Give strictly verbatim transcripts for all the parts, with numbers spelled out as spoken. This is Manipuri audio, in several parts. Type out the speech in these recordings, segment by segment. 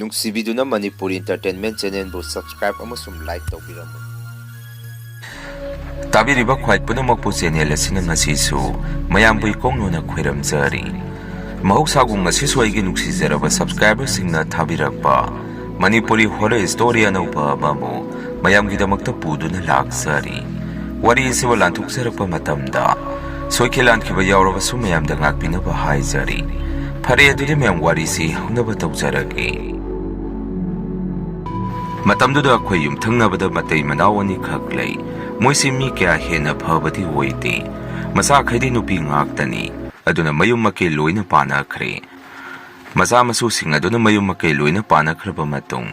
ꯅꯨꯡꯁꯤꯕꯤꯗꯨꯅ ꯃꯅꯤꯄꯨꯔꯤ Entertainment Channelꯕꯨ subscribe ꯑꯃꯁꯨꯡ like ꯇꯧꯕꯤꯔꯝꯃꯨ꯫ ꯇꯥꯕꯤꯔꯤꯕ ꯈ꯭ꯋꯥꯏ ꯄꯨꯝꯅꯃꯛꯄꯨ channel ꯑꯁꯤꯅ ꯉꯁꯤꯁꯨ ꯃꯌꯥꯝꯕꯨ ꯏꯀꯣꯡ ꯅꯣꯟꯅ ꯈꯣꯏꯔꯝꯖꯔꯤ꯫ ꯃꯍꯧꯁꯥꯒꯨꯝ ꯉꯁꯤꯁꯨ ꯑꯩꯒꯤ ꯅꯨꯡꯁꯤꯖꯔꯕ subscriberꯁꯤꯡꯅ ꯊꯥꯕꯤꯔꯛꯄ ꯃꯅꯤꯄꯨꯔꯤ horror story ꯑꯅꯧꯕ ꯑꯃꯕꯨ ꯃꯌꯥꯝꯒꯤꯗꯃꯛꯇ ꯄꯨꯗꯨꯅ ꯂꯥꯛꯆꯔꯤ꯫ ꯋꯥꯔꯤ ꯑꯁꯤꯕꯨ ꯂꯥꯟꯊꯣꯛꯆꯔꯛꯄ ꯃꯇꯝꯗ ꯁꯣꯏꯈꯤ ꯂꯥꯟꯈꯤꯕ ꯌꯥꯎꯔꯕꯁꯨ ꯃꯌꯥꯝꯗ ꯉꯥꯛꯄꯤꯅꯕ ꯍꯥꯏꯖꯔꯤ꯫ ꯐꯔꯦ, ꯑꯗꯨꯗꯤ ꯃꯌꯥꯝ ꯋꯥꯔꯤꯁꯤ ꯍꯧꯅꯕ ꯇꯧꯖꯔꯒꯦ꯫ ꯃꯇꯝꯗꯨꯗ ꯑꯩꯈꯣꯏ ꯌꯨꯝꯊꯪꯅꯕꯗ ꯃꯇꯩ ꯃꯅꯥꯎ ꯑꯅꯤꯈꯛ ꯂꯩ꯫ ꯃꯣꯏꯁꯤ ꯃꯤ ꯀꯌꯥ ꯍꯦꯟꯅ ꯐꯕꯗꯤ ꯑꯣꯏꯗꯦ꯫ ꯃꯆꯥꯈꯩꯗꯤ ꯅꯨꯄꯤ ꯉꯥꯛꯇꯅꯤ꯫ ꯑꯗꯨꯅ ꯃꯌꯨꯝ ꯃꯀꯩ ꯂꯣꯏꯅ ꯄꯥꯟꯅꯈ꯭ꯔꯦ꯫ ꯃꯆꯥ ꯃꯁꯨꯁꯤꯡ ꯑꯗꯨꯅ ꯃꯌꯨꯝ ꯃꯀꯩ ꯂꯣꯏꯅ ꯄꯥꯟꯅꯈ꯭ꯔꯕ ꯃꯇꯨꯡ,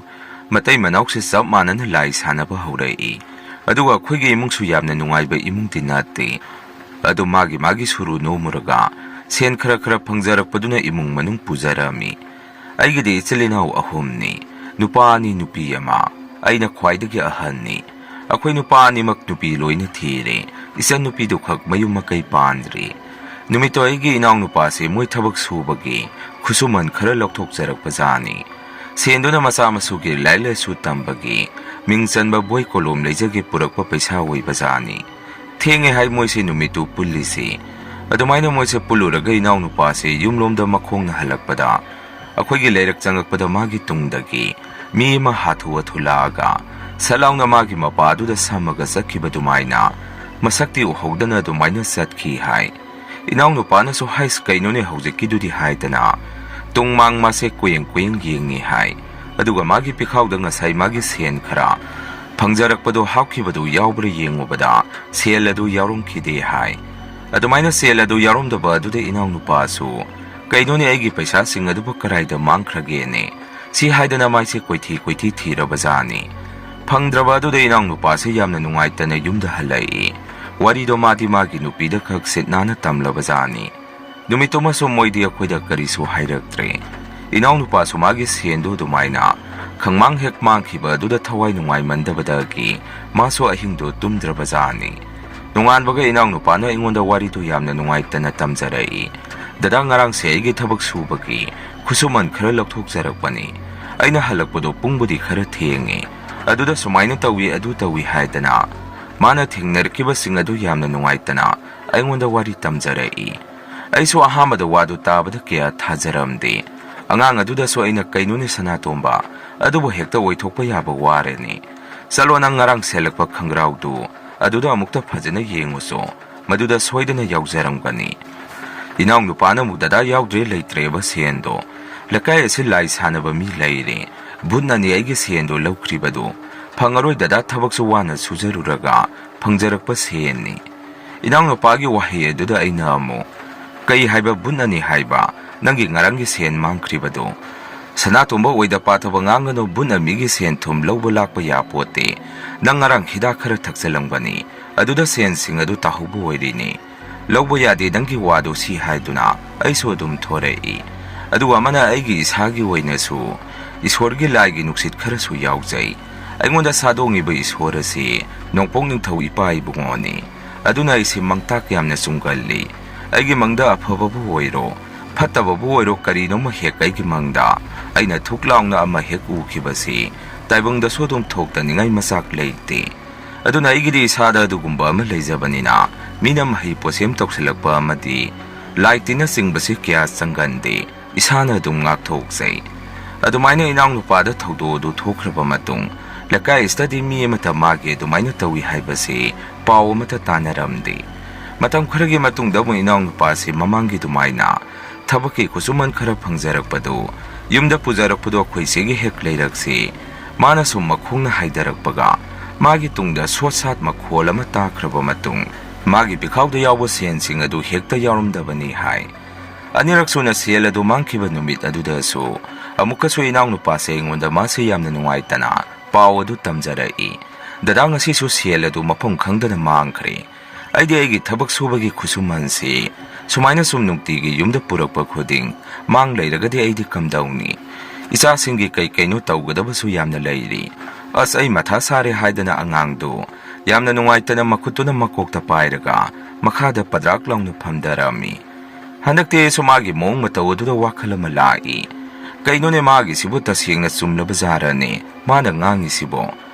ꯃꯇꯩ ꯃꯅꯥꯎꯁꯦ ꯆꯞ ꯃꯥꯟꯅꯅ ꯂꯥꯏ ꯁꯥꯟꯅꯕ ꯍꯧꯔꯛꯏ꯫ ꯑꯗꯨꯒ ꯑꯩꯈꯣꯏꯒꯤ ꯏꯃꯨꯡꯁꯨ ꯌꯥꯝꯅ ꯅꯨꯡꯉꯥꯏꯕ ꯏꯃꯨꯡꯗꯤ ꯅꯠꯇꯦ꯫ ꯑꯗꯨ ꯃꯥꯒꯤ ꯃꯥꯒꯤ ꯁꯨꯔꯨ ꯅꯣꯝꯃꯨꯔꯒ ꯁꯦꯟ ꯈꯔ ꯈꯔ ꯐꯪꯖꯔꯛꯄꯗꯨꯅ ꯏꯃꯨꯡ ꯃꯅꯨꯡ ꯄꯨꯖꯔꯝꯃꯤ꯫ ꯑꯩꯒꯤꯗꯤ ꯏꯆꯤꯜ ꯏꯅꯥꯎ ꯑꯍꯨꯝꯅꯤ, ꯅꯨꯄꯥ ꯑꯅꯤ, ꯅꯨꯄꯤ ꯑꯃ꯫ ꯑꯩꯅ ꯈ꯭ꯋꯥꯏꯗꯒꯤ ꯑꯍꯟꯅꯤ꯫ ꯑꯩꯈꯣꯏ ꯅꯨꯄꯥ ꯑꯅꯤꯃꯛ ꯅꯨꯄꯤ ꯂꯣꯏꯅ ꯊꯤꯔꯦ꯫ ꯏꯆꯟ ꯅꯨꯄꯤꯗꯨꯈꯛ ꯃꯌꯨꯝ ꯃꯀꯩ ꯄꯥꯟꯗ꯭ꯔꯤ꯫ ꯅꯨꯃꯤꯠꯇꯣ ꯑꯩꯒꯤ ꯏꯅꯥꯎꯅꯨꯄꯥꯁꯦ ꯃꯣꯏ ꯊꯕꯛ ꯁꯨꯕꯒꯤ ꯈꯨꯠꯁꯨꯃꯟ ꯈꯔ ꯂꯧꯊꯣꯛꯆꯔꯛꯄꯖꯥꯠꯅꯤ꯫ ꯁꯦꯟꯗꯨꯅ ꯃꯆꯥ ꯃꯁꯨꯒꯤ ꯂꯥꯏꯔꯤꯛ ꯂꯥꯏꯁꯨ ꯇꯝꯕꯒꯤ ꯃꯤꯡ ꯆꯟꯕ ꯕꯣꯏ ꯀꯣꯂꯣꯝ ꯂꯩꯖꯒꯦ ꯄꯨꯔꯛꯄ ꯄꯩꯁꯥ ꯑꯣꯏꯕꯖꯥꯠꯅꯤ꯫ ꯊꯦꯡꯉꯦ ꯍꯥꯏ ꯃꯣꯏꯁꯦ ꯅꯨꯃꯤꯠꯇꯨ ꯄꯨꯜꯂꯤꯁꯤ꯫ ꯑꯗꯨꯃꯥꯏꯅ ꯃꯣꯏꯁꯦ ꯄꯨꯜꯂꯨꯔꯒ ꯏꯅꯥꯎꯅꯨꯄꯥꯁꯦ ꯌꯨꯝꯂꯣꯝꯗ ꯃꯈꯣꯡꯅ ꯍꯜꯂꯛꯄꯗ, ꯑꯩꯈꯣꯏꯒꯤ ꯂꯩꯔꯛ ꯆꯪꯉꯛꯄꯗ ꯃꯥꯒꯤ ꯇꯨꯡꯗꯒꯤ ꯃꯤ ꯑꯃ ꯍꯥꯊꯨ ꯍꯥꯊꯨ ꯂꯥꯛꯑꯒ ꯁꯠ ꯂꯥꯎꯅ ꯃꯥꯒꯤ ꯃꯄꯥꯗꯨꯗ ꯁꯝꯃꯒ ꯆꯠꯈꯤꯕ ꯑꯗꯨꯃꯥꯏꯅ ꯃꯁꯛꯇꯤ ꯎꯍꯧꯗꯅ ꯑꯗꯨꯃꯥꯏꯅ ꯆꯠꯈꯤ ꯍꯥꯏ꯫ ꯏꯅꯥꯎꯅꯨꯄꯥꯅꯁꯨ, "ꯍꯩꯁ, ꯀꯩꯅꯣꯅꯦ ꯍꯧꯖꯤꯛꯀꯤꯗꯨꯗꯤ?" ꯍꯥꯏꯗꯅ ꯇꯨꯡ ꯃꯥꯡ ꯃꯥꯁꯦ ꯀꯨꯌꯦꯡ ꯀꯨꯌꯦꯡ ꯌꯦꯡꯉꯤ ꯍꯥꯏ꯫ ꯑꯗꯨꯒ ꯃꯥꯒꯤ ꯄꯤꯈꯥꯎꯗ ꯉꯁꯥꯏ ꯃꯥꯒꯤ ꯁꯦꯟ ꯈꯔ ꯐꯪꯖꯔꯛꯄꯗꯣ ꯍꯥꯞꯈꯤꯕꯗꯨ ꯌꯥꯎꯕ꯭ꯔꯥ ꯌꯦꯡꯉꯨꯕꯗ ꯁꯦꯜ ꯑꯗꯨ ꯌꯥꯎꯔꯝꯈꯤꯗꯦ ꯍꯥꯏ꯫ ꯑꯗꯨꯃꯥꯏꯅ ꯁꯦꯜ ꯑꯗꯨ ꯌꯥꯎꯔꯝꯗꯕ ꯑꯗꯨꯗ ꯏꯅꯥꯎꯅꯨꯄꯥꯁꯨ, "ꯀꯩꯅꯣꯅꯦ, ꯑꯩꯒꯤ ꯄꯩꯁꯥꯁꯤꯡ ꯑꯗꯨꯕꯨ ꯀꯗꯥꯏꯗ ꯃꯥꯡꯈ꯭ꯔꯒꯦꯅꯦ?" ꯁꯤ ꯍꯥꯏꯗꯅ ꯃꯥꯏꯁꯦ ꯀꯣꯏꯊꯤ ꯀꯣꯏꯊꯤ ꯊꯤꯔꯕꯖꯥꯠꯅꯤ꯫ ꯐꯪꯗ꯭ꯔꯕ ꯑꯗꯨꯗ ꯏꯅꯥꯎꯅꯨꯄꯥꯁꯦ ꯌꯥꯝꯅ ꯅꯨꯡꯉꯥꯏꯇꯅ ꯌꯨꯝꯗ ꯍꯜꯂꯛꯏ꯫ ꯋꯥꯔꯤꯗꯣ ꯃꯥꯗꯤ ꯃꯥꯒꯤ ꯅꯨꯄꯤꯗ ꯈꯛ ꯁꯤꯠ ꯅꯥꯟꯅ ꯇꯝꯂꯕꯖꯥꯠꯅꯤ꯫ ꯅꯨꯃꯤꯠꯇꯨꯃꯁꯨ ꯃꯣꯏꯗꯤ ꯑꯩꯈꯣꯏꯗ ꯀꯔꯤꯁꯨ ꯍꯥꯏꯔꯛꯇ꯭ꯔꯦ꯫ ꯏꯅꯥꯎꯅꯨꯄꯥꯁꯨ ꯃꯥꯒꯤ ꯁꯦꯟꯗꯨ ꯑꯗꯨꯃꯥꯏꯅ ꯈꯪꯃꯥꯡ ꯍꯦꯛ ꯃꯥꯡꯈꯤꯕ ꯑꯗꯨꯗ ꯊꯋꯥꯏ ꯅꯨꯡꯉꯥꯏꯃꯟꯗꯕꯗꯒꯤ ꯃꯥꯁꯨ ꯑꯍꯤꯡꯗꯨ ꯇꯨꯝꯗ꯭ꯔꯕꯖꯥꯠꯅꯤ꯫ ꯅꯣꯡꯉꯥꯟꯕꯒ ꯏꯅꯥꯎꯅꯨꯄꯥꯅ ꯑꯩꯉꯣꯟꯗ ꯋꯥꯔꯤꯗꯨ ꯌꯥꯝꯅ ꯅꯨꯡꯉꯥꯏꯇꯅ ꯇꯝꯖꯔꯛꯏ꯫ "ꯗꯗꯥ, ꯉꯔꯥꯡꯁꯦ ꯑꯩꯒꯤ ꯊꯕꯛ ꯁꯨꯕꯒꯤ ꯈꯨꯠꯁꯨꯃꯟ ꯈꯔ ꯂꯧꯊꯣꯛꯆꯔꯛꯄꯅꯤ꯫ ꯑꯩꯅ ꯍꯜꯂꯛꯄꯗꯣ ꯄꯨꯡꯕꯨꯗꯤ ꯈꯔ ꯊꯦꯡꯉꯦ꯫ ꯑꯗꯨꯗ ꯁꯨꯃꯥꯏꯅ ꯇꯧꯏ, ꯑꯗꯨ ꯇꯧꯏ ꯍꯥꯏꯗꯅ ꯃꯥꯅ ꯊꯦꯡꯅꯔꯛꯈꯤꯕꯁꯤꯡ ꯑꯗꯨ ꯌꯥꯝꯅ ꯅꯨꯡꯉꯥꯏꯇꯅ ꯑꯩꯉꯣꯟꯗ ꯋꯥꯔꯤ ꯇꯝꯖꯔꯛꯏ꯫ ꯑꯩꯁꯨ ꯑꯍꯥꯟꯕꯗ ꯋꯥꯗꯨ ꯇꯥꯕꯗ ꯀꯌꯥ ꯊꯥꯖꯔꯝꯗꯦ꯫ ꯑꯉꯥꯡ ꯑꯗꯨꯗꯁꯨ ꯑꯩꯅ, "ꯀꯩꯅꯣꯅꯦ ꯁꯅꯥꯇꯣꯝꯕ, ꯑꯗꯨꯕꯨ ꯍꯦꯛꯇ ꯑꯣꯏꯊꯣꯛꯄ ꯌꯥꯕ ꯋꯥꯔꯦꯅꯦ꯫ ꯆꯠꯂꯣ, ꯅꯪ ꯉꯔꯥꯡ ꯁꯦꯠꯂꯛꯄ ꯈꯪꯒ꯭ꯔꯥꯎꯗꯨ ꯑꯗꯨꯗ ꯑꯃꯨꯛꯇ ꯐꯖꯅ ꯌꯦꯡꯉꯨꯆꯣ, ꯃꯗꯨꯗ ꯁꯣꯏꯗꯅ ꯌꯥꯎꯖꯔꯝꯒꯅꯤ"꯫ ꯏꯅꯥꯎꯅꯨꯄꯥꯅ ꯑꯃꯨꯛ, "ꯗꯗꯥ, ꯌꯥꯎꯗ꯭ꯔꯦ, ꯂꯩꯇ꯭ꯔꯦꯕ ꯁꯦꯟꯗꯣ꯫ ꯂꯩꯀꯥꯏ ꯑꯁꯤ ꯂꯥꯏ ꯁꯥꯟꯅꯕ ꯃꯤ ꯂꯩꯔꯦ꯫ ꯚꯨꯠꯅꯅꯤ ꯑꯩꯒꯤ ꯁꯦꯟꯗꯣ ꯂꯧꯈ꯭ꯔꯤꯕꯗꯣ꯫ ꯐꯪꯉꯔꯣꯏ ꯗꯗꯥ, ꯊꯕꯛꯁꯨ ꯋꯥꯅ ꯁꯨꯖꯔꯨꯔꯒ ꯐꯪꯖꯔꯛꯄ ꯁꯦꯟꯅꯤ"꯫ ꯏꯅꯥꯎꯅꯨꯄꯥꯒꯤ ꯋꯥꯍꯩ ꯑꯗꯨꯗ ꯑꯩꯅ ꯑꯃꯨꯛ, "ꯀꯩ ꯍꯥꯏꯕ ꯚꯨꯠꯅꯅꯤ ꯍꯥꯏꯕ? ꯅꯪꯒꯤ ꯉꯔꯥꯡꯒꯤ ꯁꯦꯟ ꯃꯥꯡꯈ꯭ꯔꯤꯕꯗꯣ"꯫ "ꯁꯅꯥꯇꯣꯝꯕ, ꯑꯣꯏꯗ ꯄꯥꯊꯕ ꯉꯥꯡꯒꯅꯨ, ꯚꯨꯠꯅ ꯃꯤꯒꯤ ꯁꯦꯟ ꯊꯨꯝ ꯂꯧꯕ ꯂꯥꯛꯄ ꯌꯥꯄꯣꯠꯇꯦ꯫ ꯅꯪ ꯉꯔꯥꯡ ꯍꯤꯗꯥꯛ ꯈꯔ ꯊꯛꯆꯜꯂꯝꯒꯅꯤ, ꯑꯗꯨꯗ ꯁꯦꯟꯁꯤꯡ ꯑꯗꯨ ꯇꯥꯍꯧꯕ ꯑꯣꯏꯔꯤꯅꯤ꯫ ꯂꯧꯕ ꯌꯥꯗꯦ ꯅꯪꯒꯤ ꯋꯥꯗꯣ" ꯁꯤ ꯍꯥꯏꯗꯨꯅ ꯑꯩꯁꯨ ꯑꯗꯨꯝ ꯊꯣꯔꯛꯏ꯫ ꯑꯗꯨꯒ ꯑꯃꯅ ꯑꯩꯒꯤ ꯏꯁꯥꯒꯤ ꯑꯣꯏꯅꯁꯨ ꯏꯁꯣꯔꯒꯤ ꯂꯥꯏꯒꯤ ꯅꯨꯡꯁꯤꯠ ꯈꯔꯁꯨ ꯌꯥꯎꯖꯩ꯫ ꯑꯩꯉꯣꯟꯗ ꯁꯥꯗꯣꯡꯉꯤꯕ ꯏꯁꯣꯔ ꯑꯁꯤ ꯅꯣꯡꯄꯣꯛ ꯅꯤꯡꯊꯧ ꯏꯄꯥ ꯏꯕꯨꯡꯉꯣꯅꯤ꯫ ꯑꯗꯨꯅ ꯑꯩꯁꯤ ꯃꯪꯇꯥꯛ ꯌꯥꯝꯅ ꯆꯨꯝꯒꯜꯂꯤ꯫ ꯑꯩꯒꯤ ꯃꯪꯗ ꯑꯐꯕꯕꯨ ꯑꯣꯏꯔꯣ, ꯐꯠꯇꯕꯕꯨ ꯑꯣꯏꯔꯣ, ꯀꯔꯤꯅꯣꯃ ꯍꯦꯛ ꯑꯩꯒꯤ ꯃꯪꯗ ꯑꯩꯅ ꯊꯨꯛ ꯂꯥꯎꯅ ꯑꯃ ꯍꯦꯛ ꯎꯈꯤꯕꯁꯤ ꯇꯥꯏꯕꯪꯗꯁꯨ ꯑꯗꯨꯝ ꯊꯣꯛꯇꯅꯤꯡꯉꯥꯏ ꯃꯆꯥꯛ ꯂꯩꯇꯦ꯫ ꯑꯗꯨꯅ ꯑꯩꯒꯤꯗꯤ ꯏꯁꯥꯗ ꯑꯗꯨꯒꯨꯝꯕ ꯑꯃ ꯂꯩꯖꯕꯅꯤꯅ ꯃꯤꯅ ꯃꯍꯩ ꯄꯣꯠꯁꯦꯝ ꯇꯧꯁꯤꯜꯂꯛꯄ ꯑꯃꯗꯤ ꯂꯥꯏ ꯇꯤꯟꯅꯆꯤꯡꯕꯁꯤ ꯀꯌꯥ ꯆꯪꯒꯟꯗꯦ꯫ ꯏꯁꯥꯅ ꯑꯗꯨꯝ ꯉꯥꯛꯊꯣꯛꯆꯩ꯫ ꯑꯗꯨꯃꯥꯏꯅ ꯏꯅꯥꯎꯅꯨꯄꯥꯗ ꯊꯧꯗꯣꯛ ꯑꯗꯨ ꯊꯣꯛꯈ꯭ꯔꯕ ꯃꯇꯨꯡ, ꯂꯩꯀꯥꯏ ꯑꯁꯤꯗꯗꯤ ꯃꯤ ꯑꯃꯠꯇ ꯃꯥꯒꯤ ꯑꯗꯨꯃꯥꯏꯅ ꯇꯧꯏ ꯍꯥꯏꯕꯁꯤ ꯄꯥꯎ ꯑꯃꯠꯇ ꯇꯥꯅꯔꯝꯗꯦ꯫ ꯃꯇꯝ ꯈꯔꯒꯤ ꯃꯇꯨꯡꯗ ꯑꯃꯨꯛ ꯏꯅꯥꯎꯅꯨꯄꯥꯁꯤ ꯃꯃꯥꯡꯒꯤ ꯑꯗꯨꯃꯥꯏꯅ ꯊꯕꯛꯀꯤ ꯈꯨꯠꯁꯨꯃꯟ ꯈꯔ ꯐꯪꯖꯔꯛꯄꯗꯨ ꯌꯨꯝꯗ ꯄꯨꯖꯔꯛꯄꯗꯨ ꯑꯩꯈꯣꯏ ꯆꯦꯒꯤ ꯍꯦꯛ ꯂꯩꯔꯛꯁꯤ ꯃꯥꯅ ꯁꯨꯝ ꯃꯈꯣꯡꯅ ꯍꯥꯏꯗꯔꯛꯄꯒ ꯃꯥꯒꯤ ꯇꯨꯡꯗ ꯁꯣꯠ ꯁꯥꯠ ꯃꯈꯣꯜ ꯑꯃ ꯇꯥꯈ꯭ꯔꯕ ꯃꯇꯨꯡ, ꯃꯥꯒꯤ ꯄꯤꯈꯥꯎꯗ ꯌꯥꯎꯕ ꯁꯦꯟꯁꯤꯡ ꯑꯗꯨ ꯍꯦꯛꯇ ꯌꯥꯎꯔꯝꯗꯕꯅꯤ ꯍꯥꯏ꯫ ꯑꯅꯤꯔꯛ ꯁꯨꯅ ꯁꯦꯜ ꯑꯗꯨ ꯃꯥꯡꯈꯤꯕ ꯅꯨꯃꯤꯠ ꯑꯗꯨꯗꯁꯨ ꯑꯃꯨꯛꯀꯁꯨ ꯏꯅꯥꯎꯅꯨꯄꯥꯁꯦ ꯑꯩꯉꯣꯟꯗ ꯃꯥꯁꯦ ꯌꯥꯝꯅ ꯅꯨꯡꯉꯥꯏꯇꯅ ꯄꯥꯎ ꯑꯗꯨ ꯇꯝꯖꯔꯛꯏ꯫ "ꯗꯗꯥ, ꯉꯁꯤꯁꯨ ꯁꯦꯜ ꯑꯗꯨ ꯃꯐꯝ ꯈꯪꯗꯅ ꯃꯥꯡꯈ꯭ꯔꯦ꯫ ꯑꯩꯗꯤ ꯑꯩꯒꯤ ꯊꯕꯛ ꯁꯨꯕꯒꯤ ꯈꯨꯠꯁꯨꯃꯟꯁꯤ ꯁꯨꯃꯥꯏꯅ ꯁꯨꯝ ꯅꯨꯡꯇꯤꯒꯤ ꯌꯨꯝꯗ ꯄꯨꯔꯛꯄ ꯈꯨꯗꯤꯡ ꯃꯥꯡ ꯂꯩꯔꯒꯗꯤ ꯑꯩꯗꯤ ꯀꯝꯗꯧꯅꯤ? ꯏꯆꯥꯁꯤꯡꯒꯤ ꯀꯩ ꯀꯩꯅꯣ ꯇꯧꯒꯗꯕꯁꯨ ꯌꯥꯝꯅ ꯂꯩꯔꯤ꯫ ꯑꯁ, ꯑꯩ ꯃꯊꯥ ꯁꯥꯔꯦ" ꯍꯥꯏꯗꯅ ꯑꯉꯥꯡꯗꯨ ꯌꯥꯝꯅ ꯅꯨꯡꯉꯥꯏꯇꯅ ꯃꯈꯨꯠꯇꯨꯅ ꯃꯀꯣꯛꯇ ꯄꯥꯏꯔꯒ ꯃꯈꯥꯗ ꯄꯗ꯭ꯔꯥꯛ ꯂꯥꯎꯅ ꯐꯝꯊꯔꯝꯃꯤ꯫ ꯍꯟꯗꯛꯇꯤ ꯑꯩꯁꯨ ꯃꯥꯒꯤ ꯃꯑꯣꯡ ꯃꯇꯧ ꯑꯗꯨꯗ ꯋꯥꯈꯜ ꯑꯃ ꯂꯥꯛꯏ꯫ "ꯀꯩꯅꯣꯅꯦ, ꯃꯥꯒꯤꯁꯤꯕꯨ ꯇꯁꯦꯡꯅ ꯆꯨꯝꯂꯕ ꯖꯥꯔꯅꯦ ꯃꯥꯅ ꯉꯥꯡꯉꯤꯁꯤꯕꯣ?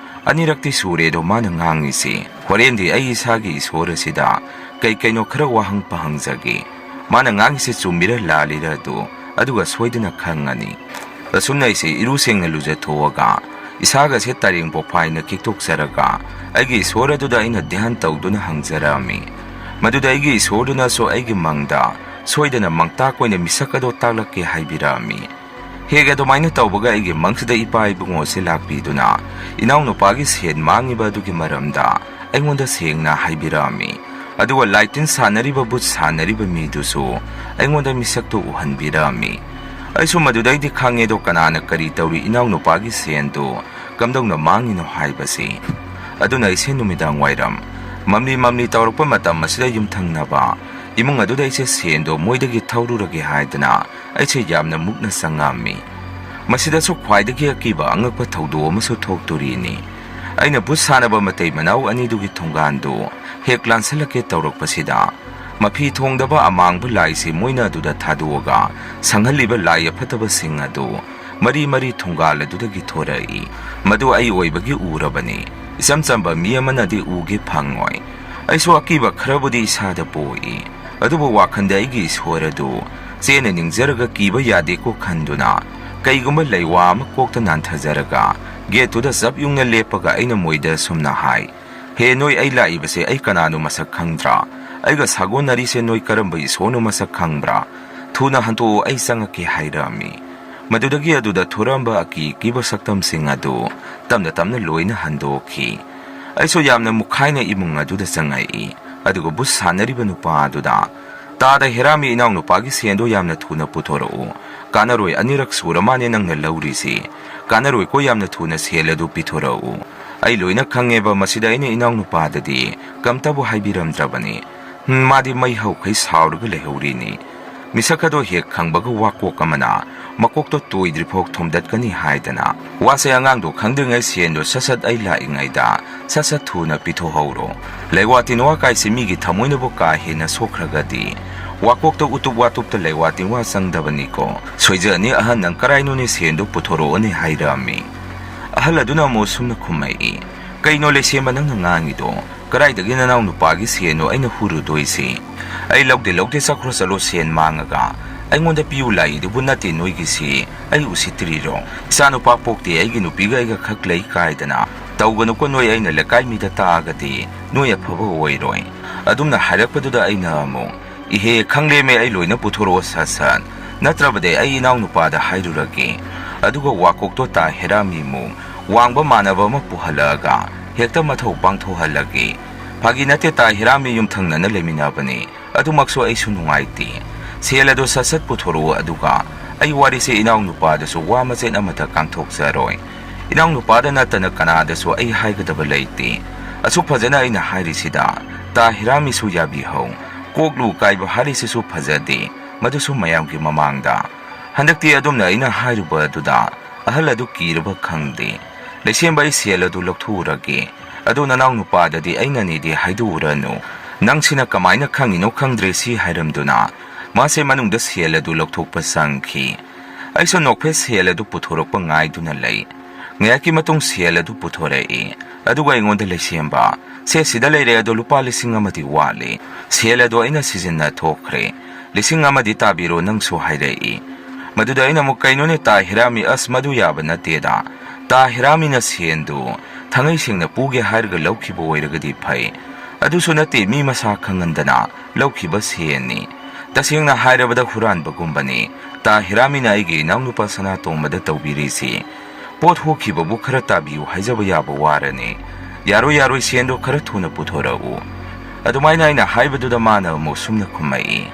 ꯑꯅꯤꯔꯛꯇꯤ ꯁꯨꯔꯦꯗꯣ ꯃꯥꯅ ꯉꯥꯡꯉꯤꯁꯤ꯫ ꯍꯣꯔꯦꯟꯗꯤ ꯑꯩ ꯏꯁꯥꯒꯤ ꯏꯁꯣꯔ ꯑꯁꯤꯗ ꯀꯩ ꯀꯩꯅꯣ ꯈꯔ ꯋꯥꯍꯪ ꯄꯍꯪꯖꯒꯦ꯫ ꯃꯥꯅ ꯉꯥꯡꯉꯤꯁꯦ ꯆꯨꯝꯃꯤꯔ ꯂꯥꯜꯂꯤꯔ ꯑꯗꯨ, ꯑꯗꯨꯒ ꯁꯣꯏꯗꯅ ꯈꯪꯉꯅꯤ꯫ ꯑꯁꯨꯝꯅ ꯑꯩꯁꯦ ꯏꯔꯨ ꯁꯦꯡꯅ ꯂꯨꯖꯊꯣꯛꯑꯒ, ꯏꯁꯥꯒꯁꯦ ꯇꯥꯔꯦꯡ ꯄꯣꯐꯥꯏꯅ ꯀꯤꯛꯊꯣꯛꯆꯔꯒ, ꯑꯩꯒꯤ ꯏꯁꯣꯔ ꯑꯗꯨꯗ ꯑꯩꯅ ꯙ꯭ꯌꯥꯟ ꯇꯧꯗꯨꯅ ꯍꯪꯖꯔꯛꯑꯝꯃꯤ꯫ ꯃꯗꯨꯗ ꯑꯩꯒꯤ ꯏꯁꯣꯔꯗꯨꯅꯁꯨ ꯑꯩꯒꯤ ꯃꯪꯗ ꯁꯣꯏꯗꯅ ꯃꯪꯇꯥꯛ ꯑꯣꯏꯅ ꯃꯤꯁꯛ ꯑꯗꯣ ꯇꯥꯛꯂꯛꯀꯦ ꯍꯥꯏꯕꯤꯔꯛꯑꯝꯃꯤ꯫ ꯍꯦꯛ ꯑꯗꯨꯃꯥꯏꯅ ꯇꯧꯕꯒ ꯑꯩꯒꯤ ꯃꯪꯁꯤꯗ ꯏꯄꯥ ꯏꯕꯨꯡꯉꯣꯁꯦ ꯂꯥꯛꯄꯤꯗꯨꯅ ꯏꯅꯥꯎꯅꯨꯄꯥꯒꯤ ꯁꯦꯟ ꯃꯥꯡꯉꯤꯕ ꯑꯗꯨꯒꯤ ꯃꯔꯝꯗ ꯑꯩꯉꯣꯟꯗ ꯁꯦꯡꯅ ꯍꯥꯏꯕꯤꯔꯛꯑꯝꯃꯤ꯫ ꯑꯗꯨꯒ ꯂꯥꯏꯇꯤꯟ ꯁꯥꯟꯅꯔꯤꯕ, ꯕꯨꯠ ꯁꯥꯟꯅꯔꯤꯕ ꯃꯤꯗꯨꯁꯨ ꯑꯩꯉꯣꯟꯗ ꯃꯤꯁꯛꯇꯨ ꯎꯍꯟꯕꯤꯔꯛꯑꯝꯃꯤ꯫ ꯑꯩꯁꯨ ꯃꯗꯨꯗꯩꯗꯤ ꯈꯪꯉꯦꯗꯣ ꯀꯅꯥꯅ ꯀꯔꯤ ꯇꯧꯔꯤ, ꯏꯅꯥꯎꯅꯨꯄꯥꯒꯤ ꯁꯦꯟꯗꯨ ꯀꯝꯗꯧꯅ ꯃꯥꯡꯉꯤꯅꯣ ꯍꯥꯏꯕꯁꯤ꯫ ꯑꯗꯨꯅ ꯑꯩꯁꯦ ꯅꯨꯃꯤꯗꯥꯡ ꯋꯥꯏꯔꯝ ꯃꯝꯂꯤ ꯃꯝꯂꯤ ꯇꯧꯔꯛꯄ ꯃꯇꯝ ꯑꯁꯤꯗ ꯌꯨꯝꯊꯪꯅꯕ ꯏꯃꯨꯡ ꯑꯗꯨꯗ ꯑꯩꯁꯦ ꯁꯦꯟꯗꯣ ꯃꯣꯏꯗꯒꯤ ꯊꯧꯔꯨꯔꯒꯦ ꯍꯥꯏꯗꯅ ꯑꯩꯁꯦ ꯌꯥꯝꯅ ꯃꯨꯛꯅ ꯆꯪꯉꯛꯑꯝꯃꯤ꯫ ꯃꯁꯤꯗꯁꯨ ꯈ꯭ꯋꯥꯏꯗꯒꯤ ꯑꯀꯤꯕ ꯑꯉꯛꯄ ꯊꯧꯗꯣꯛ ꯑꯃꯁꯨ ꯊꯣꯛꯇꯣꯔꯤꯅꯤ꯫ ꯑꯩꯅ ꯕꯨꯠ ꯁꯥꯟꯅꯕ ꯃꯇꯩ ꯃꯅꯥꯎ ꯑꯅꯤꯗꯨꯒꯤ ꯊꯣꯡꯒꯥꯟꯗꯨ ꯍꯦꯛ ꯂꯥꯟꯁꯤꯜꯂꯛꯀꯦ ꯇꯧꯔꯛꯄꯁꯤꯗ, ꯃꯐꯤ ꯊꯣꯡꯗꯕ ꯑꯃꯥꯡꯕ ꯂꯥꯏꯁꯤ ꯃꯣꯏꯅ ꯑꯗꯨꯗ ꯊꯥꯗꯣꯛꯑꯒ ꯁꯪꯍꯜꯂꯤꯕ ꯂꯥꯏ ꯑꯐꯠꯇꯕꯁꯤꯡ ꯑꯗꯨ ꯃꯔꯤ ꯃꯔꯤ ꯊꯣꯡꯒꯥꯜ ꯑꯗꯨꯗꯒꯤ ꯊꯣꯔꯛꯏ꯫ ꯃꯗꯨ ꯑꯩ ꯑꯣꯏꯕꯒꯤ ꯎꯔꯕꯅꯤ꯫ ꯏꯆꯝ ꯆꯝꯕ ꯃꯤ ꯑꯃꯅꯗꯤ ꯎꯒꯦ ꯐꯪꯉꯣꯏ꯫ ꯑꯩꯁꯨ ꯑꯀꯤꯕ ꯈꯔꯕꯨꯗꯤ ꯏꯁꯥꯗ ꯄꯣꯛꯏ꯫ ꯑꯗꯨꯕꯨ ꯋꯥꯈꯜꯗ ꯑꯩꯒꯤ ꯏꯁꯣꯔ ꯑꯗꯨ ꯆꯦꯟꯅ ꯅꯤꯡꯖꯔꯒ ꯀꯤꯕ ꯌꯥꯗꯦꯀꯣ ꯈꯟꯗꯨꯅ, ꯀꯩꯒꯨꯝꯕ ꯂꯩꯋꯥ ꯑꯃ ꯀꯣꯛꯇ ꯅꯥꯟꯊꯖꯔꯒ ꯒꯦꯠꯇꯨꯗ ꯆꯞ ꯌꯨꯡꯅ ꯂꯦꯞꯄꯒ ꯑꯩꯅ ꯃꯣꯏꯗ ꯑꯁꯨꯝꯅ ꯍꯥꯏ, "ꯍꯦ, ꯅꯣꯏ ꯑꯩ ꯂꯥꯛꯏꯕꯁꯦ ꯑꯩ ꯀꯅꯥꯅꯣ ꯃꯁꯛ ꯈꯪꯗ꯭ꯔꯥ? ꯑꯩꯒ ꯁꯥꯒꯣꯟꯅꯔꯤꯁꯦ ꯅꯣꯏ ꯀꯔꯝꯕ ꯏꯁꯣꯔꯅꯣ ꯃꯁꯛ ꯈꯪꯕ꯭ꯔꯥ? ꯊꯨꯅ ꯍꯟꯗꯣꯛꯑꯣ, ꯑꯩ ꯆꯪꯉꯛꯀꯦ" ꯍꯥꯏꯔꯛꯑꯝꯃꯤ꯫ ꯃꯗꯨꯗꯒꯤ ꯑꯗꯨꯗ ꯊꯣꯔꯛꯑꯝꯕ ꯑꯀꯤ ꯑꯀꯤꯕ ꯁꯛꯇꯝꯁꯤꯡ ꯑꯗꯨ ꯇꯞꯅ ꯇꯞꯅ ꯂꯣꯏꯅ ꯍꯟꯗꯣꯛꯈꯤ꯫ ꯑꯩꯁꯨ ꯌꯥꯝꯅ ꯃꯨꯛꯈꯥꯏꯅ ꯏꯃꯨꯡ ꯑꯗꯨꯗ ꯆꯪꯉꯛꯏ꯫ ꯑꯗꯨꯒ ꯕꯨꯠ ꯁꯥꯟꯅꯔꯤꯕ ꯅꯨꯄꯥ ꯑꯗꯨꯗ, "ꯇꯥꯗ ꯍꯦꯔꯥꯃꯤ, ꯏꯅꯥꯎꯅꯨꯄꯥꯒꯤ ꯁꯦꯟꯗꯣ ꯌꯥꯝꯅ ꯊꯨꯅ ꯄꯨꯊꯣꯔꯛꯎ꯫ ꯀꯥꯟꯅꯔꯣꯏ, ꯑꯅꯤꯔꯛ ꯁꯨꯔ ꯃꯥꯅꯦ ꯅꯪꯅ ꯂꯧꯔꯤꯁꯤ꯫ ꯀꯥꯟꯅꯔꯣꯏꯀꯣ, ꯌꯥꯝꯅ ꯊꯨꯅ ꯁꯦꯜ ꯑꯗꯨ ꯄꯤꯊꯣꯔꯛꯎ"꯫ ꯑꯩ ꯂꯣꯏꯅ ꯈꯪꯉꯦꯕ, ꯃꯁꯤꯗ ꯑꯩꯅ ꯏꯅꯥꯎꯅꯨꯄꯥꯗꯗꯤ ꯀꯝꯇꯕꯨ ꯍꯥꯏꯕꯤꯔꯝꯗ꯭ꯔꯕꯅꯤ꯫ ꯎꯝ, ꯃꯥꯗꯤ ꯃꯩ ꯍꯧꯈꯩ ꯁꯥꯎꯔꯒ ꯂꯩꯍꯧꯔꯤꯅꯤ꯫ ꯃꯤꯁꯛ ꯑꯗꯣ ꯍꯦꯛ ꯈꯪꯕꯒ ꯋꯥꯀꯣꯛ ꯑꯃꯅ ꯃꯀꯣꯛꯇꯣ ꯇꯣꯏꯗ꯭ꯔꯤꯐꯥꯎ ꯊꯣꯝꯗꯠꯀꯅꯤ ꯍꯥꯏꯗꯅ꯫ ꯋꯥꯁꯦ ꯑꯉꯥꯡꯗꯣ ꯈꯪꯗ꯭ꯔꯤꯉꯩ ꯁꯦꯟꯗꯣ ꯁꯠ ꯁꯠ ꯑꯩ ꯂꯥꯛꯏꯉꯩꯗ ꯁꯠ ꯁꯠ ꯊꯨꯅ ꯄꯤꯊꯣꯛꯍꯧꯔꯣ꯫ ꯂꯩꯋꯥ ꯇꯤꯟꯋꯥ ꯀꯥꯏꯁꯦ ꯃꯤꯒꯤ ꯊꯃꯣꯏꯅꯕꯨ ꯀꯥ ꯍꯦꯟꯅ ꯁꯣꯛꯈ꯭ꯔꯒꯗꯤ ꯋꯥꯀꯣꯛꯇ ꯎꯇꯨꯞ ꯋꯥꯇꯨꯞꯇ ꯂꯩꯋꯥ ꯇꯤꯟꯋꯥ ꯆꯪꯗꯕꯅꯤꯀꯣ꯫ ꯁꯣꯏꯖꯅꯤ ꯑꯍꯟ, ꯅꯪ ꯀꯔꯥꯏꯅꯣꯅꯦ ꯁꯦꯟꯗꯣ ꯄꯨꯊꯣꯔꯛꯑꯣꯅꯦ ꯍꯥꯏꯔꯛꯑꯝꯃꯤ꯫ ꯑꯍꯜ ꯑꯗꯨꯅ ꯑꯃꯨꯛ ꯁꯨꯝꯅ ꯈꯨꯝꯃꯛꯏ, "ꯀꯩꯅꯣ ꯂꯩꯁꯦꯝꯕ ꯅꯪꯅ ꯉꯥꯡꯉꯤꯗꯣ? ꯀꯗꯥꯏꯗꯒꯤ ꯅꯅꯥꯎ ꯅꯨꯄꯥꯒꯤ ꯁꯦꯟꯅꯣ ꯑꯩꯅ ꯍꯨꯔꯨꯗꯣꯏꯁꯦ? ꯑꯩ ꯂꯧꯗꯦ ꯂꯧꯗꯦ, ꯆꯠꯈ꯭ꯔꯣ ꯆꯠꯂꯣ, ꯁꯦꯟ ꯃꯥꯡꯉꯒ ꯑꯩꯉꯣꯟꯗ ꯄꯤꯌꯨ ꯂꯥꯛꯏꯗꯨꯕꯨ ꯅꯠꯇꯦ ꯅꯣꯏꯒꯤꯁꯤ꯫ ꯑꯩ ꯎꯁꯤꯠꯇ꯭ꯔꯤꯔꯣ? ꯏꯆꯥ ꯅꯨꯄꯥ ꯄꯣꯛꯇꯦ, ꯑꯩꯒꯤ ꯅꯨꯄꯤꯒ ꯑꯩꯒ ꯈꯛ ꯂꯩ ꯀꯥꯏꯗꯅ ꯇꯧꯒꯅꯨꯀꯣ꯫ ꯅꯣꯏ ꯑꯩꯅ ꯂꯩꯀꯥꯏ ꯃꯤꯗ ꯇꯥꯛꯑꯒꯗꯤ ꯅꯣꯏ ꯑꯐꯕ ꯑꯣꯏꯔꯣꯏ"꯫ ꯑꯗꯨꯝꯅ ꯍꯥꯏꯔꯛꯄꯗꯨꯗ ꯑꯩꯅ ꯑꯃꯨꯛ, "ꯏꯍꯦ, ꯈꯪꯂꯦꯃꯦ, ꯑꯩ ꯂꯣꯏꯅ ꯄꯨꯊꯣꯔꯛꯑꯣ ꯁꯠ ꯁꯠ, ꯅꯠꯇ꯭ꯔꯕꯗꯤ ꯑꯩ ꯏꯅꯥꯎ ꯅꯨꯄꯥꯗ ꯍꯥꯏꯔꯨꯔꯒꯦ"꯫ ꯑꯗꯨꯒ ꯋꯥꯀꯣꯛꯇꯣ ꯇꯥ ꯍꯦꯔꯥꯃꯤꯃꯨꯛ ꯋꯥꯡꯕ ꯃꯥꯟꯅꯕ ꯑꯃ ꯄꯨꯍꯜꯂꯛꯑꯒ ꯍꯦꯛꯇ ꯃꯊꯧ ꯄꯥꯡꯊꯣꯛꯍꯜꯂꯒꯦ꯫ ꯐꯥꯒꯤ ꯅꯠꯇꯦ, ꯇꯥ ꯍꯦꯔꯥꯃꯤ ꯌꯨꯝꯊꯪꯅꯅ ꯂꯩꯃꯤꯟꯅꯕꯅꯤ꯫ ꯑꯗꯨꯃꯛꯁꯨ ꯑꯩꯁꯨ ꯅꯨꯡꯉꯥꯏꯇꯦ꯫ ꯁꯦꯜ ꯑꯗꯨ ꯁꯠ ꯁꯠ ꯄꯨꯊꯣꯔꯛꯎ, ꯑꯗꯨꯒ ꯑꯩ ꯋꯥꯔꯤꯁꯦ ꯏꯅꯥꯎ ꯅꯨꯄꯥꯗꯁꯨ ꯋꯥ ꯃꯆꯦꯠ ꯑꯃꯠꯇ ꯀꯥꯡꯊꯣꯛꯆꯔꯣꯏ꯫ ꯏꯅꯥꯎ ꯅꯨꯄꯥꯗ ꯅꯠꯇꯅ ꯀꯅꯥꯗꯁꯨ ꯑꯩ ꯍꯥꯏꯒꯗꯕ ꯂꯩꯇꯦ꯫ ꯑꯁꯨꯛ ꯐꯖꯅ ꯑꯩꯅ ꯍꯥꯏꯔꯤꯁꯤꯗ ꯇꯥ ꯍꯤꯔꯥꯃꯤꯁꯨ ꯌꯥꯕꯤꯍꯧ꯫ ꯀꯣꯛꯂꯨ ꯀꯥꯏꯕ ꯍꯥꯏꯔꯤꯁꯤꯁꯨ ꯐꯖꯗꯦ, ꯃꯗꯨꯁꯨ ꯃꯌꯥꯝꯒꯤ ꯃꯃꯥꯡꯗ꯫ ꯍꯟꯗꯛꯇꯤ ꯑꯗꯨꯝꯅ ꯑꯩꯅ ꯍꯥꯏꯔꯨꯕ ꯑꯗꯨꯗ ꯑꯍꯜ ꯑꯗꯨ ꯀꯤꯔꯕ ꯈꯪꯗꯦ꯫ "ꯂꯩꯁꯦꯝꯕ, ꯑꯩ ꯁꯦꯜ ꯑꯗꯨ ꯂꯧꯊꯣꯛꯎꯔꯒꯦ꯫ ꯑꯗꯣ ꯅꯅꯥꯎ ꯅꯨꯄꯥꯗꯗꯤ ꯑꯩꯅꯅꯤꯗꯤ ꯍꯥꯏꯗꯣꯛꯎꯔꯅꯨ꯫ ꯅꯪꯁꯤꯅ ꯀꯃꯥꯏꯅ ꯈꯪꯉꯤꯅꯣ ꯈꯪꯗ꯭ꯔꯦ ꯁꯤ" ꯍꯥꯏꯔꯝꯗꯨꯅ ꯃꯥꯁꯦ ꯃꯅꯨꯡꯗ ꯁꯦꯜ ꯑꯗꯨ ꯂꯧꯊꯣꯛꯄ ꯆꯪꯈꯤ꯫ ꯑꯩꯁꯨ ꯅꯣꯛꯐꯦꯠ ꯁꯦꯜ ꯑꯗꯨ ꯄꯨꯊꯣꯔꯛꯄ ꯉꯥꯏꯗꯨꯅ ꯂꯩ꯫ ꯉꯥꯏꯍꯥꯛꯀꯤ ꯃꯇꯨꯡ ꯁꯦꯜ ꯑꯗꯨ ꯄꯨꯊꯣꯔꯛꯏ꯫ ꯑꯗꯨꯒ ꯑꯩꯉꯣꯟꯗ, "ꯂꯩꯁꯦꯝꯕ, ꯁꯦ ꯁꯤꯗ ꯂꯩꯔꯦ, ꯑꯗꯣ ꯂꯨꯄꯥ ꯂꯤꯁꯤꯡ ꯑꯃꯗꯤ ꯋꯥꯠꯂꯤ꯫ ꯁꯦꯜ ꯑꯗꯣ ꯑꯩꯅ ꯁꯤꯖꯤꯟꯅ ꯊꯣꯛꯈ꯭ꯔꯦ꯫ ꯂꯤꯁꯤꯡ ꯑꯃꯗꯤ ꯇꯥꯕꯤꯔꯣ ꯅꯪꯁꯨ" ꯍꯥꯏꯔꯛꯏ꯫ ꯃꯗꯨꯗ ꯑꯩꯅ ꯑꯃꯨꯛ, "ꯀꯩꯅꯣꯅꯦ ꯇꯥ ꯍꯤꯔꯥꯃꯤ, ꯑꯁ, ꯃꯗꯨ ꯌꯥꯕ ꯅꯠꯇꯦꯗ꯫ ꯇꯥ ꯍꯤꯔꯥꯃꯤꯅ ꯁꯦꯟꯗꯨ ꯊꯥꯡꯉꯩ ꯁꯦꯡꯅ ꯄꯨꯒꯦ ꯍꯥꯏꯔꯒ ꯂꯧꯈꯤꯕ ꯑꯣꯏꯔꯒꯗꯤ ꯐꯩ꯫ ꯑꯗꯨꯁꯨ ꯅꯠꯇꯦ, ꯃꯤ ꯃꯁꯥ ꯈꯪꯍꯟꯗꯅ ꯂꯧꯈꯤꯕ ꯁꯦꯟꯅꯤ꯫ ꯇꯁꯦꯡꯅ ꯍꯥꯏꯔꯕꯗ ꯍꯨꯔꯥꯟꯕꯒꯨꯝꯕꯅꯤ꯫ ꯇꯥ ꯍꯤꯔꯥꯃꯤꯅ ꯑꯩꯒꯤ ꯏꯅꯥꯎꯅꯨꯄꯥ ꯁꯅꯥꯇꯣꯝꯕꯗ ꯇꯧꯕꯤꯔꯤꯁꯤ꯫ ꯄꯣꯠ ꯍꯨꯈꯤꯕꯕꯨ ꯈꯔ ꯇꯥꯕꯤꯌꯨ ꯍꯥꯏꯖꯕ ꯌꯥꯕ ꯋꯥꯔꯅꯤ꯫ ꯌꯥꯔꯣꯏ, ꯌꯥꯔꯣꯏ, ꯁꯦꯟꯗꯣ ꯈꯔ ꯊꯨꯅ ꯄꯨꯊꯣꯔꯛꯎ"꯫ ꯑꯗꯨꯃꯥꯏꯅ ꯑꯩꯅ ꯍꯥꯏꯕꯗꯨꯗ ꯃꯥꯅ ꯑꯃꯨꯛ ꯁꯨꯝꯅ ꯈꯨꯝꯃꯛꯏ,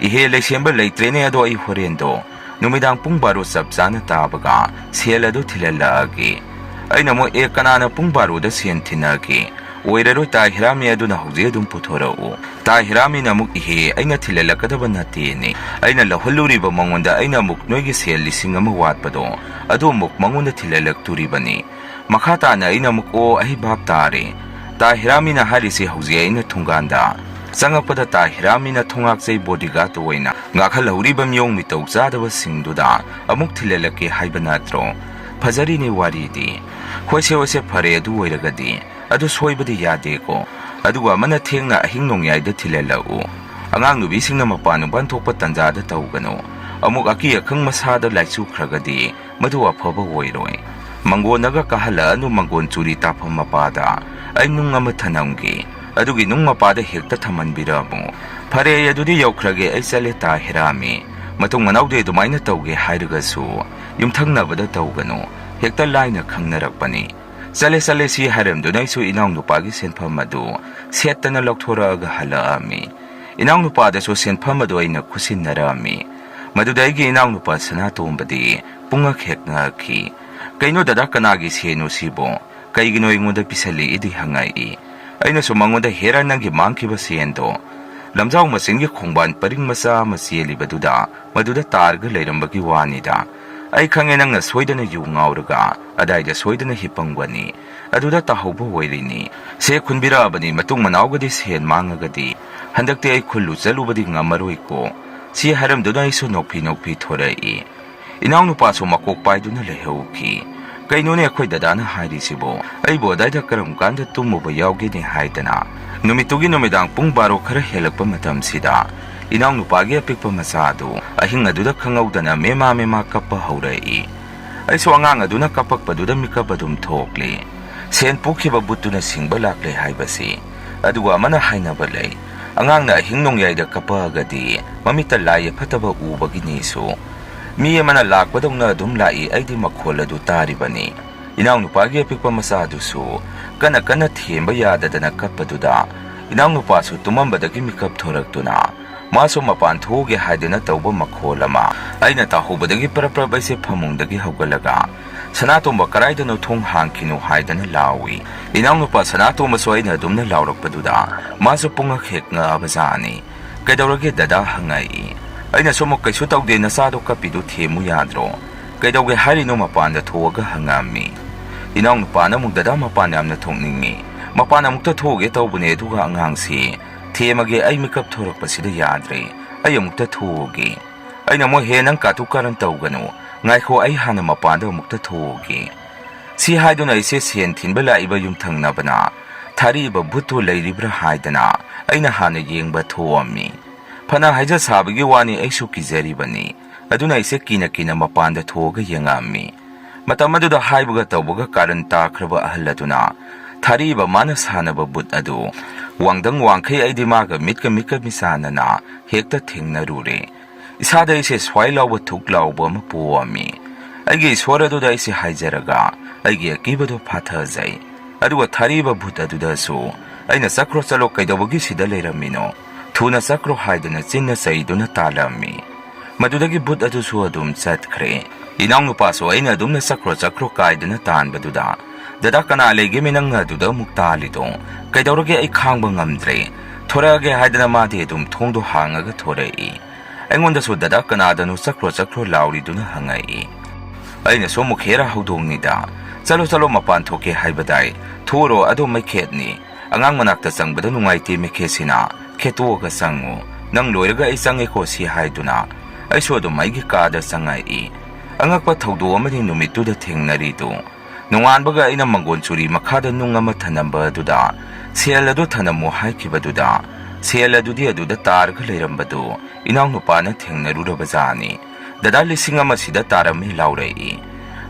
"ꯏꯍꯦ, ꯂꯩꯁꯦꯝꯕ, ꯂꯩꯇ꯭ꯔꯦꯅꯦ, ꯑꯗꯣ ꯑꯩ ꯍꯣꯔꯦꯟꯗꯣ ꯅꯨꯃꯤꯗꯥꯡ ꯄꯨꯡ ꯕꯥꯔꯣ ꯆꯞ ꯆꯥꯅ ꯇꯥꯕꯒ ꯁꯦꯜ ꯑꯗꯨ ꯊꯤꯜꯍꯜꯂꯛꯑꯒꯦ"꯫ ꯑꯩꯅ ꯑꯃꯨꯛ, "ꯑꯦ, ꯀꯅꯥꯅ ꯄꯨꯡ ꯕꯥꯔꯣꯗ ꯁꯦꯟ ꯊꯤꯟꯅꯒꯦ? ꯑꯣꯏꯔꯔꯣꯏ, ꯇꯥ ꯍꯤꯔꯥꯃꯤ ꯑꯗꯨꯅ ꯍꯧꯖꯤꯛ ꯑꯗꯨꯝ ꯄꯨꯊꯣꯔꯛꯎ"꯫ ꯇꯥ ꯍꯤꯔꯥꯃꯤꯅ ꯑꯃꯨꯛ, "ꯏꯍꯦ, ꯑꯩꯅ ꯊꯤꯜꯍꯜꯂꯛꯀꯗꯕ ꯅꯠꯇꯦꯅꯦ꯫ ꯑꯩꯅ ꯂꯧꯍꯜꯂꯨꯔꯤꯕ ꯃꯉꯣꯟꯗ ꯑꯩꯅ ꯑꯃꯨꯛ ꯅꯣꯏꯒꯤ ꯁꯦꯜ ꯂꯤꯁꯤꯡ ꯑꯃ ꯋꯥꯠꯄꯗꯣ, ꯑꯗꯨ ꯑꯃꯨꯛ ꯃꯉꯣꯟꯗ ꯊꯤꯜꯍꯜꯂꯛꯇꯣꯔꯤꯕꯅꯤ"꯫ ꯃꯈꯥ ꯇꯥꯅ ꯑꯩꯅ ꯑꯃꯨꯛ, "ꯑꯣ, ꯑꯩ ꯚꯥꯞ ꯇꯥꯔꯦ꯫ ꯇꯥ ꯍꯤꯔꯥꯃꯤꯅ ꯍꯥꯏꯔꯤꯁꯤ ꯍꯧꯖꯤꯛ ꯑꯩꯅ ꯊꯣꯡꯒꯥꯟꯗ ꯆꯪꯉꯛꯄꯗ ꯇꯥ ꯍꯤꯔꯥꯃꯤꯅ ꯊꯣꯡꯉꯥꯛꯆꯩ bodyguard ꯑꯣꯏꯅ ꯉꯥꯛꯍꯜꯍꯧꯔꯤꯕ ꯃꯤꯑꯣꯡ ꯃꯤꯇꯧ ꯆꯥꯗꯕꯁꯤꯡꯗꯨꯗ ꯑꯃꯨꯛ ꯊꯤꯜꯍꯜꯂꯛꯀꯦ ꯍꯥꯏꯕ ꯅꯠꯇ꯭ꯔꯣ? ꯐꯖꯔꯤꯅꯦ ꯋꯥꯔꯤꯗꯤ꯫ ꯍꯣꯏꯁꯦ, ꯍꯣꯏꯁꯦ, ꯐꯔꯦ, ꯑꯗꯨ ꯑꯣꯏꯔꯒꯗꯤ꯫ ꯑꯗꯨ ꯁꯣꯏꯕꯗꯤ ꯌꯥꯗꯦꯀꯣ꯫ ꯑꯗꯨꯒ ꯑꯃꯅ ꯊꯦꯡꯅ ꯑꯍꯤꯡ ꯅꯣꯡꯌꯥꯏꯗ ꯊꯤꯜꯍꯜꯂꯛꯎ꯫ ꯑꯉꯥꯡ ꯅꯨꯄꯤꯁꯤꯡꯅ ꯃꯄꯥꯟ ꯅꯨꯄꯥꯟ ꯊꯣꯛꯄ ꯇꯟꯖꯥꯗ ꯇꯧꯒꯅꯨ꯫ ꯑꯃꯨꯛ ꯑꯀꯤ ꯑꯈꯪ ꯃꯁꯥꯗ ꯂꯥꯏꯆꯨꯈ꯭ꯔꯒꯗꯤ ꯃꯗꯨ ꯑꯐꯕ ꯑꯣꯏꯔꯣꯏ꯫ ꯃꯪꯒꯣꯟꯗꯒ ꯀꯥꯍꯜꯂꯛꯑꯅꯨ, ꯃꯪꯒꯣꯟ ꯆꯨꯔꯤ ꯇꯥꯐꯝ ꯃꯄꯥꯗ꯫ ꯑꯩ ꯅꯨꯡ ꯑꯃ ꯊꯅꯝꯒꯦ꯫ ꯑꯗꯨꯒꯤ ꯅꯨꯡ ꯃꯄꯥꯗ ꯍꯦꯛꯇ ꯊꯝꯍꯟꯕꯤꯔꯝꯃꯨ꯫ ꯐꯔꯦ, ꯑꯩ ꯑꯗꯨꯗꯤ ꯌꯧꯈ꯭ꯔꯒꯦ, ꯑꯩ ꯆꯠꯂꯦ ꯇꯥ ꯍꯤꯔꯥꯃꯤ꯫ ꯃꯇꯨꯡ ꯃꯅꯥꯎꯗꯤ ꯑꯗꯨꯃꯥꯏꯅ ꯇꯧꯒꯦ ꯍꯥꯏꯔꯒꯁꯨ ꯌꯨꯝꯊꯪꯅꯕꯗ ꯇꯧꯒꯅꯨ꯫ ꯍꯦꯛꯇ ꯂꯥꯏꯅ ꯈꯪꯅꯔꯛꯄꯅꯤ꯫ ꯆꯠꯂꯦ, ꯆꯠꯂꯦ, ꯁꯤ ꯍꯥꯏꯔꯝꯗꯨꯅ ꯑꯩꯁꯨ ꯏꯅꯥꯎꯅꯨꯄꯥꯒꯤ ꯁꯦꯟꯐꯝ ꯑꯗꯨ ꯁꯦꯠꯇꯅ ꯂꯧꯊꯣꯔꯛꯑꯒ ꯍꯜꯂꯛꯑꯝꯃꯤ꯫ ꯏꯅꯥꯎꯅꯨꯄꯥꯗꯁꯨ ꯁꯦꯟꯐꯝ ꯑꯗꯨ ꯑꯩꯅ ꯈꯨꯠꯁꯤꯟꯅꯔꯛꯑꯝꯃꯤ꯫ ꯃꯗꯨꯗ ꯑꯩꯒꯤ ꯏꯅꯥꯎꯅꯨꯄꯥ ꯁꯅꯥꯇꯣꯝꯕꯗꯤ ꯄꯨꯡꯉꯛ ꯍꯦꯛ ꯉꯛꯈꯤ꯫ "ꯀꯩꯅꯣ ꯗꯗꯥ, ꯀꯅꯥꯒꯤ ꯁꯦꯟꯅꯣ ꯁꯤꯕꯣ? ꯀꯩꯒꯤꯅꯣ ꯑꯩꯉꯣꯟꯗ ꯄꯤꯁꯜꯂꯛꯏꯗꯤ?" ꯍꯪꯉꯛꯏ꯫ ꯑꯩꯅꯁꯨ ꯃꯉꯣꯟꯗ, "ꯍꯦꯔꯥ, ꯅꯪꯒꯤ ꯃꯥꯡꯈꯤꯕ ꯁꯦꯟꯗꯣ ꯂꯝꯖꯥꯎ ꯃꯆꯤꯟꯒꯤ ꯈꯣꯡꯕꯥꯟ ꯄꯔꯤꯡ ꯃꯆꯥ ꯑꯃ ꯆꯦꯜꯂꯤꯕꯗꯨꯗ ꯃꯗꯨꯗ ꯇꯥꯔꯒ ꯂꯩꯔꯝꯕꯒꯤ ꯋꯥꯅꯤꯗ꯫ ꯑꯩ ꯈꯪꯉꯦ, ꯅꯪꯅ ꯁꯣꯏꯗꯅ ꯌꯨ ꯉꯥꯎꯔꯒ ꯑꯗꯥꯏꯗ ꯁꯣꯏꯗꯅ ꯍꯤꯞꯄꯝꯒꯅꯤ꯫ ꯑꯗꯨꯗ ꯇꯥꯍꯧꯕ ꯑꯣꯏꯔꯤꯅꯤ꯫ ꯁꯦ ꯈꯨꯟꯕꯤꯔꯛꯑꯕꯅꯤ, ꯃꯇꯨꯡ ꯃꯅꯥꯎꯒꯗꯤ ꯁꯦꯟ ꯃꯥꯡꯉꯒꯗꯤ ꯍꯟꯗꯛꯇꯤ ꯑꯩ ꯈꯨꯜꯂꯨ ꯆꯠꯂꯨꯕꯗꯤ ꯉꯝꯃꯔꯣꯏꯀꯣ"꯫ ꯁꯤ ꯍꯥꯏꯔꯝꯗꯨꯅ ꯑꯩꯁꯨ ꯅꯣꯛꯐꯤ ꯅꯣꯛꯐꯤ ꯊꯣꯔꯛꯏ꯫ ꯏꯅꯥꯎꯅꯨꯄꯥꯁꯨ ꯃꯀꯣꯛ ꯄꯥꯏꯗꯨꯅ ꯂꯩꯍꯧꯈꯤ꯫ "ꯀꯩꯅꯣꯅꯦ ꯑꯩꯈꯣꯏ ꯗꯗꯥꯅ ꯍꯥꯏꯔꯤꯁꯤꯕꯣ? ꯑꯩꯕꯨ ꯑꯗꯥꯏꯗ ꯀꯔꯝ ꯀꯥꯟꯗ ꯇꯨꯝꯃꯨꯕ ꯌꯥꯎꯒꯦꯅꯦ?" ꯍꯥꯏꯗꯅ꯫ ꯅꯨꯃꯤꯠꯇꯨꯒꯤ ꯅꯨꯃꯤꯗꯥꯡ ꯄꯨꯡ ꯕꯥꯔꯣ ꯈꯔ ꯍꯦꯜꯂꯛꯄ ꯃꯇꯝꯁꯤꯗ ꯏꯅꯥꯎꯅꯨꯄꯥꯒꯤ ꯑꯄꯤꯛꯄ ꯃꯆꯥ ꯑꯗꯨ ꯑꯍꯤꯡ ꯑꯗꯨꯗ ꯈꯪꯍꯧꯗꯅ ꯃꯦꯃꯥ ꯃꯦꯃꯥ ꯀꯞꯄ ꯍꯧꯔꯛꯏ꯫ ꯑꯩꯁꯨ ꯑꯉꯥꯡ ꯑꯗꯨꯅ ꯀꯞꯄꯛꯄꯗꯨꯗ ꯃꯤꯀꯞ ꯑꯗꯨꯝ ꯊꯣꯛꯂꯤ꯫ ꯁꯦꯟ ꯄꯨꯈꯤꯕ ꯕꯨꯠꯇꯨꯅ ꯁꯤꯡꯕ ꯂꯥꯛꯂꯦ ꯍꯥꯏꯕꯁꯤ꯫ ꯑꯗꯨꯒ ꯑꯃꯅ ꯍꯥꯏꯅꯕ ꯂꯩ, ꯑꯉꯥꯡꯅ ꯑꯍꯤꯡ ꯅꯣꯡꯌꯥꯏꯗ ꯀꯞꯄꯛꯑꯒꯗꯤ ꯃꯃꯤꯠꯇ ꯂꯥꯏ ꯑꯐꯠꯇꯕ ꯎꯕꯒꯤꯅꯤꯁꯨ꯫ ꯃꯤ ꯑꯃꯅ ꯂꯥꯛꯄꯗꯧꯅ ꯑꯗꯨꯝ ꯂꯥꯛꯏ, ꯑꯩꯗꯤ ꯃꯈꯣꯜ ꯑꯗꯨ ꯇꯥꯔꯤꯕꯅꯤ꯫ ꯏꯅꯥꯎꯅꯨꯄꯥꯒꯤ ꯑꯄꯤꯛꯄ ꯃꯆꯥꯗꯨꯁꯨ ꯀꯟꯅ ꯀꯟꯅ ꯊꯦꯝꯕ ꯌꯥꯗꯗꯅ ꯀꯞꯄꯗꯨꯗ ꯏꯅꯥꯎꯅꯨꯄꯥꯁꯨ ꯇꯨꯝꯃꯝꯕꯗꯒꯤ ꯃꯤꯀꯞ ꯊꯣꯔꯛꯇꯨꯅ ꯃꯥꯁꯨ ꯃꯄꯥꯟ ꯊꯣꯛꯎꯒꯦ ꯍꯥꯏꯗꯨꯅ ꯇꯧꯕ ꯃꯈꯣꯜ ꯑꯃ ꯑꯩꯅ ꯇꯥꯍꯧꯕꯗꯒꯤ ꯄ꯭ꯔꯞ ꯄ꯭ꯔꯞ ꯑꯩꯁꯦ ꯐꯃꯨꯡꯗꯒꯤ ꯍꯧꯒꯠꯂꯒ, "ꯁꯅꯥꯇꯣꯝꯕ, ꯀꯗꯥꯏꯗꯅꯣ, ꯊꯣꯡ ꯍꯥꯡꯈꯤꯅꯨ" ꯍꯥꯏꯗꯅ ꯂꯥꯎꯏ꯫ ꯏꯅꯥꯎꯅꯨꯄꯥ ꯁꯅꯥꯇꯣꯝꯕꯁꯨ ꯑꯩꯅ ꯑꯗꯨꯝꯅ ꯂꯥꯎꯔꯛꯄꯗꯨꯗ ꯃꯥꯁꯨ ꯄꯨꯡꯉꯛ ꯍꯦꯛ ꯉꯛꯑꯕꯖꯥꯠꯅꯤ꯫ "ꯀꯩꯗꯧꯔꯒꯦ ꯗꯗꯥ?" ꯍꯪꯉꯛꯏ꯫ ꯑꯩꯅꯁꯨ ꯑꯃꯨꯛ, "ꯀꯩꯁꯨ ꯇꯧꯗꯦ, ꯅꯆꯥꯗꯣ ꯀꯞꯄꯤꯗꯨ ꯊꯦꯝꯃꯨ ꯌꯥꯗ꯭ꯔꯣ?" "ꯀꯩꯗꯧꯒꯦ ꯍꯥꯏꯔꯤꯅꯣ?" ꯃꯄꯥꯟꯗ ꯊꯣꯛꯑꯒ ꯍꯪꯉꯛꯑꯝꯃꯤ꯫ ꯏꯅꯥꯎꯅꯨꯄꯥꯅ ꯑꯃꯨꯛ, "ꯗꯗꯥ, ꯃꯄꯥꯟ ꯌꯥꯝꯅ ꯊꯣꯛꯅꯤꯡꯉꯤ꯫ ꯃꯄꯥꯟ ꯑꯃꯨꯛꯇ ꯊꯣꯛꯎꯒꯦ ꯇꯧꯕꯅꯦ, ꯑꯗꯨꯒ ꯑꯉꯥꯡꯁꯤ ꯊꯦꯝꯃꯒꯦ, ꯑꯩ ꯃꯤꯀꯞ ꯊꯣꯔꯛꯄꯁꯤꯗ ꯌꯥꯗ꯭ꯔꯦ꯫ ꯑꯩ ꯑꯃꯨꯛꯇ ꯊꯣꯛꯎꯒꯦ꯫ ꯑꯩꯅ ꯑꯃꯨꯛ, "ꯍꯦ, ꯅꯪ ꯀꯥꯇꯨ ꯀꯥꯔꯟ ꯇꯧꯒꯅꯨ꯫ ꯉꯥꯏꯈꯣ, ꯑꯩ ꯍꯥꯟꯅ ꯃꯄꯥꯟꯗ ꯑꯃꯨꯛꯇ ꯊꯣꯛꯎꯒꯦ"꯫ ꯁꯤ ꯍꯥꯏꯗꯨꯅ ꯑꯩꯁꯦ ꯁꯦꯟ ꯊꯤꯟꯕ ꯂꯥꯛꯏꯕ ꯌꯨꯝꯊꯪꯅꯕꯅ ꯊꯥꯔꯛꯏꯕ ꯚꯨꯠꯇꯨ ꯂꯩꯔꯤꯕ꯭ꯔꯥ ꯍꯥꯏꯗꯅ ꯑꯩꯅ ꯍꯥꯟꯅ ꯌꯦꯡꯕ ꯊꯣꯛꯑꯝꯃꯤ꯫ ꯐꯅ ꯍꯥꯏꯖ ꯁꯥꯕꯒꯤ ꯋꯥꯅꯤ, ꯑꯩꯁꯨ ꯀꯤꯖꯔꯤꯕꯅꯤ꯫ ꯑꯗꯨꯅ ꯑꯩꯁꯦ ꯀꯤꯅ ꯀꯤꯅ ꯃꯄꯥꯟꯗ ꯊꯣꯛꯑꯒ ꯌꯦꯡꯉꯛꯑꯝꯃꯤ꯫ ꯃꯇꯝ ꯑꯗꯨꯗ ꯍꯥꯏꯕꯒ ꯇꯧꯕꯒ ꯀꯥꯔꯟ ꯇꯥꯈ꯭ꯔꯕ ꯑꯍꯜ ꯑꯗꯨꯅ ꯊꯥꯔꯛꯏꯕ ꯃꯥꯅ ꯁꯥꯟꯅꯕ ꯚꯨꯠ ꯑꯗꯨ ꯋꯥꯡꯗꯪ ꯋꯥꯡꯈꯩ ꯑꯩꯗꯤ ꯃꯥꯒ ꯃꯤꯠꯀ ꯃꯤꯠꯀ ꯃꯤꯆꯥꯟꯅꯅ ꯍꯦꯛꯇ ꯊꯦꯡꯅꯔꯨꯔꯦ꯫ ꯏꯁꯥꯗ ꯑꯩꯁꯦ ꯁ꯭ꯋꯥꯏ ꯂꯥꯎꯕ ꯊꯨꯛ ꯂꯥꯎꯕ ꯑꯃ ꯄꯣꯛꯑꯝꯃꯤ꯫ ꯑꯩꯒꯤ ꯏꯁꯣꯔ ꯑꯗꯨꯗ ꯑꯩꯁꯦ ꯍꯥꯏꯖꯔꯒ ꯑꯩꯒꯤ ꯑꯀꯤꯕꯗꯣ ꯐꯥꯊꯖꯩ꯫ ꯑꯗꯨꯒ ꯊꯥꯔꯛꯏꯕ ꯚꯨꯠ ꯑꯗꯨꯗꯁꯨ ꯑꯩꯅ, "ꯆꯠꯈ꯭ꯔꯣ, ꯆꯠꯂꯣ, ꯀꯩꯗꯧꯕꯒꯤ ꯁꯤꯗ ꯂꯩꯔꯝꯃꯤꯅꯣ? ꯊꯨꯅ ꯆꯠꯈ꯭ꯔꯣ" ꯍꯥꯏꯗꯨꯅ ꯆꯤꯟꯅ ꯆꯩꯗꯨꯅ ꯇꯥꯜꯂꯝꯃꯤ꯫ ꯃꯗꯨꯗꯒꯤ ꯚꯨꯠ ꯑꯗꯨꯁꯨ ꯑꯗꯨꯝ ꯆꯠꯈ꯭ꯔꯦ꯫ ꯏꯅꯥꯎꯅꯨꯄꯥꯁꯨ ꯑꯩꯅ ꯑꯗꯨꯝꯅ "ꯆꯠꯈ꯭ꯔꯣ, ꯆꯠꯈ꯭ꯔꯣ" ꯀꯥꯏꯗꯨꯅ ꯇꯥꯟꯕꯗꯨꯗ, "ꯗꯗꯥ, ꯀꯅꯥ ꯂꯩꯒꯦꯃꯤ ꯅꯪꯅ ꯑꯗꯨꯗ ꯑꯃꯨꯛ ꯇꯥꯜꯂꯤꯗꯣ? ꯀꯩꯗꯧꯔꯒꯦ? ꯑꯩ ꯈꯥꯡꯕ ꯉꯝꯗ꯭ꯔꯦ꯫ ꯊꯣꯔꯛꯑꯒꯦ" ꯍꯥꯏꯗꯅ ꯃꯥꯗꯤ ꯑꯗꯨꯝ ꯊꯣꯡꯗꯣ ꯍꯥꯡꯉꯒ ꯊꯣꯔꯛꯏ꯫ ꯑꯩꯉꯣꯟꯗꯁꯨ "ꯗꯗꯥ, ꯀꯅꯥꯗꯅꯣ ꯆꯠꯈ꯭ꯔꯣ ꯆꯠꯈ꯭ꯔꯣ ꯂꯥꯎꯔꯤꯗꯨꯅ?" ꯍꯪꯉꯛꯏ꯫ ꯑꯩꯅꯁꯨ ꯑꯃꯨꯛ ꯈꯦꯔ ꯍꯧꯗꯣꯡꯅꯤꯗ, "ꯆꯠꯂꯣ ꯆꯠꯂꯣ, ꯃꯄꯥꯟ ꯊꯣꯛꯀꯦ ꯍꯥꯏꯕꯗꯥꯏ? ꯊꯣꯛꯎꯔꯣ, ꯑꯗꯣ ꯃꯩꯈꯦꯠꯅꯤ꯫ ꯑꯉꯥꯡ ꯃꯅꯥꯛꯇ ꯆꯪꯕꯗ ꯅꯨꯡꯉꯥꯏꯇꯦ ꯃꯩꯈꯦꯠꯁꯤꯅ꯫ ꯈꯦꯠꯇꯣꯛꯑꯒ ꯆꯪꯉꯨ꯫ ꯅꯪ ꯂꯣꯏꯔꯒ ꯑꯩ ꯆꯪꯉꯦꯀꯣ" ꯁꯤ ꯍꯥꯏꯗꯨꯅ ꯑꯩꯁꯨ ꯑꯗꯨꯝ ꯑꯩꯒꯤ ꯀꯥꯗ ꯆꯪꯉꯛꯏ꯫ ꯑꯉꯛꯄ ꯊꯧꯗꯣꯛ ꯑꯃꯅꯤ ꯅꯨꯃꯤꯠꯇꯨꯗ ꯊꯦꯡꯅꯔꯤꯗꯨ꯫ ꯅꯣꯡꯉꯥꯟꯕꯒ ꯑꯩꯅ ꯃꯪꯒꯣꯟ ꯆꯨꯔꯤ ꯃꯈꯥꯗ ꯅꯨꯡ ꯑꯃ ꯊꯅꯝꯕ ꯑꯗꯨꯗ, "ꯁꯦꯜ ꯑꯗꯨ ꯊꯅꯝꯃꯨ" ꯍꯥꯏꯈꯤꯕꯗꯨꯗ, ꯁꯦꯜ ꯑꯗꯨꯗꯤ ꯑꯗꯨꯗ ꯇꯥꯔꯒ ꯂꯩꯔꯝꯕꯗꯨ ꯏꯅꯥꯎꯅꯨꯄꯥꯅ ꯊꯦꯡꯅꯔꯨꯔꯕꯖꯥꯠꯅꯤ꯫ "ꯗꯗꯥ, ꯂꯤꯁꯤꯡ ꯑꯃ ꯁꯤꯗ ꯇꯥꯔꯝꯃꯤ" ꯂꯥꯎꯔꯛꯏ꯫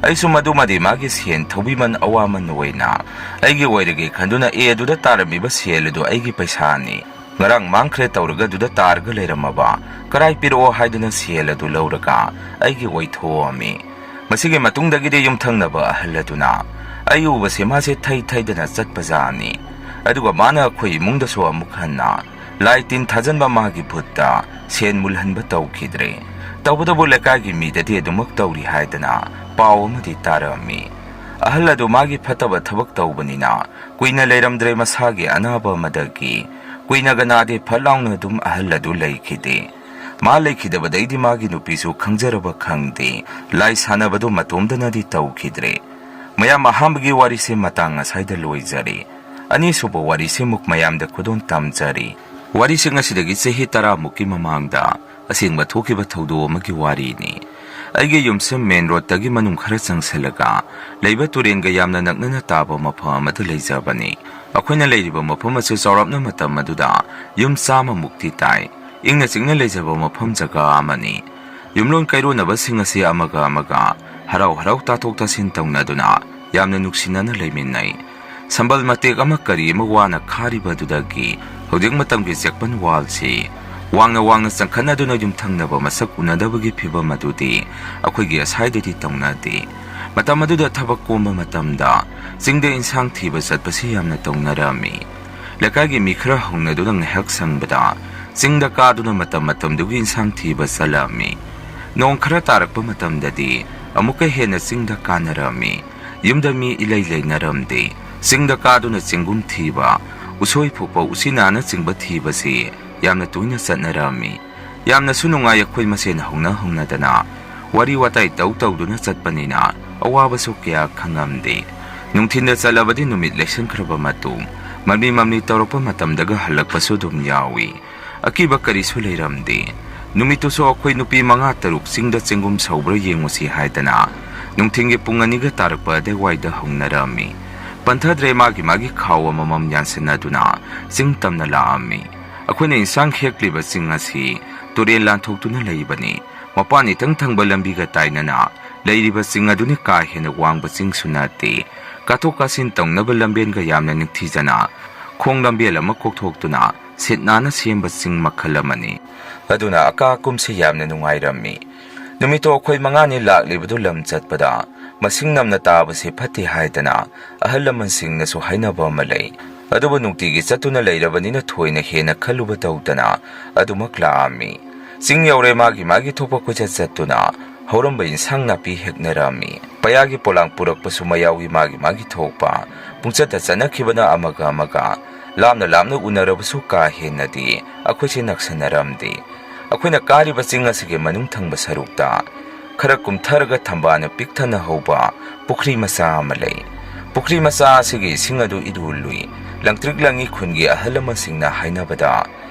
ꯑꯩꯁꯨ ꯃꯗꯨꯃꯗꯤ ꯃꯥꯒꯤ ꯁꯦꯟ ꯊꯧꯕꯤꯃꯟ ꯑꯋꯥꯃꯟ ꯑꯣꯏꯅ ꯑꯩꯒꯤ ꯑꯣꯏꯔꯒꯦ ꯈꯟꯗꯨꯅ, "ꯑꯦ, ꯑꯗꯨꯗ ꯇꯥꯔꯝꯃꯤꯕ ꯁꯦꯜ ꯑꯗꯨ ꯑꯩꯒꯤ ꯄꯩꯁꯥꯅꯤ꯫ ꯉꯔꯥꯡ ꯃꯥꯡꯈ꯭ꯔꯦ ꯇꯧꯔꯒ ꯑꯗꯨꯗ ꯇꯥꯔꯒ ꯂꯩꯔꯝꯃꯕ꯫ ꯀꯔꯥꯏ ꯄꯤꯔꯛꯑꯣ" ꯍꯥꯏꯗꯨꯅ ꯁꯦꯜ ꯑꯗꯨ ꯂꯧꯔꯒ ꯑꯩꯒꯤ ꯑꯣꯏꯊꯣꯛꯑꯝꯃꯤ꯫ ꯃꯁꯤꯒꯤ ꯃꯇꯨꯡꯗꯒꯤꯗꯤ ꯌꯨꯝꯊꯪꯅꯕ ꯑꯍꯜ ꯑꯗꯨꯅ ꯑꯩ ꯎꯕꯁꯦ ꯃꯥꯁꯦ ꯊꯩ ꯊꯩꯗꯅ ꯆꯠꯄꯖꯥꯠꯅꯤ꯫ ꯑꯗꯨꯒ ꯃꯥꯅ ꯑꯩꯈꯣꯏ ꯏꯃꯨꯡꯗꯁꯨ ꯑꯃꯨꯛ ꯍꯟꯅ ꯂꯥꯏ ꯇꯤꯟ ꯊꯥꯖꯟꯕ ꯃꯥꯒꯤ ꯚꯨꯠꯇ ꯁꯦꯟ ꯃꯨꯜꯍꯟꯕ ꯇꯧꯈꯤꯗ꯭ꯔꯦ꯫ ꯇꯧꯕꯇꯕꯨ ꯂꯩꯀꯥꯏꯒꯤ ꯃꯤꯗꯗꯤ ꯑꯗꯨꯃꯛ ꯇꯧꯔꯤ ꯍꯥꯏꯗꯅ ꯄꯥꯎ ꯑꯃꯗꯤ ꯇꯥꯔꯝꯃꯤ꯫ ꯑꯍꯜ ꯑꯗꯨ ꯃꯥꯒꯤ ꯐꯠꯇꯕ ꯊꯕꯛ ꯇꯧꯕꯅꯤꯅ ꯀꯨꯏꯅ ꯂꯩꯔꯝꯗ꯭ꯔꯦ, ꯃꯁꯥꯒꯤ ꯑꯅꯥꯕ ꯑꯃꯗꯒꯤ ꯀꯨꯏꯅꯒ ꯅꯥꯗꯦ, ꯐꯠ ꯂꯥꯎꯅ ꯑꯗꯨꯝ ꯑꯍꯜ ꯑꯗꯨ ꯂꯩꯈꯤꯗꯦ꯫ ꯃꯥ ꯂꯩꯈꯤꯗꯕꯗꯩꯗꯤ ꯃꯥꯒꯤ ꯅꯨꯄꯤꯁꯨ ꯈꯪꯖꯔꯕ ꯈꯪꯗꯦ, ꯂꯥꯏ ꯁꯥꯟꯅꯕꯗꯨ ꯃꯇꯣꯝꯗꯅꯗꯤ ꯇꯧꯈꯤꯗ꯭ꯔꯦ꯫ ꯃꯌꯥꯝ, ꯑꯍꯥꯟꯕꯒꯤ ꯋꯥꯔꯤꯁꯦ ꯃꯇꯥꯡ ꯑꯁꯥꯏꯗ ꯂꯣꯏꯖꯔꯦ꯫ ꯑꯅꯤꯁꯨꯕ ꯋꯥꯔꯤꯁꯤꯃꯨꯛ ꯃꯌꯥꯝꯗ ꯈꯨꯗꯣꯜ ꯇꯝꯖꯔꯤ꯫ ꯋꯥꯔꯤꯁꯤꯡ ꯑꯁꯤꯗꯒꯤ ꯆꯍꯤ ꯇꯔꯥꯃꯨꯛꯀꯤ ꯃꯃꯥꯡꯗ ꯑꯁꯦꯡꯕ ꯊꯣꯛꯈꯤꯕ ꯊꯧꯗꯣꯛ ꯑꯃꯒꯤ ꯋꯥꯔꯤꯅꯤ꯫ ꯑꯩꯒꯤ ꯌꯨꯝꯁꯦ ꯃꯦꯟ ꯔꯣꯗꯇꯒꯤ ꯃꯅꯨꯡ ꯈꯔ ꯆꯪꯁꯤꯜꯂꯒ ꯂꯩꯕ ꯇꯨꯔꯦꯟꯒ ꯌꯥꯝꯅ ꯅꯛꯅꯅ ꯇꯥꯕ ꯃꯐꯝ ꯑꯃꯗ ꯂꯩꯖꯕꯅꯤ꯫ ꯑꯩꯈꯣꯏꯅ ꯂꯩꯔꯤꯕ ꯃꯐꯝ ꯑꯁꯤ ꯆꯥꯎꯔꯥꯛꯅ ꯃꯇꯝ ꯑꯗꯨꯗ ꯌꯨꯝ ꯆꯥꯝꯃꯃꯨꯛꯇꯤ ꯇꯥꯏ꯫ ꯏꯪꯅ ꯆꯤꯛꯅ ꯂꯩꯖꯕ ꯃꯐꯝ ꯖꯒꯥ ꯑꯃꯅꯤ꯫ ꯌꯨꯝꯂꯣꯟ ꯀꯩꯔꯣꯟꯅꯕꯁꯤꯡ ꯑꯁꯤ ꯑꯃꯒ ꯑꯃꯒ ꯍꯔꯥꯎ ꯍꯔꯥꯎ ꯇꯥꯊꯣꯛ ꯇꯥꯁꯤꯟ ꯇꯧꯅꯗꯨꯅ ꯌꯥꯝꯅ ꯅꯨꯡꯁꯤꯅꯅ ꯂꯩꯃꯤꯟꯅꯩ꯫ ꯁꯝꯕꯜ ꯃꯇꯦꯛ ꯑꯃ ꯀꯔꯤ ꯑꯃ ꯋꯥꯅ ꯈꯥꯔꯤꯕꯗꯨꯗꯒꯤ ꯍꯧꯖꯤꯛ ꯃꯇꯝꯒꯤ ꯆꯦꯛꯄꯟ ꯋꯥꯜꯁꯤ ꯋꯥꯡꯅ ꯋꯥꯡꯅ ꯆꯪꯈꯠꯅꯗꯨꯅ ꯌꯨꯝꯊꯪꯅꯕ ꯃꯁꯛ ꯎꯅꯗꯕꯒꯤ ꯐꯤꯚꯝ ꯑꯗꯨꯗꯤ ꯑꯩꯈꯣꯏꯒꯤ ꯑꯁꯥꯏꯗꯗꯤ ꯇꯧꯅꯗꯦ꯫ ꯃꯇꯝ ꯑꯗꯨꯗ ꯊꯕꯛ ꯀꯣꯝꯕ ꯃꯇꯝꯗ ꯆꯤꯡꯗ ꯏꯟꯁꯥꯡ ꯊꯤꯕ ꯆꯠꯄꯁꯤ ꯌꯥꯝꯅ ꯇꯧꯅꯔꯝꯃꯤ꯫ ꯂꯩꯀꯥꯏꯒꯤ ꯃꯤ ꯈꯔ ꯍꯧꯅꯗꯨꯅ ꯉꯥꯏꯍꯥꯛ ꯁꯪꯕꯗ ꯆꯤꯡꯗ ꯀꯥꯗꯨꯅ ꯃꯇꯝ ꯃꯇꯝꯗꯨꯒꯤ ꯏꯟꯁꯥꯡ ꯊꯤꯕ ꯆꯠꯂꯝꯃꯤ꯫ ꯅꯣꯡ ꯈꯔ ꯇꯥꯔꯛꯄ ꯃꯇꯝꯗꯗꯤ ꯑꯃꯨꯛꯀ ꯍꯦꯟꯅ ꯆꯤꯡꯗ ꯀꯥꯅꯔꯝꯃꯤ꯫ ꯌꯨꯝꯗ ꯃꯤ ꯏꯂꯩ ꯂꯩꯅꯔꯝꯗꯦ꯫ ꯆꯤꯡꯗ ꯀꯥꯗꯨꯅ ꯆꯦꯡꯒꯨꯝ ꯊꯤꯕ, ꯎꯁꯣꯏ ꯐꯨꯛꯄ, ꯎꯆꯤꯅꯥꯅꯆꯤꯡꯕ ꯊꯤꯕꯁꯤ ꯌꯥꯝꯅ ꯇꯣꯏꯅ ꯆꯠꯅꯔꯝꯃꯤ꯫ ꯌꯥꯝꯅꯁꯨ ꯅꯨꯡꯉꯥꯏ꯫ ꯑꯩꯈꯣꯏ ꯃꯁꯦꯟ ꯍꯧꯅ ꯍꯧꯅꯗꯅ ꯋꯥꯔꯤ ꯋꯥꯇꯥꯏ ꯇꯧ ꯇꯧꯗꯨꯅ ꯆꯠꯄꯅꯤꯅ ꯑꯋꯥꯕꯁꯨ ꯀꯌꯥ ꯈꯪꯉꯝꯗꯦ꯫ ꯅꯨꯡꯊꯤꯟꯗ ꯆꯠꯂꯕꯗꯤ ꯅꯨꯃꯤꯠ ꯂꯩꯁꯟꯈ꯭ꯔꯕ ꯃꯇꯨꯡ ꯃꯝꯂꯤ ꯃꯝꯂꯤ ꯇꯧꯔꯛꯄ ꯃꯇꯝꯗꯒ ꯍꯜꯂꯛꯄꯁꯨ ꯑꯗꯨꯝ ꯌꯥꯎꯏ꯫ ꯑꯀꯤꯕ ꯀꯔꯤꯁꯨ ꯂꯩꯔꯝꯗꯦ꯫ ꯅꯨꯃꯤꯠꯇꯨꯁꯨ ꯑꯩꯈꯣꯏ ꯅꯨꯄꯤ ꯃꯉꯥ ꯇꯔꯨꯛ ꯆꯤꯡꯗ ꯆꯦꯡꯒꯨꯝ ꯁꯧꯕ꯭ꯔꯥ ꯌꯦꯡꯉꯨꯁꯤ ꯍꯥꯏꯗꯅ ꯅꯨꯡꯊꯤꯟꯒꯤ ꯄꯨꯡ ꯑꯅꯤꯒ ꯇꯥꯔꯛꯄ ꯑꯗꯨꯋꯥꯏꯗ ꯍꯧꯅꯔꯝꯃꯤ꯫ ꯄꯟꯊꯗ꯭ꯔꯦ, ꯃꯥꯒꯤ ꯃꯥꯒꯤ ꯈꯥꯎ ꯑꯃꯃꯝ ꯌꯥꯟꯁꯤꯟꯅꯗꯨꯅ ꯆꯤꯡ ꯇꯝꯅ ꯂꯥꯛꯑꯝꯃꯤ꯫ ꯑꯩꯈꯣꯏꯅ ꯏꯟꯁꯥꯡ ꯍꯦꯛꯂꯤꯕ ꯆꯤꯡ ꯑꯁꯤ ꯇꯨꯔꯦꯜ ꯂꯥꯟꯊꯣꯛꯇꯨꯅ ꯂꯩꯕꯅꯤ꯫ ꯃꯄꯥꯟ ꯏꯊꯪ ꯊꯪꯕ ꯂꯝꯕꯤꯒ ꯇꯥꯏꯅꯅ ꯂꯩꯔꯤꯕ ꯆꯤꯡ ꯑꯗꯨꯅꯤ ꯀꯥ ꯍꯦꯟꯅ ꯋꯥꯡꯕ ꯆꯤꯡꯁꯨ ꯅꯠꯇꯦ꯫ ꯀꯥꯊꯣꯛ ꯀꯥꯁꯤꯟ ꯇꯧꯅꯕ ꯂꯝꯕꯦꯟꯒ ꯌꯥꯝꯅ ꯅꯤꯡꯊꯤꯖꯅ ꯈꯣꯡ ꯂꯝꯕꯦꯜ ꯑꯃ ꯀꯣꯛꯊꯣꯛꯇꯨꯅ ꯁꯤꯠ ꯅꯥꯟꯅ ꯁꯦꯝꯕ ꯆꯤꯡ ꯃꯈꯜ ꯑꯃꯅꯤ꯫ ꯑꯗꯨꯅ ꯑꯀꯥ ꯑꯀꯨꯝꯁꯤ ꯌꯥꯝꯅ ꯅꯨꯡꯉꯥꯏꯔꯝꯃꯤ꯫ ꯅꯨꯃꯤꯠꯇꯣ ꯑꯩꯈꯣꯏ ꯃꯉꯥꯅꯤ ꯂꯥꯛꯂꯤꯕꯗꯨ ꯂꯝ ꯆꯠꯄꯗ ꯃꯁꯤꯡ ꯅꯝꯅ ꯇꯥꯕꯁꯤ ꯐꯠꯇꯦ ꯍꯥꯏꯗꯅ ꯑꯍꯜ ꯂꯃꯟꯁꯤꯡꯅꯁꯨ ꯍꯥꯏꯅꯕ ꯑꯃ ꯂꯩ꯫ ꯑꯗꯨꯕꯨ ꯅꯨꯡꯇꯤꯒꯤ ꯆꯠꯇꯨꯅ ꯂꯩꯔꯕꯅꯤꯅ ꯊꯣꯏꯅ ꯍꯦꯟꯅ ꯈꯜꯂꯨꯕ ꯇꯧꯗꯅ ꯑꯗꯨꯃꯛ ꯂꯥꯛꯑꯝꯃꯤ꯫ ꯆꯤꯡ ꯌꯧꯔꯦ, ꯃꯥꯒꯤ ꯃꯥꯒꯤ ꯊꯣꯛꯄ ꯀꯣꯏꯆꯠ ꯆꯠꯇꯨꯅ ꯍꯧꯔꯝꯕ ꯏꯟꯁꯥꯡ ꯅꯥꯄꯤ ꯍꯦꯛꯅꯔꯝꯃꯤ꯫ ꯄꯌꯥꯒꯤ ꯄꯣꯂꯥꯡ ꯄꯨꯔꯛꯄꯁꯨ ꯃꯌꯥꯎꯏ ꯃꯥꯒꯤ ꯃꯥꯒꯤ ꯊꯣꯛꯄ꯫ ꯄꯨꯡꯆꯠꯇ ꯆꯠꯅꯈꯤꯕꯅ ꯑꯃꯒ ꯑꯃꯒ ꯂꯥꯞꯅ ꯂꯥꯞꯅ ꯎꯅꯔꯕꯁꯨ ꯀꯥ ꯍꯦꯟꯅꯗꯤ ꯑꯩꯈꯣꯏꯁꯦ ꯅꯛꯁꯟꯅꯔꯝꯗꯦ꯫ ꯑꯩꯈꯣꯏꯅ ꯀꯥꯔꯤꯕ ꯆꯤꯡ ꯑꯁꯤꯒꯤ ꯃꯅꯨꯡ ꯊꯪꯕ ꯁꯔꯨꯛꯇ ꯈꯔ ꯀꯨꯝꯊꯔꯒ ꯊꯝꯕꯥꯜꯅ ꯄꯤꯛ ꯊꯟꯅ ꯍꯧꯕ ꯄꯨꯈ꯭ꯔꯤ ꯃꯆꯥ ꯑꯃ ꯂꯩ꯫ ꯄꯨꯈ꯭ꯔꯤ ꯃꯆꯥ ꯑꯁꯤꯒꯤ ꯏꯁꯤꯡ ꯑꯗꯨ ꯏꯔꯨ ꯂꯨꯏ꯫ ꯂꯪꯇ꯭ꯔꯤꯛ ꯂꯪꯉꯤ꯫ ꯈꯨꯟꯒꯤ ꯑꯍꯜ ꯂꯃꯟꯁꯤꯡꯅ ꯍꯥꯏꯅꯕꯗ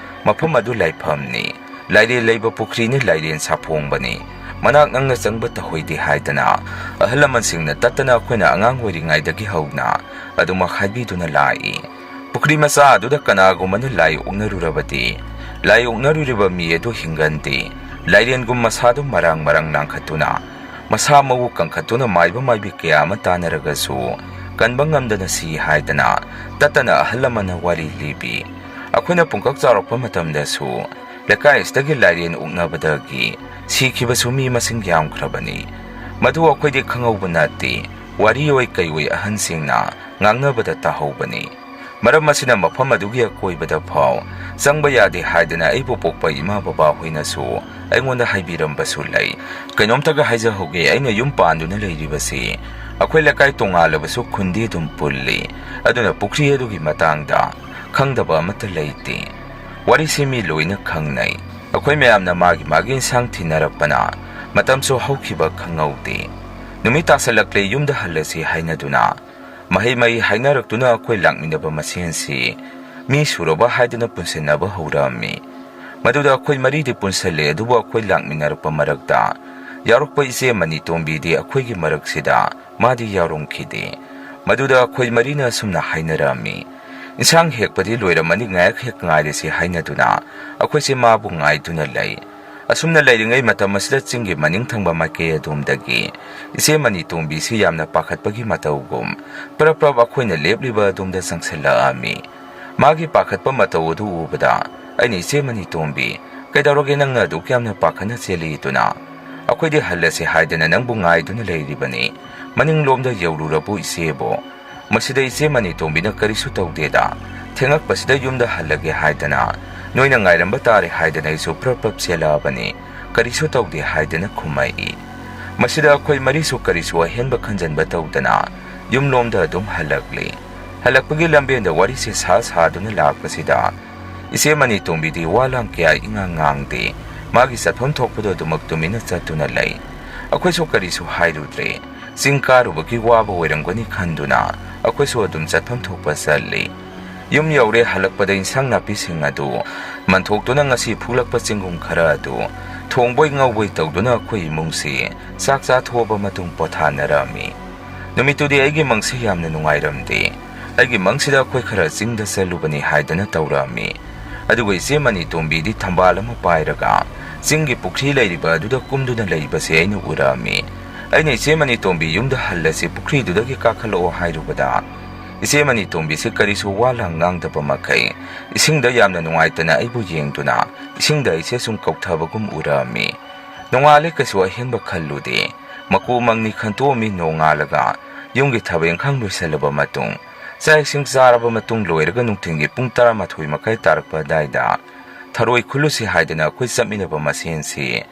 ꯃꯐꯝ ꯑꯗꯨ ꯂꯥꯏꯐꯝꯅꯤ꯫ ꯂꯥꯏꯔꯦꯟ ꯂꯩꯕ ꯄꯨꯈ꯭ꯔꯤꯅ ꯂꯥꯏꯔꯦꯟ ꯁꯥꯐꯣꯡꯕꯅꯤ꯫ ꯃꯅꯥꯛ ꯅꯛꯅ ꯆꯪꯕ ꯇꯧꯍꯩꯗꯦ ꯍꯥꯏꯗꯅ ꯑꯍꯜ ꯂꯃꯟꯁꯤꯡꯅ ꯇꯠꯇꯅ ꯑꯩꯈꯣꯏꯅ ꯑꯉꯥꯡ ꯑꯣꯏꯔꯤꯉꯩꯗꯒꯤ ꯍꯧꯅ ꯑꯗꯨꯃꯛ ꯍꯥꯏꯕꯤꯗꯨꯅ ꯂꯥꯛꯏ꯫ ꯄꯨꯈ꯭ꯔꯤ ꯃꯆꯥ ꯑꯗꯨꯗ ꯀꯅꯥꯒꯨꯝꯕꯅ ꯂꯥꯏ ꯑꯣꯛꯅꯔꯨꯔꯕꯗꯤ, ꯂꯥꯏ ꯑꯣꯛꯅꯔꯨꯔꯤꯕ ꯃꯤ ꯑꯗꯨ ꯍꯤꯡꯒꯟꯗꯦ꯫ ꯂꯥꯏꯔꯦꯟꯒꯨꯝ ꯃꯁꯥꯗꯨ ꯃꯔꯥꯡ ꯃꯔꯥꯡ ꯂꯥꯡꯈꯠꯇꯨꯅ, ꯃꯁꯥ ꯃꯎ ꯀꯟꯈꯠꯇꯨꯅ ꯃꯥꯏꯕ ꯃꯥꯏꯕꯤ ꯀꯌꯥ ꯑꯃ ꯇꯥꯟꯅꯔꯒꯁꯨ ꯀꯟꯕ ꯉꯝꯗꯅ ꯁꯤ ꯍꯥꯏꯗꯅ ꯇꯠꯇꯅ ꯑꯍꯜ ꯂꯃꯟꯅ ꯋꯥꯔꯤ ꯂꯤꯕꯤ꯫ ꯑꯩꯈꯣꯏꯅ ꯄꯨꯡꯀꯛ ꯆꯥꯎꯔꯛꯄ ꯃꯇꯝꯗꯁꯨ ꯂꯩꯀꯥꯏ ꯑꯁꯤꯗꯒꯤ ꯂꯥꯏꯔꯦꯟ ꯑꯣꯛꯅꯕꯗꯒꯤ ꯁꯤꯈꯤꯕꯁꯨ ꯃꯤ ꯃꯁꯤꯡ ꯌꯥꯝꯈ꯭ꯔꯕꯅꯤ꯫ ꯃꯗꯨ ꯑꯩꯈꯣꯏꯗꯤ ꯈꯪꯍꯧꯕ ꯅꯠꯇꯦ꯫ ꯋꯥꯔꯤ ꯑꯣꯏ ꯀꯩ ꯑꯣꯏ ꯑꯍꯟꯁꯤꯡꯅ ꯉꯥꯡꯅꯕꯗ ꯇꯥꯍꯧꯕꯅꯤ꯫ ꯃꯔꯝ ꯑꯁꯤꯅ ꯃꯐꯝ ꯑꯗꯨꯒꯤ ꯑꯀꯣꯏꯕꯗ ꯐꯥꯎ ꯆꯪꯕ ꯌꯥꯗꯦ ꯍꯥꯏꯗꯅ ꯑꯩꯕꯨ ꯄꯣꯛꯄ ꯏꯃꯥ ꯕꯕꯥ ꯍꯣꯏꯅꯁꯨ ꯑꯩꯉꯣꯟꯗ ꯍꯥꯏꯕꯤꯔꯝꯕꯁꯨ ꯂꯩ꯫ ꯀꯩꯅꯣꯝꯇꯒ ꯍꯥꯏꯖꯍꯧꯒꯦ, ꯑꯩꯅ ꯌꯨꯝ ꯄꯥꯟꯗꯨꯅ ꯂꯩꯔꯤꯕꯁꯤ ꯑꯩꯈꯣꯏ ꯂꯩꯀꯥꯏ ꯇꯣꯉꯥꯜꯂꯕꯁꯨ ꯈꯨꯟꯗꯤ ꯑꯗꯨꯝ ꯄꯨꯜꯂꯤ꯫ ꯑꯗꯨꯅ ꯄꯨꯈ꯭ꯔꯤ ꯑꯗꯨꯒꯤ ꯃꯇꯥꯡꯗ ꯈꯪꯗꯕ ꯑꯃꯠꯇ ꯂꯩꯇꯦ꯫ ꯋꯥꯔꯤꯁꯤ ꯃꯤ ꯂꯣꯏꯅ ꯈꯪꯅꯩ꯫ ꯑꯩꯈꯣꯏ ꯃꯌꯥꯝꯅ ꯃꯥꯒꯤ ꯃꯥꯒꯤ ꯏꯟꯁꯥꯡ ꯊꯤꯟꯅꯔꯛꯄꯅ ꯃꯇꯝꯁꯨ ꯍꯧꯈꯤꯕ ꯈꯪꯍꯧꯗꯦ꯫ ꯅꯨꯃꯤꯠ ꯇꯥꯁꯜꯂꯛꯂꯦ, ꯌꯨꯝꯗ ꯍꯜꯂꯁꯤ ꯍꯥꯏꯅꯗꯨꯅ ꯃꯍꯩ ꯃꯍꯩ ꯍꯥꯏꯅꯔꯛꯇꯨꯅ ꯑꯩꯈꯣꯏ ꯂꯥꯛꯃꯤꯟꯅꯕ ꯃꯁꯦꯟꯁꯤ ꯃꯤ ꯁꯨꯔꯕ ꯍꯥꯏꯗꯨꯅ ꯄꯨꯟꯁꯤꯟꯅꯕ ꯍꯧꯔꯛꯑꯝꯃꯤ꯫ ꯃꯗꯨꯗ ꯑꯩꯈꯣꯏ ꯃꯔꯤꯗꯤ ꯄꯨꯟꯁꯜꯂꯦ, ꯑꯗꯨꯕꯨ ꯑꯩꯈꯣꯏ ꯂꯥꯛꯃꯤꯟꯅꯔꯛꯄ ꯃꯔꯛꯇ ꯌꯥꯎꯔꯛꯄ ꯏꯆꯦ ꯃꯅꯤꯇꯣꯝꯕꯤꯗꯤ ꯑꯩꯈꯣꯏꯒꯤ ꯃꯔꯛꯁꯤꯗ ꯃꯥꯗꯤ ꯌꯥꯎꯔꯝꯈꯤꯗꯦ꯫ ꯃꯗꯨꯗ ꯑꯩꯈꯣꯏ ꯃꯔꯤꯅ ꯑꯁꯨꯝꯅ ꯍꯥꯏꯅꯔꯝꯃꯤ, "ꯏꯟꯁꯥꯡ ꯍꯦꯛꯄꯗꯤ ꯂꯣꯏꯔꯝꯃꯅꯤ, ꯉꯥꯏꯍꯥꯛ ꯍꯦꯛ ꯉꯥꯏꯔꯁꯤ" ꯍꯥꯏꯅꯗꯨꯅ ꯑꯩꯈꯣꯏꯁꯦ ꯃꯥꯕꯨ ꯉꯥꯏꯗꯨꯅ ꯂꯩ꯫ ꯑꯁꯨꯝꯅ ꯂꯩꯔꯤꯉꯩ ꯃꯇꯝ ꯑꯁꯤꯗ ꯆꯤꯡꯒꯤ ꯃꯅꯤꯡ ꯊꯪꯕ ꯃꯥꯏꯀꯩ ꯑꯗꯣꯝꯗꯒꯤ ꯏꯆꯦ ꯃꯅꯤꯇꯣꯝꯕꯤꯁꯤ ꯌꯥꯝꯅ ꯄꯥꯈꯠꯄꯒꯤ ꯃꯇꯧꯒꯨꯝ ꯄ꯭ꯔꯞ ꯄ꯭ꯔꯞ ꯑꯩꯈꯣꯏꯅ ꯂꯦꯞꯂꯤꯕ ꯑꯗꯣꯝꯗ ꯆꯪꯁꯤꯜꯂꯛꯑꯝꯃꯤ꯫ ꯃꯥꯒꯤ ꯄꯥꯈꯠꯄ ꯃꯇꯧ ꯑꯗꯨ ꯎꯕꯗ ꯑꯩꯅ, "ꯏꯆꯦ ꯃꯅꯤꯇꯣꯝꯕꯤ, ꯀꯩꯗꯧꯔꯒꯦ ꯅꯪꯅ ꯑꯗꯨꯛ ꯌꯥꯝꯅ ꯄꯥꯈꯠꯅ ꯆꯦꯜꯂꯤꯗꯨꯅ?" "ꯑꯩꯈꯣꯏꯗꯤ ꯍꯜꯂꯁꯤ ꯍꯥꯏꯗꯅ ꯅꯪꯕꯨ ꯉꯥꯏꯗꯨꯅ ꯂꯩꯔꯤꯕꯅꯤ꯫ ꯃꯅꯤꯡꯂꯣꯝꯗ ꯌꯧꯔꯨꯔꯕꯨ ꯏꯆꯦꯕꯨ?" ꯃꯁꯤꯗ ꯏꯆꯦ ꯃꯅꯤꯇꯣꯝꯕꯤꯅ, "ꯀꯔꯤꯁꯨ ꯇꯧꯗꯦꯗ, ꯊꯦꯡꯉꯛꯄꯁꯤꯗ ꯌꯨꯝꯗ ꯍꯜꯂꯒꯦ ꯍꯥꯏꯗꯅ ꯅꯣꯏꯅ ꯉꯥꯏꯔꯝꯕ ꯇꯥꯔꯦ ꯍꯥꯏꯗꯅ ꯑꯩꯁꯨ ꯄ꯭ꯔꯞ ꯄ꯭ꯔꯞ ꯆꯦꯜꯂꯛꯑꯕꯅꯤ, ꯀꯔꯤꯁꯨ ꯇꯧꯗꯦ" ꯍꯥꯏꯗꯅ ꯈꯨꯝꯃꯛꯏ꯫ ꯃꯁꯤꯗ ꯑꯩꯈꯣꯏ ꯃꯔꯤꯁꯨ ꯀꯔꯤꯁꯨ ꯑꯍꯦꯟꯕ ꯈꯟꯖꯟꯕ ꯇꯧꯗꯅ ꯌꯨꯝꯂꯣꯝꯗ ꯑꯗꯨꯝ ꯍꯜꯂꯛꯂꯤ꯫ ꯍꯜꯂꯛꯄꯒꯤ ꯂꯝꯕꯦꯟꯗ ꯋꯥꯔꯤꯁꯦ ꯁꯥ ꯁꯥꯗꯨꯅ ꯂꯥꯛꯄꯁꯤꯗ ꯏꯆꯦ ꯃꯅꯤꯇꯣꯝꯕꯤꯗꯤ ꯋꯥ ꯂꯥꯡ ꯀꯌꯥ ꯏꯉꯥꯡ ꯉꯥꯡꯗꯦ꯫ ꯃꯥꯒꯤ ꯆꯠꯐꯝ ꯊꯣꯛꯄꯗꯣ ꯑꯗꯨꯃꯛ ꯇꯨꯃꯤꯟꯅ ꯆꯠꯇꯨꯅ ꯂꯩ꯫ ꯑꯩꯈꯣꯏꯁꯨ ꯀꯔꯤꯁꯨ ꯍꯥꯏꯔꯨꯗ꯭ꯔꯦ꯫ ꯆꯤꯡ ꯀꯥꯔꯨꯕꯒꯤ ꯋꯥꯕ ꯑꯣꯏꯔꯝꯒꯅꯤ ꯈꯟꯗꯨꯅ ꯑꯩꯈꯣꯏꯁꯨ ꯑꯗꯨꯝ ꯆꯠꯐꯝ ꯊꯣꯛꯄ ꯆꯠꯂꯤ꯫ ꯌꯨꯝ ꯌꯧꯔꯦ꯫ ꯍꯜꯂꯛꯄꯗ ꯏꯟꯁꯥꯡ ꯅꯥꯄꯤꯁꯤꯡ ꯑꯗꯨ ꯃꯟꯊꯣꯛꯇꯨꯅ ꯉꯁꯤ ꯐꯨꯂꯛꯄ ꯆꯦꯡꯒꯨꯝ ꯈꯔ ꯑꯗꯨ ꯊꯣꯡꯕꯣꯏ ꯉꯧꯕꯣꯏ ꯇꯧꯗꯨꯅ ꯑꯩꯈꯣꯏ ꯏꯃꯨꯡꯁꯤ ꯆꯥꯛ ꯆꯥꯊꯣꯛꯑꯕ ꯃꯇꯨꯡ ꯄꯣꯊꯥꯅꯔꯝꯃꯤ꯫ ꯅꯨꯃꯤꯠꯇꯨꯗꯤ ꯑꯩꯒꯤ ꯃꯪꯁꯤ ꯌꯥꯝꯅ ꯅꯨꯡꯉꯥꯏꯔꯝꯗꯦ꯫ ꯑꯩꯒꯤ ꯃꯪꯁꯤꯗ ꯑꯩꯈꯣꯏ ꯈꯔ ꯆꯤꯡꯗ ꯆꯠꯂꯨꯕꯅꯤ ꯍꯥꯏꯗꯅ ꯇꯧꯔꯛꯑꯝꯃꯤ꯫ ꯑꯗꯨꯒ ꯏꯆꯦ ꯃꯅꯤꯇꯣꯝꯕꯤꯗꯤ ꯊꯝꯕꯥꯜ ꯑꯃ ꯄꯥꯏꯔꯒ ꯆꯤꯡꯒꯤ ꯄꯨꯈ꯭ꯔꯤ ꯂꯩꯔꯤꯕ ꯑꯗꯨꯗ ꯀꯨꯝꯗꯨꯅ ꯂꯩꯕꯁꯦ ꯑꯩꯅ ꯎꯔꯛꯑꯝꯃꯤ꯫ ꯑꯩꯅ ꯏꯆꯦ ꯃꯅꯤꯇꯣꯝꯕꯤ ꯌꯨꯝꯗ ꯍꯜꯂꯁꯤ, ꯄꯨꯈ꯭ꯔꯤꯗꯨꯗꯒꯤ ꯀꯥꯈꯠꯂꯛꯑꯣ ꯍꯥꯏꯔꯨꯕꯗ, ꯏꯆꯦ ꯃꯅꯤꯇꯣꯝꯕꯤꯁꯤ ꯀꯔꯤꯁꯨ ꯋꯥ ꯂꯥꯡ ꯉꯥꯡꯗꯕ ꯃꯈꯩ ꯏꯁꯤꯡꯗ ꯌꯥꯝꯅ ꯅꯨꯡꯉꯥꯏꯇꯅ ꯑꯩꯕꯨ ꯌꯦꯡꯗꯨꯅ ꯏꯁꯤꯡꯗ ꯑꯩꯁꯦ ꯁꯨꯝ ꯀꯧꯊꯕꯒꯨꯝ ꯎꯔꯛꯑꯝꯃꯤ꯫ ꯅꯣꯡꯉꯥꯜꯂꯦ, ꯀꯩꯁꯨ ꯑꯍꯦꯟꯕ ꯈꯜꯂꯨꯗꯦ꯫ ꯃꯀꯨ ꯃꯪꯅꯤ ꯈꯟꯇꯣꯛꯑꯝꯃꯤ꯫ ꯅꯣꯡꯉꯥꯜꯂꯒ ꯌꯨꯝꯒꯤ ꯊꯕꯛ ꯏꯪꯈꯥꯡ ꯂꯣꯏꯁꯤꯜꯂꯕ ꯃꯇꯨꯡ, ꯆꯥꯛ ꯏꯁꯤꯡ ꯆꯥꯔꯕ ꯃꯇꯨꯡ ꯂꯣꯏꯔꯒ ꯅꯨꯡꯊꯤꯜꯒꯤ ꯄꯨꯡ ꯇꯔꯥꯃꯥꯊꯣꯏ ꯃꯈꯥꯏ ꯇꯥꯔꯛꯄ ꯑꯗꯥꯏꯗ ꯊꯔꯣꯏ ꯈꯨꯜꯂꯨꯁꯤ ꯍꯥꯏꯗꯅ ꯑꯩꯈꯣꯏ ꯆꯠꯃꯤꯟꯅꯕ ꯃꯁꯦꯟꯁꯤ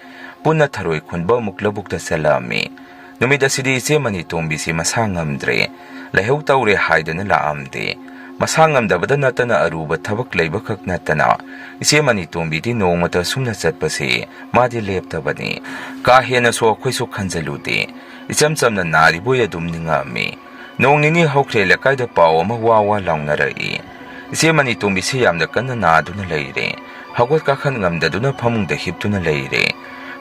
ꯄꯨꯟꯅ ꯊꯔꯣꯏ ꯈꯨꯟꯕ ꯑꯃꯨꯛ ꯂꯧꯕꯨꯛꯇ ꯆꯠꯂꯛꯑꯝꯃꯤ꯫ ꯅꯨꯃꯤꯠ ꯑꯁꯤꯗꯤ ꯏꯆꯦ ꯃꯅꯤꯇꯣꯝꯕꯤꯁꯤ ꯃꯁꯥ ꯉꯝꯗ꯭ꯔꯦ, ꯂꯥꯏꯍꯧ ꯇꯧꯔꯦ ꯍꯥꯏꯗꯅ ꯂꯥꯛꯑꯝꯗꯦ꯫ ꯃꯁꯥ ꯉꯝꯗꯕꯗ ꯅꯠꯇꯅ ꯑꯔꯨꯕ ꯊꯕꯛ ꯂꯩꯕꯈꯛ ꯅꯠꯇꯅ ꯏꯆꯦ ꯃꯅꯤꯇꯣꯝꯕꯤꯗꯤ ꯅꯣꯡꯃꯇ ꯁꯨꯝꯅ ꯆꯠꯄꯁꯤ ꯃꯥꯗꯤ ꯂꯦꯞꯇꯕꯅꯤ꯫ ꯀꯥ ꯍꯦꯟꯅꯁꯨ ꯑꯩꯈꯣꯏꯁꯨ ꯈꯟꯖꯜꯂꯨꯗꯦ꯫ ꯏꯆꯝ ꯆꯝꯅ ꯅꯥꯔꯤꯕꯣꯏ ꯑꯗꯨꯝ ꯅꯤꯡꯉꯛꯑꯝꯃꯤ꯫ ꯅꯣꯡ ꯅꯤꯅꯤ ꯍꯧꯈ꯭ꯔꯦ, ꯂꯩꯀꯥꯏꯗ ꯄꯥꯎ ꯑꯃ ꯋꯥ ꯋꯥ ꯂꯥꯎꯅꯔꯛꯏ꯫ ꯏꯆꯦ ꯃꯅꯤꯇꯣꯝꯕꯤꯁꯤ ꯌꯥꯝꯅ ꯀꯟꯅ ꯅꯥꯗꯨꯅ ꯂꯩꯔꯦ꯫ ꯍꯧꯒꯠ ꯀꯥꯈꯠ ꯉꯝꯗꯗꯨꯅ ꯐꯃꯨꯡꯗ ꯍꯤꯞꯇꯨꯅ ꯂꯩꯔꯦ꯫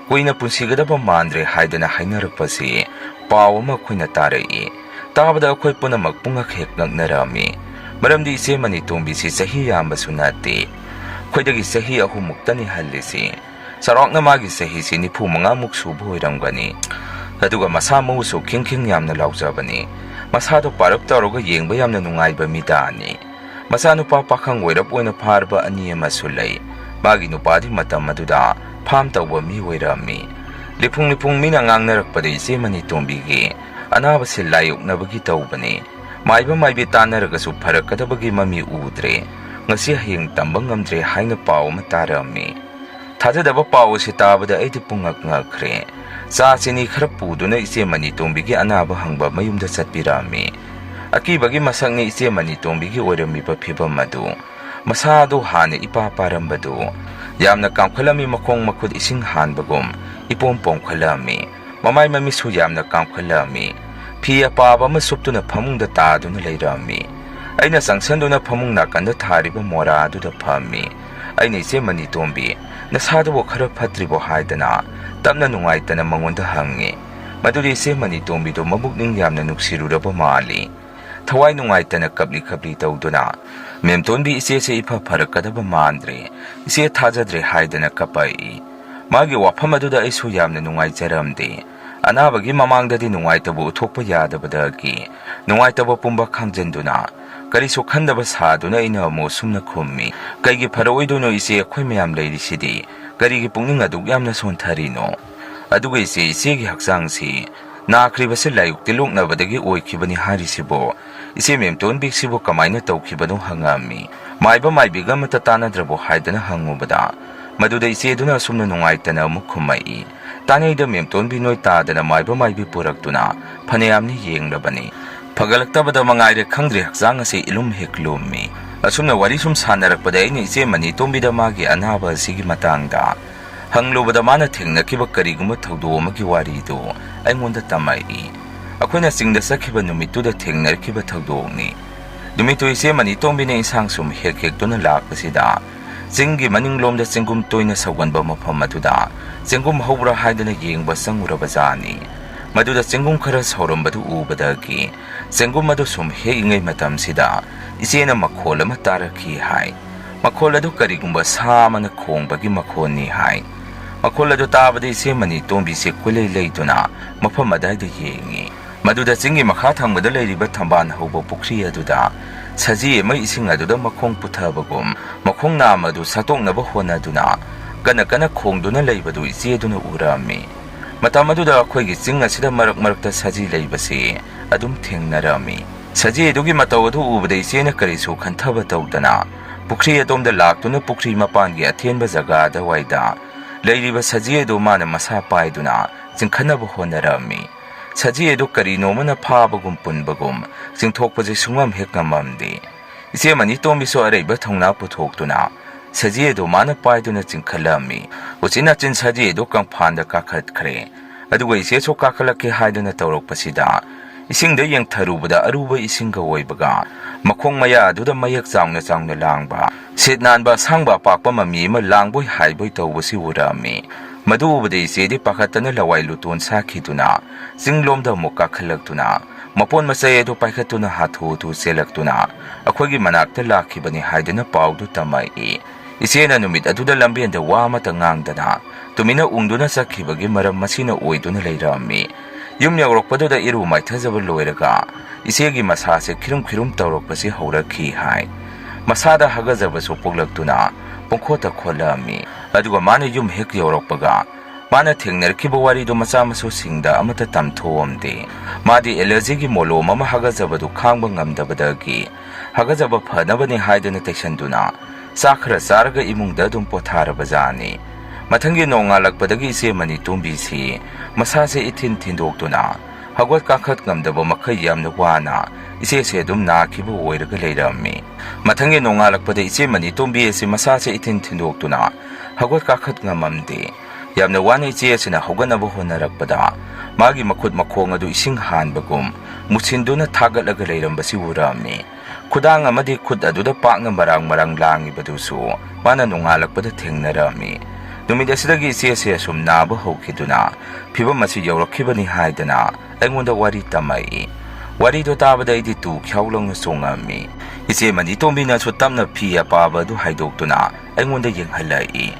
ꯀꯨꯏꯅ ꯄꯨꯟꯁꯤꯒꯗꯕ ꯃꯥꯟꯗ꯭ꯔꯦ ꯍꯥꯏꯗꯅ ꯍꯥꯏꯅꯔꯛꯄꯁꯤ ꯄꯥꯎ ꯑꯃ ꯑꯩꯈꯣꯏꯅ ꯇꯥꯔꯛꯏ꯫ ꯇꯥꯕꯗ ꯑꯩꯈꯣꯏ ꯄꯨꯝꯅꯃꯛ ꯄꯨꯡꯉꯛ ꯍꯦꯛ ꯉꯛꯅꯔꯝꯃꯤ꯫ ꯃꯔꯝꯗꯤ ꯏꯆꯦ ꯃꯅꯤꯇꯣꯝꯕꯤꯁꯤ ꯆꯍꯤ ꯌꯥꯝꯕꯁꯨ ꯅꯠꯇꯦ꯫ ꯑꯩꯈꯣꯏꯗꯒꯤ ꯆꯍꯤ ꯑꯍꯨꯝꯃꯨꯛꯇꯅꯤ ꯍꯜꯂꯤꯁꯤ꯫ ꯆꯥꯎꯔꯥꯛꯅ ꯃꯥꯒꯤ ꯆꯍꯤꯁꯤ ꯅꯤꯐꯨ ꯃꯉꯥꯃꯨꯛ ꯁꯨꯕ ꯑꯣꯏꯔꯝꯒꯅꯤ꯫ ꯑꯗꯨꯒ ꯃꯁꯥ ꯃꯎꯁꯨ ꯈꯤꯡ ꯈꯤꯡ ꯌꯥꯝꯅ ꯂꯥꯎꯖꯕꯅꯤ꯫ ꯃꯁꯥꯗꯣ ꯄꯥꯔꯞ ꯇꯧꯔꯒ ꯌꯦꯡꯕ ꯌꯥꯝꯅ ꯅꯨꯡꯉꯥꯏꯕ ꯃꯤꯗꯥꯅꯤ꯫ ꯃꯆꯥꯅꯨꯄꯥ ꯄꯥꯈꯪ ꯑꯣꯏꯔꯞ ꯑꯣꯏꯅ ꯐꯥꯔꯕ ꯑꯅꯤ ꯑꯃꯁꯨ ꯂꯩ꯫ ꯃꯥꯒꯤ ꯅꯨꯄꯥꯗꯤ ꯃꯇꯝ ꯑꯗꯨꯗ ꯐꯥꯝ ꯇꯧꯕ ꯃꯤ ꯑꯣꯏꯔꯝꯃꯤ꯫ ꯂꯤꯐꯨꯡ ꯂꯤꯐꯨꯡ ꯃꯤꯅ ꯉꯥꯡꯅꯔꯛꯄꯗ ꯏꯆꯦ ꯃꯅꯤꯇꯣꯝꯕꯤꯒꯤ ꯑꯅꯥꯕꯁꯤ ꯂꯥꯏꯌꯣꯛꯅꯕꯒꯤ ꯇꯧꯕꯅꯤ꯫ ꯃꯥꯏꯕ ꯃꯥꯏꯕꯤ ꯇꯥꯟꯅꯔꯒꯁꯨ ꯐꯔꯛꯀꯗꯕꯒꯤ ꯃꯃꯤ ꯎꯗ꯭ꯔꯦ꯫ ꯉꯁꯤ ꯍꯌꯦꯡ ꯇꯝꯕ ꯉꯝꯗ꯭ꯔꯦ ꯍꯥꯏꯅ ꯄꯥꯎ ꯑꯃ ꯇꯥꯔꯛꯑꯝꯃꯤ꯫ ꯊꯥꯖꯗꯕ ꯄꯥꯎ ꯑꯁꯤ ꯇꯥꯕꯗ ꯑꯩꯗꯤ ꯄꯨꯡꯉꯛ ꯉꯛꯈ꯭ꯔꯦ꯫ ꯆꯥ ꯆꯤꯅꯤ ꯈꯔ ꯄꯨꯗꯨꯅ ꯏꯆꯦ ꯃꯅꯤꯇꯣꯝꯕꯤꯒꯤ ꯑꯅꯥꯕ ꯍꯪꯕ ꯃꯌꯨꯝꯗ ꯆꯠꯄꯤꯔꯛꯑꯝꯃꯤ꯫ ꯑꯀꯤꯕꯒꯤ ꯃꯁꯛꯅꯤ ꯏꯆꯦ ꯃꯅꯤꯇꯣꯝꯕꯤꯒꯤ ꯑꯣꯏꯔꯝꯃꯤꯕ ꯐꯤꯕꯝ ꯑꯗꯨ꯫ ꯃꯁꯥ ꯑꯗꯨ ꯍꯥꯟꯅ ꯏꯄꯥ ꯄꯥꯔꯝꯕꯗꯨ ꯌꯥꯝꯅ ꯀꯥꯝꯈꯠꯂꯝꯃꯤ, ꯃꯈꯣꯡ ꯃꯈꯨꯠ ꯏꯁꯤꯡ ꯍꯥꯟꯕꯒꯨꯝ ꯏꯄꯣꯝ ꯄꯣꯝꯈꯠꯂꯝꯃꯤ꯫ ꯃꯃꯥꯏ ꯃꯃꯤꯠꯁꯨ ꯌꯥꯝꯅ ꯀꯥꯝꯈꯠꯂꯝꯃꯤ꯫ ꯐꯤ ꯑꯄꯥꯕ ꯑꯃ ꯁꯨꯞꯇꯨꯅ ꯐꯃꯨꯡꯗ ꯇꯥꯗꯨꯅ ꯂꯩꯔꯝꯃꯤ꯫ ꯑꯩꯅ ꯆꯪꯁꯟꯗꯨꯅ ꯐꯃꯨꯡ ꯅꯥꯀꯟꯗ ꯊꯥꯔꯤꯕ ꯃꯣꯔꯥ ꯑꯗꯨꯗ ꯐꯝꯃꯤ꯫ ꯑꯩꯅ "ꯏꯆꯦ ꯃꯅꯤꯇꯣꯝꯕꯤ, ꯅꯁꯥꯗꯨꯕꯨ ꯈꯔ ꯐꯠꯇ꯭ꯔꯤꯕꯣ?" ꯍꯥꯏꯗꯅ ꯇꯞꯅ ꯅꯨꯡꯉꯥꯏꯇꯅ ꯃꯉꯣꯟꯗ ꯍꯪꯉꯤ꯫ ꯃꯗꯨꯗꯤ ꯏꯆꯦ ꯃꯅꯤꯇꯣꯝꯕꯤꯗꯨ ꯃꯕꯨꯛꯅꯤꯡ ꯌꯥꯝꯅ ꯅꯨꯡꯁꯤꯔꯨꯔꯕ ꯃꯥꯜꯂꯤ꯫ ꯊꯋꯥꯏ ꯅꯨꯡꯉꯥꯏꯇꯅ ꯀꯞꯂꯤ ꯀꯞꯂꯤ ꯇꯧꯗꯨꯅ, "ꯃꯦꯝꯇꯣꯟꯕꯤ, ꯏꯆꯦꯁꯦ ꯏꯐ ꯐꯔꯛꯀꯗꯕ ꯃꯥꯟꯗ꯭ꯔꯦ꯫ ꯏꯆꯦ ꯊꯥꯖꯗ꯭ꯔꯦ" ꯍꯥꯏꯗꯅ ꯀꯞꯄꯛꯏ꯫ ꯃꯥꯒꯤ ꯋꯥꯐꯝ ꯑꯗꯨꯗ ꯑꯩꯁꯨ ꯌꯥꯝꯅ ꯅꯨꯡꯉꯥꯏꯖꯔꯝꯗꯦ꯫ ꯑꯅꯥꯕꯒꯤ ꯃꯃꯥꯡꯗꯗꯤ ꯅꯨꯡꯉꯥꯏꯇꯕ ꯎꯠꯊꯣꯛꯄ ꯌꯥꯗꯕꯗꯒꯤ ꯅꯨꯡꯉꯥꯏꯇꯕ ꯄꯨꯝꯕ ꯈꯥꯝꯖꯟꯗꯨꯅ, ꯀꯔꯤꯁꯨ ꯈꯟꯗꯕ ꯁꯥꯗꯨꯅ ꯑꯩꯅ ꯑꯃꯨꯛ ꯑꯁꯨꯝꯅ ꯈꯨꯝꯃꯤ, "ꯀꯩꯒꯤ ꯐꯔꯛꯑꯣꯏꯗꯣꯏꯅꯣ ꯏꯆꯦ? ꯑꯩꯈꯣꯏ ꯃꯌꯥꯝ ꯂꯩꯔꯤꯁꯤꯗꯤ꯫ ꯀꯔꯤꯒꯤ ꯄꯨꯛꯅꯤꯡ ꯑꯗꯨꯛ ꯌꯥꯝꯅ ꯁꯣꯟꯊꯔꯤꯅꯣ? ꯑꯗꯨꯒ ꯏꯆꯦ, ꯏꯆꯦꯒꯤ ꯍꯛꯆꯥꯡꯁꯤ ꯅꯥꯈ꯭ꯔꯤꯕꯁꯤ ꯂꯥꯏꯑꯣꯛ ꯇꯤꯜꯂꯣꯛꯅꯕꯗꯒꯤ ꯑꯣꯏꯈꯤꯕꯅꯤ ꯍꯥꯏꯔꯤꯁꯤꯕꯣ? ꯏꯆꯦ ꯃꯦꯝꯇꯣꯟꯕꯤꯁꯤꯕꯨ ꯀꯃꯥꯏꯅ ꯇꯧꯈꯤꯕꯅꯣ?" ꯍꯪꯉꯛꯑꯝꯃꯤ꯫ "ꯃꯥꯏꯕ ꯃꯥꯏꯕꯤꯒ ꯑꯃꯠꯇ ꯇꯥꯟꯅꯗ꯭ꯔꯕꯣ?" ꯍꯥꯏꯗꯅ ꯍꯪꯉꯨꯕꯗ, ꯃꯗꯨꯗ ꯏꯆꯦꯗꯨꯅ ꯑꯁꯨꯝꯅ ꯅꯨꯡꯉꯥꯏꯇꯅ ꯑꯃꯨꯛ ꯈꯨꯝꯃꯛꯏ, "ꯇꯥꯟꯅꯩꯗ ꯃꯦꯝꯇꯣꯟꯕꯤ, ꯅꯣꯏ ꯇꯥꯗꯅ ꯃꯥꯏꯕ ꯃꯥꯏꯕꯤ ꯄꯨꯔꯛꯇꯨꯅ ꯐꯅꯌꯥꯝꯅꯤ ꯌꯦꯡꯂꯕꯅꯤ꯫ ꯐꯒꯠꯂꯛꯇꯕꯗ ꯃꯉꯥꯏꯔꯦ ꯈꯪꯗ꯭ꯔꯦ ꯍꯛꯆꯥꯡ ꯑꯁꯤ ꯏꯂꯨꯝ ꯍꯦꯛ ꯂꯨꯝꯃꯤ꯫" ꯑꯁꯨꯝꯅ ꯋꯥꯔꯤ ꯁꯨꯝ ꯁꯥꯟꯅꯔꯛꯄꯗ ꯑꯩꯅ ꯏꯆꯦ ꯃꯅꯤꯇꯣꯝꯕꯤꯗ ꯃꯥꯒꯤ ꯑꯅꯥꯕ ꯑꯁꯤꯒꯤ ꯃꯇꯥꯡꯗ ꯍꯪꯂꯨꯕꯗ ꯃꯥꯅ ꯊꯦꯡꯅꯈꯤꯕ ꯀꯔꯤꯒꯨꯝꯕ ꯊꯧꯗꯣꯛ ꯑꯃꯒꯤ ꯋꯥꯔꯤꯗꯨ ꯑꯩꯉꯣꯟꯗ ꯇꯝꯃꯛꯏ꯫ ꯑꯩꯈꯣꯏꯅ ꯆꯤꯡꯗ ꯆꯠꯈꯤꯕ ꯅꯨꯃꯤꯠꯇꯨꯗ ꯊꯦꯡꯅꯔꯛꯈꯤꯕ ꯊꯧꯗꯣꯛꯅꯤ꯫ ꯅꯨꯃꯤꯠꯇꯨ ꯏꯆꯦ ꯃꯅꯤꯇꯣꯝꯕꯤꯅ ꯏꯟꯁꯥꯡ ꯁꯨꯝ ꯍꯦꯛ ꯍꯦꯛꯇꯨꯅ ꯂꯥꯛꯄꯁꯤꯗ ꯆꯤꯡꯒꯤ ꯃꯅꯤꯡꯂꯣꯝꯗ ꯆꯦꯡꯒꯨꯝ ꯇꯣꯏꯅ ꯁꯧꯒꯟꯕ ꯃꯐꯝ ꯑꯗꯨꯗ ꯆꯦꯡꯒꯨꯝ ꯍꯧꯕ꯭ꯔꯥ ꯍꯥꯏꯗꯅ ꯌꯦꯡꯕ ꯆꯪꯉꯨꯔꯕ ꯖꯥꯠꯅꯤ꯫ ꯃꯗꯨꯗ ꯆꯦꯡꯒꯨꯝ ꯈꯔ ꯁꯧꯔꯝꯕꯗꯨ ꯎꯕꯗꯒꯤ ꯆꯦꯡꯒꯨꯝ ꯑꯗꯨ ꯁꯨꯝ ꯍꯦꯛꯏꯉꯩ ꯃꯇꯝꯁꯤꯗ ꯏꯆꯦꯅ ꯃꯈꯣꯜ ꯑꯃ ꯇꯥꯔꯛꯈꯤ ꯍꯥꯏ꯫ ꯃꯈꯣꯜ ꯑꯗꯨ ꯀꯔꯤꯒꯨꯝꯕ ꯁꯥ ꯑꯃꯅ ꯈꯣꯡꯕꯒꯤ ꯃꯈꯣꯜꯅꯤ ꯍꯥꯏ꯫ ꯃꯈꯣꯜ ꯑꯗꯨ ꯇꯥꯕꯗ ꯏꯆꯦ ꯃꯅꯤꯇꯣꯝꯕꯤꯁꯦ ꯀꯣꯏꯂꯩ ꯂꯩꯗꯨꯅ ꯃꯐꯝ ꯑꯗꯥꯏꯗ ꯌꯦꯡꯉꯤ꯫ ꯃꯗꯨꯗ ꯆꯤꯡꯒꯤ ꯃꯈꯥ ꯊꯪꯕꯗ ꯂꯩꯔꯤꯕ ꯊꯝꯕꯥꯜ ꯍꯧꯕ ꯄꯨꯈ꯭ꯔꯤ ꯑꯗꯨꯗ ꯁꯖꯤ ꯑꯃ ꯏꯁꯤꯡ ꯑꯗꯨꯗ ꯃꯈꯣꯡ ꯄꯨꯊꯕꯒꯨꯝ, ꯃꯈꯣꯡ ꯅꯥꯝ ꯑꯗꯨ ꯁꯠꯇꯣꯛꯅꯕ ꯍꯣꯠꯅꯗꯨꯅ ꯀꯟꯅ ꯀꯟꯅ ꯈꯣꯡꯗꯨꯅ ꯂꯩꯕꯗꯨ ꯏꯆꯦꯗꯨꯅ ꯎꯔꯝꯃꯤ꯫ ꯃꯇꯝ ꯑꯗꯨꯗ ꯑꯩꯈꯣꯏꯒꯤ ꯆꯤꯡ ꯑꯁꯤꯗ ꯃꯔꯛ ꯃꯔꯛꯇ ꯁꯖꯤ ꯂꯩꯕꯁꯤ ꯑꯗꯨꯝ ꯊꯦꯡꯅꯔꯝꯃꯤ꯫ ꯁꯖꯤ ꯑꯗꯨꯒꯤ ꯃꯇꯧ ꯑꯗꯨ ꯎꯕꯗ ꯏꯆꯦꯅ ꯀꯔꯤꯁꯨ ꯈꯟꯊꯕ ꯇꯧꯗꯅ ꯄꯨꯈ꯭ꯔꯤ ꯑꯗꯣꯝꯗ ꯂꯥꯛꯇꯨꯅ ꯄꯨꯈ꯭ꯔꯤ ꯃꯄꯥꯟꯒꯤ ꯑꯊꯦꯟꯕ ꯖꯒꯥ ꯑꯗꯨꯋꯥꯏꯗ ꯂꯩꯔꯤꯕ ꯁꯖꯤ ꯑꯗꯨ ꯃꯥꯅ ꯃꯁꯥ ꯄꯥꯏꯗꯨꯅ ꯆꯤꯡꯈꯠꯅꯕ ꯍꯣꯠꯅꯔꯝꯃꯤ꯫ ꯁꯖꯤ ꯑꯗꯨ ꯀꯔꯤꯅꯣꯃꯅ ꯐꯥꯕꯒꯨꯝ ꯄꯨꯟꯕꯒꯨꯝ ꯆꯤꯡꯊꯣꯛꯄꯁꯦ ꯁꯨꯡꯉꯝ ꯍꯦꯛ ꯉꯝꯃꯝꯗꯦ꯫ ꯏꯆꯦ ꯃꯅꯤꯇꯣꯝꯕꯤꯁꯨ ꯑꯔꯩꯕ ꯊꯧꯅꯥ ꯄꯨꯊꯣꯛꯇꯨꯅ ꯁꯖꯤ ꯑꯗꯨ ꯃꯥꯅ ꯄꯥꯏꯗꯨꯅ ꯆꯤꯡꯈꯠꯂꯝꯃꯤ꯫ ꯎꯆꯤꯟ ꯅꯥꯆꯤꯟ ꯁꯖꯤ ꯑꯗꯨ ꯀꯪꯐꯥꯟꯗ ꯀꯥꯈꯠꯈ꯭ꯔꯦ꯫ ꯑꯗꯨꯒ ꯏꯆꯦꯁꯨ ꯀꯥꯈꯠꯂꯛꯀꯦ ꯍꯥꯏꯗꯨꯅ ꯇꯧꯔꯛꯄꯁꯤꯗ ꯏꯁꯤꯡꯗ ꯌꯦꯡꯊꯔꯨꯕꯗ ꯑꯔꯨꯕ ꯏꯁꯤꯡꯒ ꯑꯣꯏꯕꯒ, ꯃꯈꯣꯡ ꯃꯌꯥ ꯑꯗꯨꯗ ꯃꯌꯦꯛ ꯆꯥꯎꯅ ꯆꯥꯎꯅ ꯂꯥꯡꯕ, ꯁꯤꯠ ꯅꯥꯟꯕ ꯑꯁꯥꯡꯕ ꯑꯄꯥꯛꯄ ꯃꯃꯤ ꯑꯃ ꯂꯥꯡꯕꯣꯏ ꯍꯥꯏꯕꯣꯏ ꯇꯧꯕꯁꯤ ꯎꯔꯛꯑꯝꯃꯤ꯫ ꯃꯗꯨ ꯎꯕꯗ ꯏꯆꯦꯗꯤ ꯄꯥꯈꯠꯇꯅ ꯂꯋꯥꯏ ꯂꯨꯇꯣꯟ ꯁꯥꯈꯤꯗꯨꯅ, ꯆꯤꯡꯂꯣꯝꯗ ꯑꯃꯨꯛ ꯀꯥꯈꯠꯂꯛꯇꯨꯅ, ꯃꯄꯣꯠ ꯃꯆꯩ ꯑꯗꯨ ꯄꯥꯏꯈꯠꯇꯨꯅ ꯍꯥꯊꯨ ꯍꯥꯊꯨ ꯆꯦꯜꯂꯛꯇꯨꯅ, ꯑꯩꯈꯣꯏꯒꯤ ꯃꯅꯥꯛꯇ ꯂꯥꯛꯈꯤꯕꯅꯤ ꯍꯥꯏꯗꯨꯅ ꯄꯥꯎꯗꯨ ꯇꯝꯃꯛꯏ꯫ ꯏꯆꯦꯅ ꯅꯨꯃꯤꯠ ꯑꯗꯨꯗ ꯂꯝꯕꯦꯟꯗ ꯋꯥ ꯑꯃꯠꯇ ꯉꯥꯡꯗꯅ ꯇꯨꯃꯤꯟꯅ ꯎꯪꯗꯨꯅ ꯆꯠꯈꯤꯕꯒꯤ ꯃꯔꯝ ꯃꯁꯤꯅ ꯑꯣꯏꯗꯨꯅ ꯂꯩꯔꯝꯃꯤ꯫ ꯌꯨꯝ ꯌꯧꯔꯛꯄꯗꯨꯗ ꯏꯔꯨ ꯃꯥꯏꯊꯖꯕ ꯂꯣꯏꯔꯒ ꯏꯆꯦꯒꯤ ꯃꯁꯥꯁꯦ ꯈꯤꯔꯨꯝ ꯈꯤꯔꯨꯝ ꯇꯧꯔꯛꯄꯁꯤ ꯍꯧꯔꯛꯈꯤ ꯍꯥꯏ꯫ ꯃꯁꯥꯗ ꯍꯥꯒꯖꯕꯁꯨ ꯄꯣꯛꯂꯛꯇꯨꯅ ꯄꯨꯡꯈꯣꯠꯇ ꯈꯣꯠꯂꯛꯑꯝꯃꯤ꯫ ꯑꯗꯨꯒ ꯃꯥꯅ ꯌꯨꯝ ꯍꯦꯛ ꯌꯧꯔꯛꯄꯒ ꯃꯥꯅ ꯊꯦꯡꯅꯔꯛꯈꯤꯕ ꯋꯥꯔꯤꯗꯨ ꯃꯆꯥ ꯃꯁꯨꯁꯤꯡꯗ ꯑꯃꯠꯇ ꯇꯝꯊꯣꯛꯑꯝꯗꯦ꯫ ꯃꯥꯗꯤ ꯑꯦꯂꯔꯖꯤꯒꯤ ꯃꯣꯂꯣꯝ ꯑꯃ ꯍꯥꯒꯖꯕꯗꯨ ꯈꯥꯡꯕ ꯉꯝꯗꯕꯗꯒꯤ ꯍꯥꯒꯖꯕ ꯐꯅꯕꯅꯤ ꯍꯥꯏꯗꯅ ꯇꯩꯁꯟꯗꯨꯅ ꯆꯥꯛ ꯈꯔ ꯆꯥꯔꯒ ꯏꯃꯨꯡꯗ ꯑꯗꯨꯝ ꯄꯣꯊꯥꯔꯕꯖꯥꯠꯅꯤ꯫ ꯃꯊꯪꯒꯤ ꯅꯣꯡꯉꯥꯜꯂꯛꯄꯗꯒꯤ ꯏꯆꯦ ꯃꯅꯤꯇꯣꯝꯕꯤꯁꯤ ꯃꯁꯥꯁꯦ ꯏꯊꯤꯟ ꯊꯤꯟꯗꯣꯛꯇꯨꯅ ꯍꯧꯒꯠ ꯀꯥꯈꯠ ꯉꯝꯗꯕ ꯃꯈꯩ ꯌꯥꯝꯅ ꯋꯥꯅ ꯏꯆꯦꯁꯦ ꯑꯗꯨꯝ ꯅꯥꯈꯤꯕ ꯑꯣꯏꯔꯒ ꯂꯩꯔꯝꯃꯤ꯫ ꯃꯊꯪꯒꯤ ꯅꯣꯡꯉꯥꯜꯂꯛꯄꯗ ꯏꯆꯦ ꯃꯅꯤꯇꯣꯝꯕꯤ ꯑꯁꯤ ꯃꯁꯥꯁꯦ ꯏꯊꯤꯟ ꯊꯤꯟꯗꯣꯛꯇꯨꯅ ꯍꯧꯒꯠ ꯀꯥꯈꯠ ꯉꯝꯃꯝꯗꯦ꯫ ꯌꯥꯝꯅ ꯋꯥꯅ ꯏꯆꯦ ꯑꯁꯤꯅ ꯍꯧꯒꯠꯅꯕ ꯍꯣꯠꯅꯔꯛꯄꯗ ꯃꯥꯒꯤ ꯃꯈꯨꯠ ꯃꯈꯣꯡ ꯑꯗꯨ ꯏꯁꯤꯡ ꯍꯥꯟꯕꯒꯨꯝ ꯃꯨꯁꯤꯟꯗꯨꯅ ꯊꯥꯒꯠꯂꯒ ꯂꯩꯔꯝꯕꯁꯤ ꯎꯔꯝꯃꯤ꯫ ꯈꯨꯗꯥꯡ ꯑꯃꯗꯤ ꯈꯨꯠ ꯑꯗꯨꯗ ꯄꯥꯛꯅ ꯃꯔꯥꯡ ꯃꯔꯥꯡ ꯂꯥꯡꯉꯤꯕꯗꯨꯁꯨ ꯃꯥꯅ ꯅꯣꯡꯉꯥꯜꯂꯛꯄꯗ ꯊꯦꯡꯅꯔꯝꯃꯤ꯫ ꯅꯨꯃꯤꯠ ꯑꯁꯤꯗꯒꯤ ꯏꯆꯦꯁꯦ ꯑꯁꯨꯝ ꯅꯥꯕ ꯍꯧꯈꯤꯗꯨꯅ ꯐꯤꯕꯝ ꯑꯁꯤ ꯌꯧꯔꯛꯈꯤꯕꯅꯤ ꯍꯥꯏꯗꯅ ꯑꯩꯉꯣꯟꯗ ꯋꯥꯔꯤ ꯇꯝꯃꯛꯏ꯫ ꯋꯥꯔꯤꯗꯣ ꯇꯥꯕꯗ ꯑꯩꯗꯤ ꯇꯨ ꯈ꯭ꯌꯥꯎ ꯂꯪꯅ ꯆꯣꯡꯉꯝꯃꯤ꯫ ꯏꯆꯦ ꯃꯅꯤꯇꯣꯝꯕꯤꯅꯁꯨ ꯇꯞꯅ ꯐꯤ ꯑꯄꯥꯕ ꯑꯗꯨ ꯍꯥꯏꯗꯣꯛꯇꯨꯅ ꯑꯩꯉꯣꯟꯗ ꯌꯦꯡꯍꯜꯂꯛꯏ꯫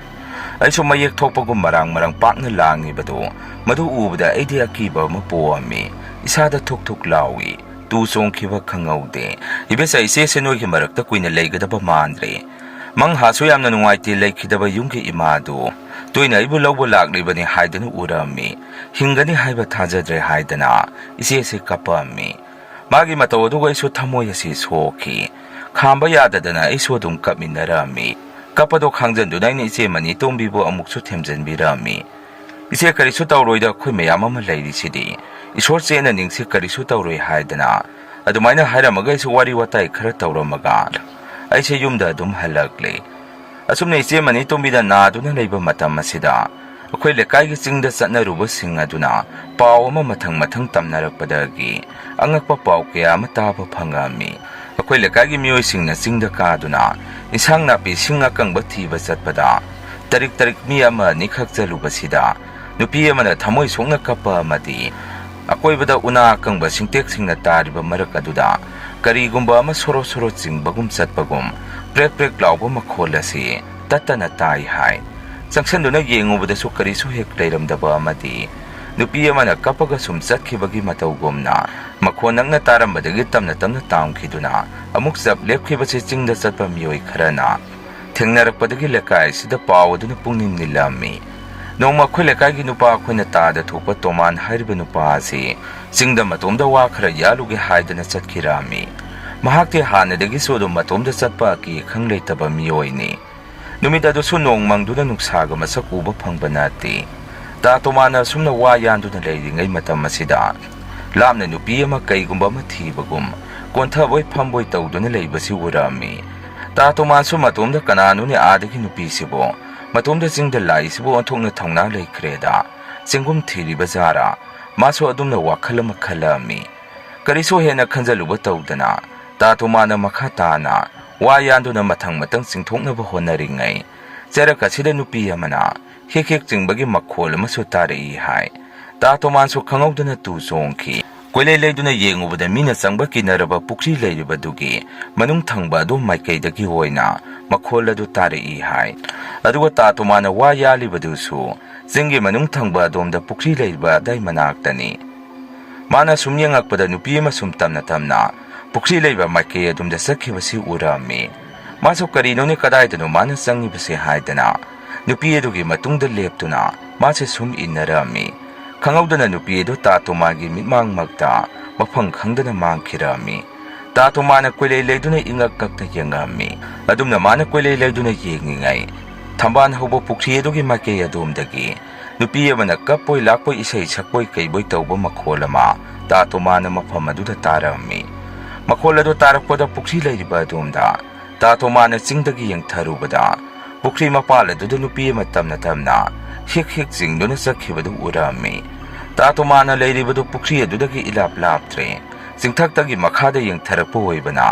ꯑꯩꯁꯨ ꯃꯌꯦꯛ ꯊꯣꯛꯄꯒꯨꯝ ꯃꯔꯥꯡ ꯃꯔꯥꯡ ꯄꯥꯛꯅ ꯂꯥꯡꯉꯤꯕꯗꯨ ꯃꯗꯨ ꯎꯕꯗ ꯑꯩꯗꯤ ꯑꯀꯤꯕ ꯑꯃ ꯄꯣꯛꯑꯝꯃꯤ꯫ ꯏꯁꯥꯗ ꯊꯨꯛ ꯊꯨꯛ ꯂꯥꯎꯏ꯫ ꯇꯨ ꯆꯣꯡꯈꯤꯕ ꯈꯪꯍꯧꯗꯦ꯫ ꯏꯕꯦꯆꯥ, ꯏꯆꯦꯁꯦ ꯅꯣꯏꯒꯤ ꯃꯔꯛꯇ ꯀꯨꯏꯅ ꯂꯩꯒꯗꯕ ꯃꯥꯟꯗ꯭ꯔꯦ꯫ ꯃꯪꯍꯥꯁꯨ ꯌꯥꯝꯅ ꯅꯨꯡꯉꯥꯏꯇꯦ ꯂꯩꯈꯤꯗꯕ ꯌꯨꯝꯒꯤ ꯏꯃꯥꯗꯨ꯫ ꯇꯣꯏꯅ ꯑꯩꯕꯨ ꯂꯧꯕ ꯂꯥꯛꯂꯤꯕꯅꯤ ꯍꯥꯏꯗꯨꯅ ꯎꯔꯝꯃꯤ꯫ ꯍꯤꯡꯒꯅꯤ ꯍꯥꯏꯕ ꯊꯥꯖꯗ꯭ꯔꯦ ꯍꯥꯏꯗꯅ ꯏꯆꯦꯁꯦ ꯀꯞꯄꯝꯃꯤ꯫ ꯃꯥꯒꯤ ꯃꯇꯧ ꯑꯗꯨꯒ ꯑꯩꯁꯨ ꯊꯃꯣꯏ ꯑꯁꯤ ꯁꯣꯛꯈꯤ꯫ ꯈꯥꯝꯕ ꯌꯥꯗꯗꯅ ꯑꯩꯁꯨ ꯑꯗꯨꯝ ꯀꯞꯃꯤꯟꯅꯔꯝꯃꯤ꯫ ꯀꯞꯄꯗꯣ ꯈꯥꯡꯖꯟꯗꯨꯅ ꯑꯩꯅ ꯏꯆꯦ ꯃꯅꯤꯇꯣꯝꯕꯤꯕꯨ ꯑꯃꯨꯛꯁꯨ ꯊꯦꯝꯖꯤꯟꯕꯤꯔꯝꯃꯤ꯫ "ꯏꯆꯦ, ꯀꯔꯤꯁꯨ ꯇꯧꯔꯣꯏꯗ, ꯑꯩꯈꯣꯏ ꯃꯌꯥꯝ ꯑꯃ ꯂꯩꯔꯤꯁꯤꯗꯤ꯫ ꯏꯁꯣꯔ ꯆꯦꯠꯅ ꯅꯤꯡꯁꯤ, ꯀꯔꯤꯁꯨ ꯇꯧꯔꯣꯏ" ꯍꯥꯏꯗꯅ ꯑꯗꯨꯃꯥꯏꯅ ꯍꯥꯏꯔꯝꯃꯒ ꯑꯩꯁꯨ ꯋꯥꯔꯤ ꯋꯥꯇꯥꯏ ꯈꯔ ꯇꯧꯔꯝꯃꯒ ꯑꯩꯁꯦ ꯌꯨꯝꯗ ꯑꯗꯨꯝ ꯍꯜꯂꯛꯂꯦ꯫ ꯑꯁꯨꯝꯅ ꯏꯆꯦ ꯃꯅꯤꯇꯣꯝꯕꯤꯗ ꯅꯥꯗꯨꯅ ꯂꯩꯕ ꯃꯇꯝ ꯑꯁꯤꯗ ꯑꯩꯈꯣꯏ ꯂꯩꯀꯥꯏꯒꯤ ꯆꯤꯡꯗ ꯆꯠꯅꯔꯨꯕꯁꯤꯡ ꯑꯗꯨꯅ ꯄꯥꯎ ꯑꯃ ꯃꯊꯪ ꯃꯊꯪ ꯇꯝꯅꯔꯛꯄꯗꯒꯤ ꯑꯉꯛꯄ ꯄꯥꯎ ꯀꯌꯥ ꯑꯃ ꯇꯥꯕ ꯐꯪꯉꯛꯑꯝꯃꯤ꯫ ꯑꯩꯈꯣꯏ ꯂꯩꯀꯥꯏꯒꯤ ꯃꯤꯑꯣꯏꯁꯤꯡꯅ ꯆꯤꯡꯗ ꯀꯥꯗꯨꯅ ꯏꯟꯁꯥꯡ ꯅꯥꯄꯤ ꯁꯤꯡ ꯑꯀꯪꯕ ꯊꯤꯕ ꯆꯠꯄꯗ ꯇꯔꯤꯛ ꯇꯔꯤꯛ ꯃꯤ ꯑꯃ ꯑꯅꯤꯈꯛ ꯆꯠꯂꯨꯕꯁꯤꯗ ꯅꯨꯄꯤ ꯑꯃꯅ ꯊꯃꯣꯏ ꯁꯣꯛꯅ ꯀꯞꯄ ꯑꯃꯗꯤ ꯑꯀꯣꯏꯕꯗ ꯎꯅꯥ ꯑꯀꯪꯕ ꯁꯤꯡꯇꯦꯛꯁꯤꯡꯅ ꯇꯥꯔꯤꯕ ꯃꯔꯛ ꯑꯗꯨꯗ ꯀꯔꯤꯒꯨꯝꯕ ꯑꯃ ꯁꯣꯔꯣ ꯁꯣꯔꯣ ꯆꯤꯡꯕꯒꯨꯝ ꯆꯠꯄꯒꯨꯝ ꯄ꯭ꯔꯦꯛ ꯄ꯭ꯔꯦꯛ ꯂꯥꯎꯕ ꯃꯈꯣꯜ ꯑꯁꯤ ꯇꯠꯇꯅ ꯇꯥꯏ ꯍꯥꯏ꯫ ꯆꯪꯁꯤꯟꯗꯨꯅ ꯌꯦꯡꯉꯨꯕꯗꯁꯨ ꯀꯔꯤꯁꯨ ꯍꯦꯛ ꯂꯩꯔꯝꯗꯕ ꯑꯃꯗꯤ ꯅꯨꯄꯤ ꯑꯃꯅ ꯀꯞꯄꯒ ꯁꯨꯝ ꯆꯠꯈꯤꯕꯒꯤ ꯃꯇꯧꯒꯨꯝꯅ ꯃꯈꯣꯟ ꯅꯛꯅ ꯇꯥꯔꯝꯕꯗꯒꯤ ꯇꯞꯅ ꯇꯞꯅ ꯇꯥꯝꯈꯤꯗꯨꯅ ꯑꯃꯨꯛ ꯆꯞ ꯂꯦꯞꯈꯤꯕꯁꯤ ꯆꯤꯡꯗ ꯆꯠꯄ ꯃꯤꯑꯣꯏ ꯈꯔꯅ ꯊꯦꯡꯅꯔꯛꯄꯗꯒꯤ ꯂꯩꯀꯥꯏ ꯑꯁꯤꯗ ꯄꯥꯎ ꯑꯗꯨꯅ ꯄꯨꯛꯅꯤꯡ ꯅꯤꯜꯂꯝꯃꯤ꯫ ꯅꯣꯡꯃ ꯑꯩꯈꯣꯏ ꯂꯩꯀꯥꯏꯒꯤ ꯅꯨꯄꯥ ꯑꯩꯈꯣꯏꯅ ꯇꯥꯗ ꯊꯣꯛꯄ ꯇꯣꯃꯥꯟ ꯍꯥꯏꯔꯤꯕ ꯅꯨꯄꯥ ꯑꯁꯤ ꯆꯤꯡꯗ ꯃꯇꯣꯝꯗ ꯋꯥ ꯈꯔ ꯌꯥꯜꯂꯨꯒꯦ ꯍꯥꯏꯗꯅ ꯆꯠꯈꯤꯔꯝꯃꯤ꯫ ꯃꯍꯥꯛꯇꯤ ꯍꯥꯟꯅꯗꯒꯤꯁꯨ ꯑꯗꯨꯝ ꯃꯇꯣꯝꯗ ꯆꯠꯄ ꯑꯀꯤ ꯑꯈꯪ ꯂꯩꯇꯕ ꯃꯤꯑꯣꯏꯅꯤ꯫ ꯅꯨꯃꯤꯠ ꯑꯗꯨꯁꯨ ꯅꯣꯡ ꯃꯪꯗꯨꯅ ꯅꯨꯡꯁꯥꯒ ꯃꯁꯛ ꯎꯕ ꯐꯪꯕ ꯅꯠꯇꯦ꯫ ꯇꯥ ꯇꯣꯃꯥꯟꯅ ꯑꯁꯨꯝꯅ ꯋꯥ ꯌꯥꯟꯗꯨꯅ ꯂꯩꯔꯤꯉꯩ ꯃꯇꯝ ꯑꯁꯤꯗ ꯂꯥꯞꯅ ꯅꯨꯄꯤ ꯑꯃ ꯀꯩꯒꯨꯝꯕ ꯑꯃ ꯊꯤꯕꯒꯨꯝ ꯀꯣꯟꯊꯕꯣꯏ ꯐꯝꯕꯣꯏ ꯇꯧꯗꯨꯅ ꯂꯩꯕꯁꯤ ꯎꯔꯝꯃꯤ꯫ ꯇꯥ ꯇꯣꯃꯥꯟꯁꯨ ꯃꯇꯣꯝꯗ ꯀꯅꯥꯅꯣꯅꯦ ꯑꯥꯗꯒꯤ ꯅꯨꯄꯤꯁꯤꯕꯨ ꯃꯇꯣꯝꯗ ꯆꯤꯡꯗ ꯂꯥꯛꯏꯁꯤꯕꯨ ꯑꯣꯟꯊꯣꯛꯅ ꯊꯧꯅꯥ ꯂꯩꯈ꯭ꯔꯦꯗ ꯆꯤꯡꯒꯨꯝ ꯊꯤꯔꯤꯕ ꯖꯥꯔꯥ? ꯃꯥꯁꯨ ꯑꯗꯨꯝꯅ ꯋꯥꯈꯜ ꯑꯃ ꯈꯜꯂꯝꯃꯤ꯫ ꯀꯔꯤꯁꯨ ꯍꯦꯟꯅ ꯈꯟꯖꯜꯂꯨꯕ ꯇꯧꯗꯅ ꯇꯥ ꯇꯣꯃꯥꯟꯅ ꯃꯈꯥ ꯇꯥꯅ ꯋꯥ ꯌꯥꯟꯗꯨꯅ ꯃꯊꯪ ꯃꯊꯪ ꯆꯤꯡꯊꯣꯛꯅꯕ ꯍꯣꯠꯅꯔꯤꯉꯩ ꯆꯦꯔꯛ ꯑꯁꯤꯗ ꯅꯨꯄꯤ ꯑꯃꯅ ꯍꯦꯛ ꯍꯦꯛ ꯆꯤꯡꯕꯒꯤ ꯃꯈꯣꯜ ꯑꯃꯁꯨ ꯇꯥꯔꯛꯏ ꯍꯥꯏ꯫ ꯇꯥ ꯇꯣꯃꯥꯟꯁꯨ ꯈꯪꯍꯧꯗꯅ ꯇꯨ ꯆꯣꯡꯈꯤ꯫ ꯀꯣꯏꯂꯩ ꯂꯩꯗꯨꯅ ꯌꯦꯡꯉꯨꯕꯗ ꯃꯤꯅ ꯆꯪꯕ ꯀꯤꯅꯔꯕ ꯄꯨꯈ꯭ꯔꯤ ꯂꯩꯔꯤꯕꯗꯨꯒꯤ ꯃꯅꯨꯡ ꯊꯪꯕ ꯑꯗꯨ ꯃꯥꯏꯀꯩꯗꯒꯤ ꯑꯣꯏꯅ ꯃꯈꯣꯜ ꯑꯗꯨ ꯇꯥꯔꯛꯏ ꯍꯥꯏ꯫ ꯑꯗꯨꯒ ꯇꯥ ꯇꯣꯃꯥꯟꯅ ꯋꯥ ꯌꯥꯜꯂꯤꯕꯗꯨꯁꯨ ꯆꯤꯡꯒꯤ ꯃꯅꯨꯡ ꯊꯪꯕ ꯑꯗꯣꯝꯗ ꯄꯨꯈ꯭ꯔꯤ ꯂꯩꯔꯤꯕ ꯑꯗꯥꯏ ꯃꯅꯥꯛꯇꯅꯤ꯫ ꯃꯥꯅ ꯁꯨꯝ ꯌꯦꯡꯉꯛꯄꯗ ꯅꯨꯄꯤ ꯑꯃ ꯁꯨꯝ ꯇꯞꯅ ꯇꯞꯅ ꯄꯨꯈ꯭ꯔꯤ ꯂꯩꯕ ꯃꯥꯏꯀꯩ ꯑꯗꯣꯝꯗ ꯆꯠꯈꯤꯕꯁꯤ ꯎꯔꯝꯃꯤ꯫ ꯃꯥꯁꯨ ꯀꯔꯤꯅꯣꯅꯦ, ꯀꯗꯥꯏꯗꯅꯣ ꯃꯥꯅ ꯆꯪꯉꯤꯕꯁꯦ ꯍꯥꯏꯗꯅ ꯅꯨꯄꯤ ꯑꯗꯨꯒꯤ ꯃꯇꯨꯡꯗ ꯂꯦꯞꯇꯨꯅ ꯃꯥꯁꯦ ꯁꯨꯝ ꯏꯟꯅꯔꯝꯃꯤ꯫ ꯈꯪꯍꯧꯗꯅ ꯅꯨꯄꯤ ꯑꯗꯨ ꯇꯥ ꯇꯣꯃꯥꯟꯒꯤ ꯃꯤꯠꯃꯥꯡꯃꯛꯇ ꯃꯐꯝ ꯈꯪꯗꯅ ꯃꯥꯡꯈꯤꯔꯝꯃꯤ꯫ ꯇꯥ ꯇꯣꯃꯥꯟꯅ ꯀꯣꯏꯂꯩ ꯂꯩꯗꯨꯅ ꯏꯉꯛ ꯉꯛꯇ ꯌꯦꯡꯉꯝꯃꯤ꯫ ꯑꯗꯨꯝꯅ ꯃꯥꯅ ꯀꯣꯏꯂꯩ ꯂꯩꯗꯨꯅ ꯌꯦꯡꯉꯤꯉꯩ ꯊꯝꯕꯥꯜ ꯍꯧꯕ ꯄꯨꯈ꯭ꯔꯤ ꯑꯗꯨꯒꯤ ꯃꯥꯏꯀꯩ ꯑꯗꯣꯝꯗꯒꯤ ꯅꯨꯄꯤ ꯑꯃꯅ ꯀꯞꯄꯣꯏ ꯂꯥꯛꯄꯣꯏ ꯏꯁꯩ ꯁꯛꯄꯣꯏ ꯀꯩꯕꯣꯏ ꯇꯧꯕ ꯃꯈꯣꯜ ꯑꯃ ꯇꯥ ꯇꯣꯃꯥꯟꯅ ꯃꯐꯝ ꯑꯗꯨꯗ ꯇꯥꯔꯝꯃꯤ꯫ ꯃꯈꯣꯜ ꯑꯗꯨ ꯇꯥꯔꯛꯄꯗ ꯄꯨꯈ꯭ꯔꯤ ꯂꯩꯔꯤꯕ ꯑꯗꯣꯝꯗ ꯇꯥ ꯇꯣꯃꯥꯟꯅ ꯆꯤꯡꯗꯒꯤ ꯌꯦꯡꯊꯔꯨꯕꯗ ꯄꯨꯈ꯭ꯔꯤ ꯃꯄꯥꯜ ꯑꯗꯨꯗ ꯅꯨꯄꯤ ꯑꯃ ꯇꯞꯅ ꯇꯞꯅ ꯍꯤꯛ ꯍꯤꯛ ꯆꯤꯡꯗꯨꯅ ꯆꯠꯈꯤꯕꯗꯨ ꯎꯔꯝꯃꯤ꯫ ꯇꯥꯇꯣꯃꯥꯅ ꯂꯩꯔꯤꯕꯗꯨ ꯄꯨꯈ꯭ꯔꯤ ꯑꯗꯨꯗꯒꯤ ꯏꯂꯥꯞ ꯂꯥꯞꯇ꯭ꯔꯦ꯫ ꯆꯤꯡꯊꯛꯇꯒꯤ ꯃꯈꯥꯗ ꯌꯦꯡꯊꯔꯛꯄ ꯑꯣꯏꯕꯅ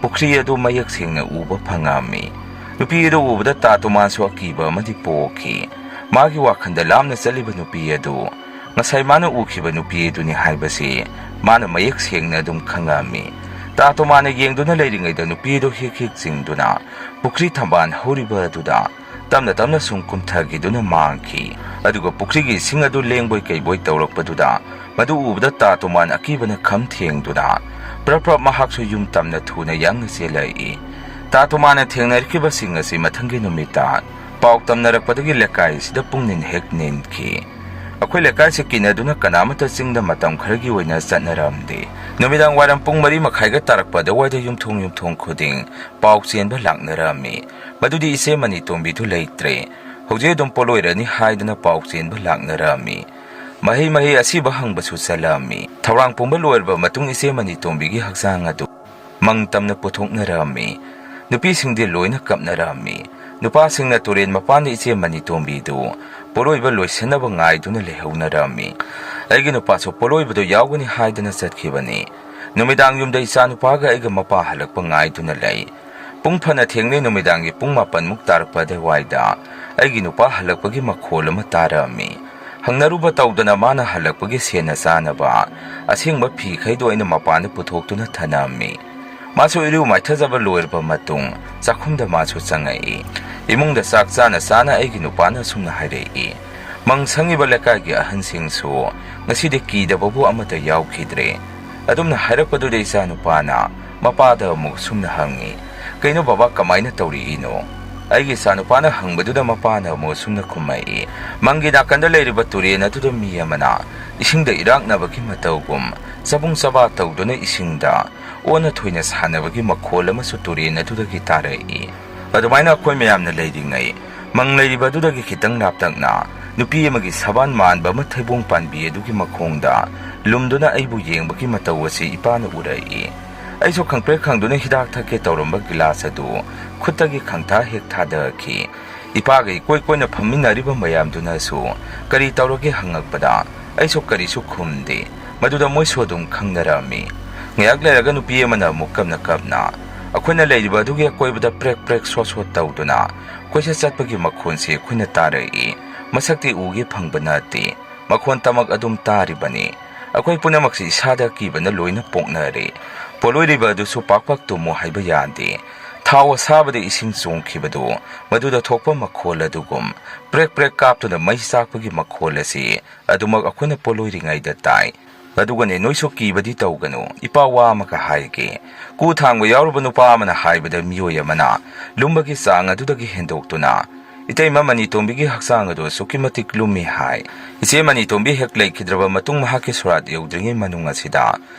ꯄꯨꯈ꯭ꯔꯤ ꯑꯗꯨ ꯃꯌꯦꯛ ꯁꯦꯡꯅ ꯎꯕ ꯐꯪꯉꯝꯃꯤ꯫ ꯅꯨꯄꯤ ꯑꯗꯨ ꯎꯕꯗ ꯇꯥꯇꯣꯃꯥꯁꯨ ꯑꯀꯤꯕ ꯑꯃꯗꯤ ꯄꯣꯛꯈꯤ꯫ ꯃꯥꯒꯤ ꯋꯥꯈꯜꯗ ꯂꯥꯞꯅ ꯆꯠꯂꯤꯕ ꯅꯨꯄꯤ ꯑꯗꯨ ꯉꯁꯥꯏ ꯃꯥꯅ ꯎꯈꯤꯕ ꯅꯨꯄꯤ ꯑꯗꯨꯅꯤ ꯍꯥꯏꯕꯁꯤ ꯃꯥꯅ ꯃꯌꯦꯛ ꯁꯦꯡꯅ ꯑꯗꯨꯝ ꯈꯪꯉꯝꯃꯤ꯫ ꯇꯥꯇꯣꯃꯥꯅ ꯌꯦꯡꯗꯨꯅ ꯂꯩꯔꯤꯉꯩꯗ ꯅꯨꯄꯤ ꯑꯗꯨ ꯍꯤꯛ ꯍꯤꯛ ꯆꯤꯡꯗꯨꯅ ꯄꯨꯈ꯭ꯔꯤ ꯊꯝꯕꯥꯜ ꯍꯧꯔꯤꯕ ꯑꯗꯨꯗ ꯇꯞꯅ ꯇꯞꯅ ꯁꯨꯝ ꯀꯨꯝꯊꯈꯤꯗꯨꯅ ꯃꯥꯡꯈꯤ꯫ ꯑꯗꯨꯒ ꯄꯨꯈ꯭ꯔꯤꯒꯤ ꯏꯁꯤꯡ ꯑꯗꯨ ꯂꯦꯡꯕꯣꯏ ꯀꯩꯕꯣꯏ ꯇꯧꯔꯛꯄꯗꯨꯗ ꯃꯗꯨ ꯎꯕꯗ ꯇꯥꯇꯣꯃꯥꯟ ꯑꯀꯤꯕꯅ ꯈꯝ ꯊꯦꯡꯗꯨꯅ ꯄ꯭ꯔꯞ ꯄ꯭ꯔꯞ ꯃꯍꯥꯛꯁꯨ ꯌꯨꯝ ꯇꯝꯅ ꯊꯨꯅ ꯌꯥꯡꯅ ꯆꯦꯜꯂꯛꯏ꯫ ꯇꯥꯇꯣꯃꯥꯟꯅ ꯊꯦꯡꯅꯔꯛꯈꯤꯕꯁꯤꯡ ꯑꯁꯤ ꯃꯊꯪꯒꯤ ꯅꯨꯃꯤꯠꯇ ꯄꯥꯎ ꯇꯝꯅꯔꯛꯄꯗꯒꯤ ꯂꯩꯀꯥꯏ ꯑꯁꯤꯗ ꯄꯨꯡꯅꯤꯟ ꯍꯦꯛ ꯅꯤꯟꯈꯤ꯫ ꯑꯩꯈꯣꯏ ꯂꯩꯀꯥꯏꯁꯤ ꯀꯤꯅꯗꯨꯅ ꯀꯅꯥꯃꯠꯇ ꯆꯤꯡꯗ ꯃꯇꯝ ꯈꯔꯒꯤ ꯑꯣꯏꯅ ꯆꯠꯅꯔꯝꯗꯦ꯫ ꯅꯨꯃꯤꯗꯥꯡ ꯋꯥꯏꯔꯝ ꯄꯨꯡ ꯃꯔꯤ ꯃꯈꯥꯏꯒ ꯇꯥꯔꯛꯄ ꯑꯗꯨꯋꯥꯏꯗ ꯌꯨꯝꯊꯣꯡ ꯌꯨꯝꯊꯣꯡ ꯈꯨꯗꯤꯡ ꯄꯥꯎ ꯆꯦꯟꯕ ꯂꯥꯛꯅꯔꯝꯃꯤ꯫ ꯃꯗꯨꯗꯤ ꯏꯆꯦ ꯃꯅꯤꯇꯣꯝꯕꯤꯗꯨ ꯂꯩꯇ꯭ꯔꯦ, ꯍꯧꯖꯤꯛ ꯑꯗꯨꯝ ꯄꯣꯠꯂꯣꯏꯔꯅꯤ ꯍꯥꯏꯗꯅ ꯄꯥꯎ ꯆꯦꯟꯕ ꯂꯥꯛꯅꯔꯝꯃꯤ꯫ ꯃꯍꯩ ꯃꯍꯩ ꯑꯁꯤꯕ ꯍꯪꯕꯁꯨ ꯆꯠꯂꯝꯃꯤ꯫ ꯊꯧꯔꯥꯡ ꯄꯨꯝꯕ ꯂꯣꯏꯔꯕ ꯃꯇꯨꯡ ꯏꯆꯦ ꯃꯅꯤꯇꯣꯝꯕꯤꯒꯤ ꯍꯛꯆꯥꯡ ꯑꯗꯨ ꯃꯪ ꯇꯝꯅ ꯄꯨꯊꯣꯛꯅꯔꯝꯃꯤ꯫ ꯅꯨꯄꯤꯁꯤꯡꯗꯤ ꯂꯣꯏꯅ ꯀꯞꯅꯔꯝꯃꯤ꯫ ꯅꯨꯄꯥꯁꯤꯡꯅ ꯇꯨꯔꯦꯟ ꯃꯄꯥꯟꯗ ꯏꯆꯦ ꯃꯅꯤꯇꯣꯝꯕꯤꯗꯨ ꯄꯣꯠꯂꯣꯏꯕ ꯂꯣꯏꯁꯤꯟꯅꯕ ꯉꯥꯏꯗꯨꯅ ꯂꯩꯍꯧꯅꯔꯝꯃꯤ꯫ ꯑꯩꯒꯤ ꯅꯨꯄꯥꯁꯨ ꯄꯣꯠꯂꯣꯏꯕꯗꯨ ꯌꯥꯎꯒꯅꯤ ꯍꯥꯏꯗꯅ ꯆꯠꯈꯤꯕꯅꯤ꯫ ꯅꯨꯃꯤꯗꯥꯡ ꯌꯨꯝꯗ ꯏꯆꯥꯅꯨꯄꯥꯒ ꯑꯩꯒ ꯃꯄꯥ ꯍꯜꯂꯛꯄ ꯉꯥꯏꯗꯨꯅ ꯂꯩ꯫ ꯄꯨꯡ ꯐꯅ ꯊꯦꯡꯂꯦ, ꯅꯨꯃꯤꯗꯥꯡꯒꯤ ꯄꯨꯡ ꯃꯥꯄꯟꯃꯨꯛ ꯇꯥꯔꯛꯄ ꯑꯗꯨꯋꯥꯏꯗ ꯑꯩꯒꯤ ꯅꯨꯄꯥ ꯍꯜꯂꯛꯄꯒꯤ ꯃꯈꯣꯜ ꯑꯃ ꯇꯥꯔꯝꯃꯤ꯫ ꯍꯪꯅꯔꯨꯕ ꯇꯧꯗꯅ ꯃꯥꯅ ꯍꯜꯂꯛꯄꯒꯤ ꯁꯦꯟꯅ ꯆꯥꯅꯕ ꯑꯁꯦꯡꯕ ꯐꯤꯈꯩꯗꯣ ꯑꯩꯅ ꯃꯄꯥꯟꯗ ꯄꯨꯊꯣꯛꯇꯨꯅ ꯊꯅꯝꯃꯤ꯫ ꯃꯥꯁꯨ ꯏꯔꯨ ꯃꯥꯏꯊꯖꯕ ꯂꯣꯏꯔꯕ ꯃꯇꯨꯡ ꯆꯥꯛꯈꯨꯝꯗ ꯃꯥꯁꯨ ꯆꯪꯉꯛꯏ꯫ ꯏꯃꯨꯡꯗ ꯆꯥꯛ ꯆꯥꯅ ꯆꯥꯅ ꯑꯩꯒꯤ ꯅꯨꯄꯥꯅ ꯑꯁꯨꯝꯅ ꯍꯥꯏꯔꯛꯏ, "ꯃꯪ ꯁꯪꯉꯤꯕ ꯂꯩꯀꯥꯏꯒꯤ ꯑꯍꯟꯁꯤꯡꯁꯨ ꯉꯁꯤꯗꯤ ꯀꯤꯗꯕꯕꯨ ꯑꯃꯠꯇ ꯌꯥꯎꯈꯤꯗ꯭ꯔꯦ"꯫ ꯑꯗꯨꯝꯅ ꯍꯥꯏꯔꯛꯄꯗꯨꯗ ꯏꯆꯥ ꯅꯨꯄꯥꯅ ꯃꯄꯥꯗ ꯑꯃꯨꯛ ꯁꯨꯝꯅ ꯍꯪꯉꯤ, "ꯀꯩꯅꯣ ꯕꯕꯥ, ꯀꯃꯥꯏꯅ ꯇꯧꯔꯤꯅꯣ?" ꯑꯩꯒꯤ ꯏꯆꯥ ꯅꯨꯄꯥꯅ ꯍꯪꯕꯗꯨꯗ ꯃꯄꯥꯅ ꯑꯃꯨꯛ ꯁꯨꯝꯅ ꯈꯨꯝꯃꯛꯏ, "ꯃꯪꯒꯤ ꯅꯥꯀꯟꯗ ꯂꯩꯔꯤꯕ ꯇꯨꯔꯦꯟ ꯑꯗꯨꯗ ꯃꯤ ꯑꯃꯅ ꯏꯁꯤꯡꯗ ꯏꯔꯥꯛꯅꯕꯒꯤ ꯃꯇꯧꯒꯨꯝ ꯆꯕꯨꯡ ꯆꯕꯥ ꯇꯧꯗꯨꯅ ꯏꯁꯤꯡꯗ ꯑꯣꯟꯅ ꯊꯣꯏꯅ ꯁꯥꯟꯅꯕꯒꯤ ꯃꯈꯣꯜ ꯑꯃꯁꯨ ꯇꯨꯔꯦꯟ ꯑꯗꯨꯗꯒꯤ ꯇꯥꯔꯛꯏ꯫ ꯑꯗꯨꯃꯥꯏꯅ ꯑꯩꯈꯣꯏ ꯃꯌꯥꯝꯅ ꯂꯩꯔꯤꯉꯩ, ꯃꯪ ꯂꯩꯔꯤꯕ ꯑꯗꯨꯗꯒꯤ ꯈꯤꯇꯪ ꯂꯥꯞꯇꯛꯅ ꯅꯨꯄꯤ ꯑꯃꯒꯤ ꯁꯕꯥꯟ ꯃꯥꯟꯕ ꯑꯃ ꯊꯩꯕꯣꯡ ꯄꯥꯟꯕꯤ ꯑꯗꯨꯒꯤ ꯃꯈꯣꯡꯗ ꯂꯨꯝꯗꯨꯅ ꯑꯩꯕꯨ ꯌꯦꯡꯕꯒꯤ ꯃꯇꯧ ꯑꯁꯤ ꯏꯄꯥꯅ ꯎꯔꯛꯏ꯫ ꯑꯩꯁꯨ ꯈꯪꯄ꯭ꯔꯦꯛ ꯈꯪꯗꯨꯅ ꯍꯤꯗꯥꯛ ꯊꯛꯀꯦ ꯇꯧꯔꯝꯕ ꯒꯤꯂꯥꯁ ꯑꯗꯨ ꯈꯨꯠꯇꯒꯤ ꯈꯪꯊꯥ ꯍꯦꯛ ꯊꯥꯗꯈꯤ꯫ ꯏꯄꯥꯒ ꯏꯀꯣꯏ ꯀꯣꯏꯅ ꯐꯝꯃꯤꯟꯅꯔꯤꯕ ꯃꯌꯥꯝꯗꯨꯅꯁꯨ ꯀꯔꯤ ꯇꯧꯔꯒꯦ ꯍꯪꯉꯛꯄꯗ ꯑꯩꯁꯨ ꯀꯔꯤꯁꯨ ꯈꯨꯝꯗꯦ꯫ ꯃꯗꯨꯗ ꯃꯣꯏꯁꯨ ꯑꯗꯨꯝ ꯈꯪꯅꯔꯝꯃꯤ꯫ ꯉꯥꯏꯍꯥꯛ ꯂꯩꯔꯒ ꯅꯨꯄꯤ ꯑꯃꯅ ꯑꯃꯨꯛ ꯀꯞꯅ ꯀꯞꯅ ꯑꯩꯈꯣꯏꯅ ꯂꯩꯔꯤꯕ ꯑꯗꯨꯒꯤ ꯑꯀꯣꯏꯕꯗ ꯄ꯭ꯔꯦꯛ ꯄ꯭ꯔꯦꯛ ꯁꯣꯠ ꯁꯣꯠ ꯇꯧꯗꯨꯅ ꯀꯣꯏꯆꯠ ꯆꯠꯄꯒꯤ ꯃꯈꯣꯟꯁꯤ ꯑꯩꯈꯣꯏꯅ ꯇꯥꯔꯛꯏ꯫ ꯃꯁꯛꯇꯤ ꯎꯒꯦ ꯐꯪꯕ ꯅꯠꯇꯦ꯫ ꯃꯈꯣꯟ ꯇꯃꯛ ꯑꯗꯨꯝ ꯇꯥꯔꯤꯕꯅꯤ꯫ ꯑꯩꯈꯣꯏ ꯄꯨꯝꯅꯃꯛꯁꯤ ꯏꯁꯥꯗ ꯑꯀꯤꯕꯅ ꯂꯣꯏꯅ ꯄꯣꯛꯅꯔꯦ꯫ ꯄꯣꯠꯂꯣꯏꯔꯤꯕ ꯑꯗꯨꯁꯨ ꯄꯥꯛ ꯄꯥꯛ ꯇꯨꯝꯃꯨ ꯍꯥꯏꯕ ꯌꯥꯗꯦ꯫ ꯊꯥꯎ ꯑꯁꯥꯕꯗ ꯏꯁꯤꯡ ꯆꯣꯡꯈꯤꯕꯗꯨ ꯃꯗꯨꯗ ꯊꯣꯛꯄ ꯃꯈꯣꯜ ꯑꯗꯨꯒꯨꯝ ꯄ꯭ꯔꯦꯛ ꯄ꯭ꯔꯦꯛ ꯀꯥꯞꯇꯨꯅ ꯃꯩ ꯆꯥꯛꯄꯒꯤ ꯃꯈꯣꯜ ꯑꯁꯤ ꯑꯗꯨꯃꯛ ꯑꯩꯈꯣꯏꯅ ꯄꯣꯠꯂꯣꯏꯔꯤꯉꯩꯗ ꯇꯥꯏ꯫ ꯑꯗꯨꯒꯅꯦ, ꯅꯣꯏꯁꯨ ꯀꯤꯕꯗꯤ ꯇꯧꯒꯅꯨ꯫ ꯏꯄꯥ ꯋꯥ ꯑꯃꯒ ꯍꯥꯏꯒꯦ꯫ ꯀꯨ ꯊꯥꯡꯕ ꯌꯥꯎꯔꯨꯕ ꯅꯨꯄꯥ ꯑꯃꯅ ꯍꯥꯏꯕꯗ ꯃꯤꯑꯣꯏ ꯑꯃꯅ ꯂꯨꯝꯕꯒꯤ ꯆꯥꯡ ꯑꯗꯨꯗꯒꯤ ꯍꯦꯟꯗꯣꯛꯇꯨꯅ ꯏꯇꯩꯃ ꯃꯅꯤꯇꯣꯝꯕꯤꯒꯤ ꯍꯛꯆꯥꯡ ꯑꯗꯨ ꯑꯁꯨꯛꯀꯤ ꯃꯇꯤꯛ ꯂꯨꯝꯃꯤ ꯍꯥꯏ꯫ ꯏꯆꯦ ꯃꯅꯤꯇꯣꯝꯕꯤ ꯍꯦꯛ ꯂꯩꯈꯤꯗ꯭ꯔꯕ ꯃꯇꯨꯡ ꯃꯍꯥꯛꯀꯤ ꯁꯣꯔꯥꯠ ꯌꯧꯗ꯭ꯔꯤꯉꯩ ꯃꯅꯨꯡ ꯑꯁꯤꯗ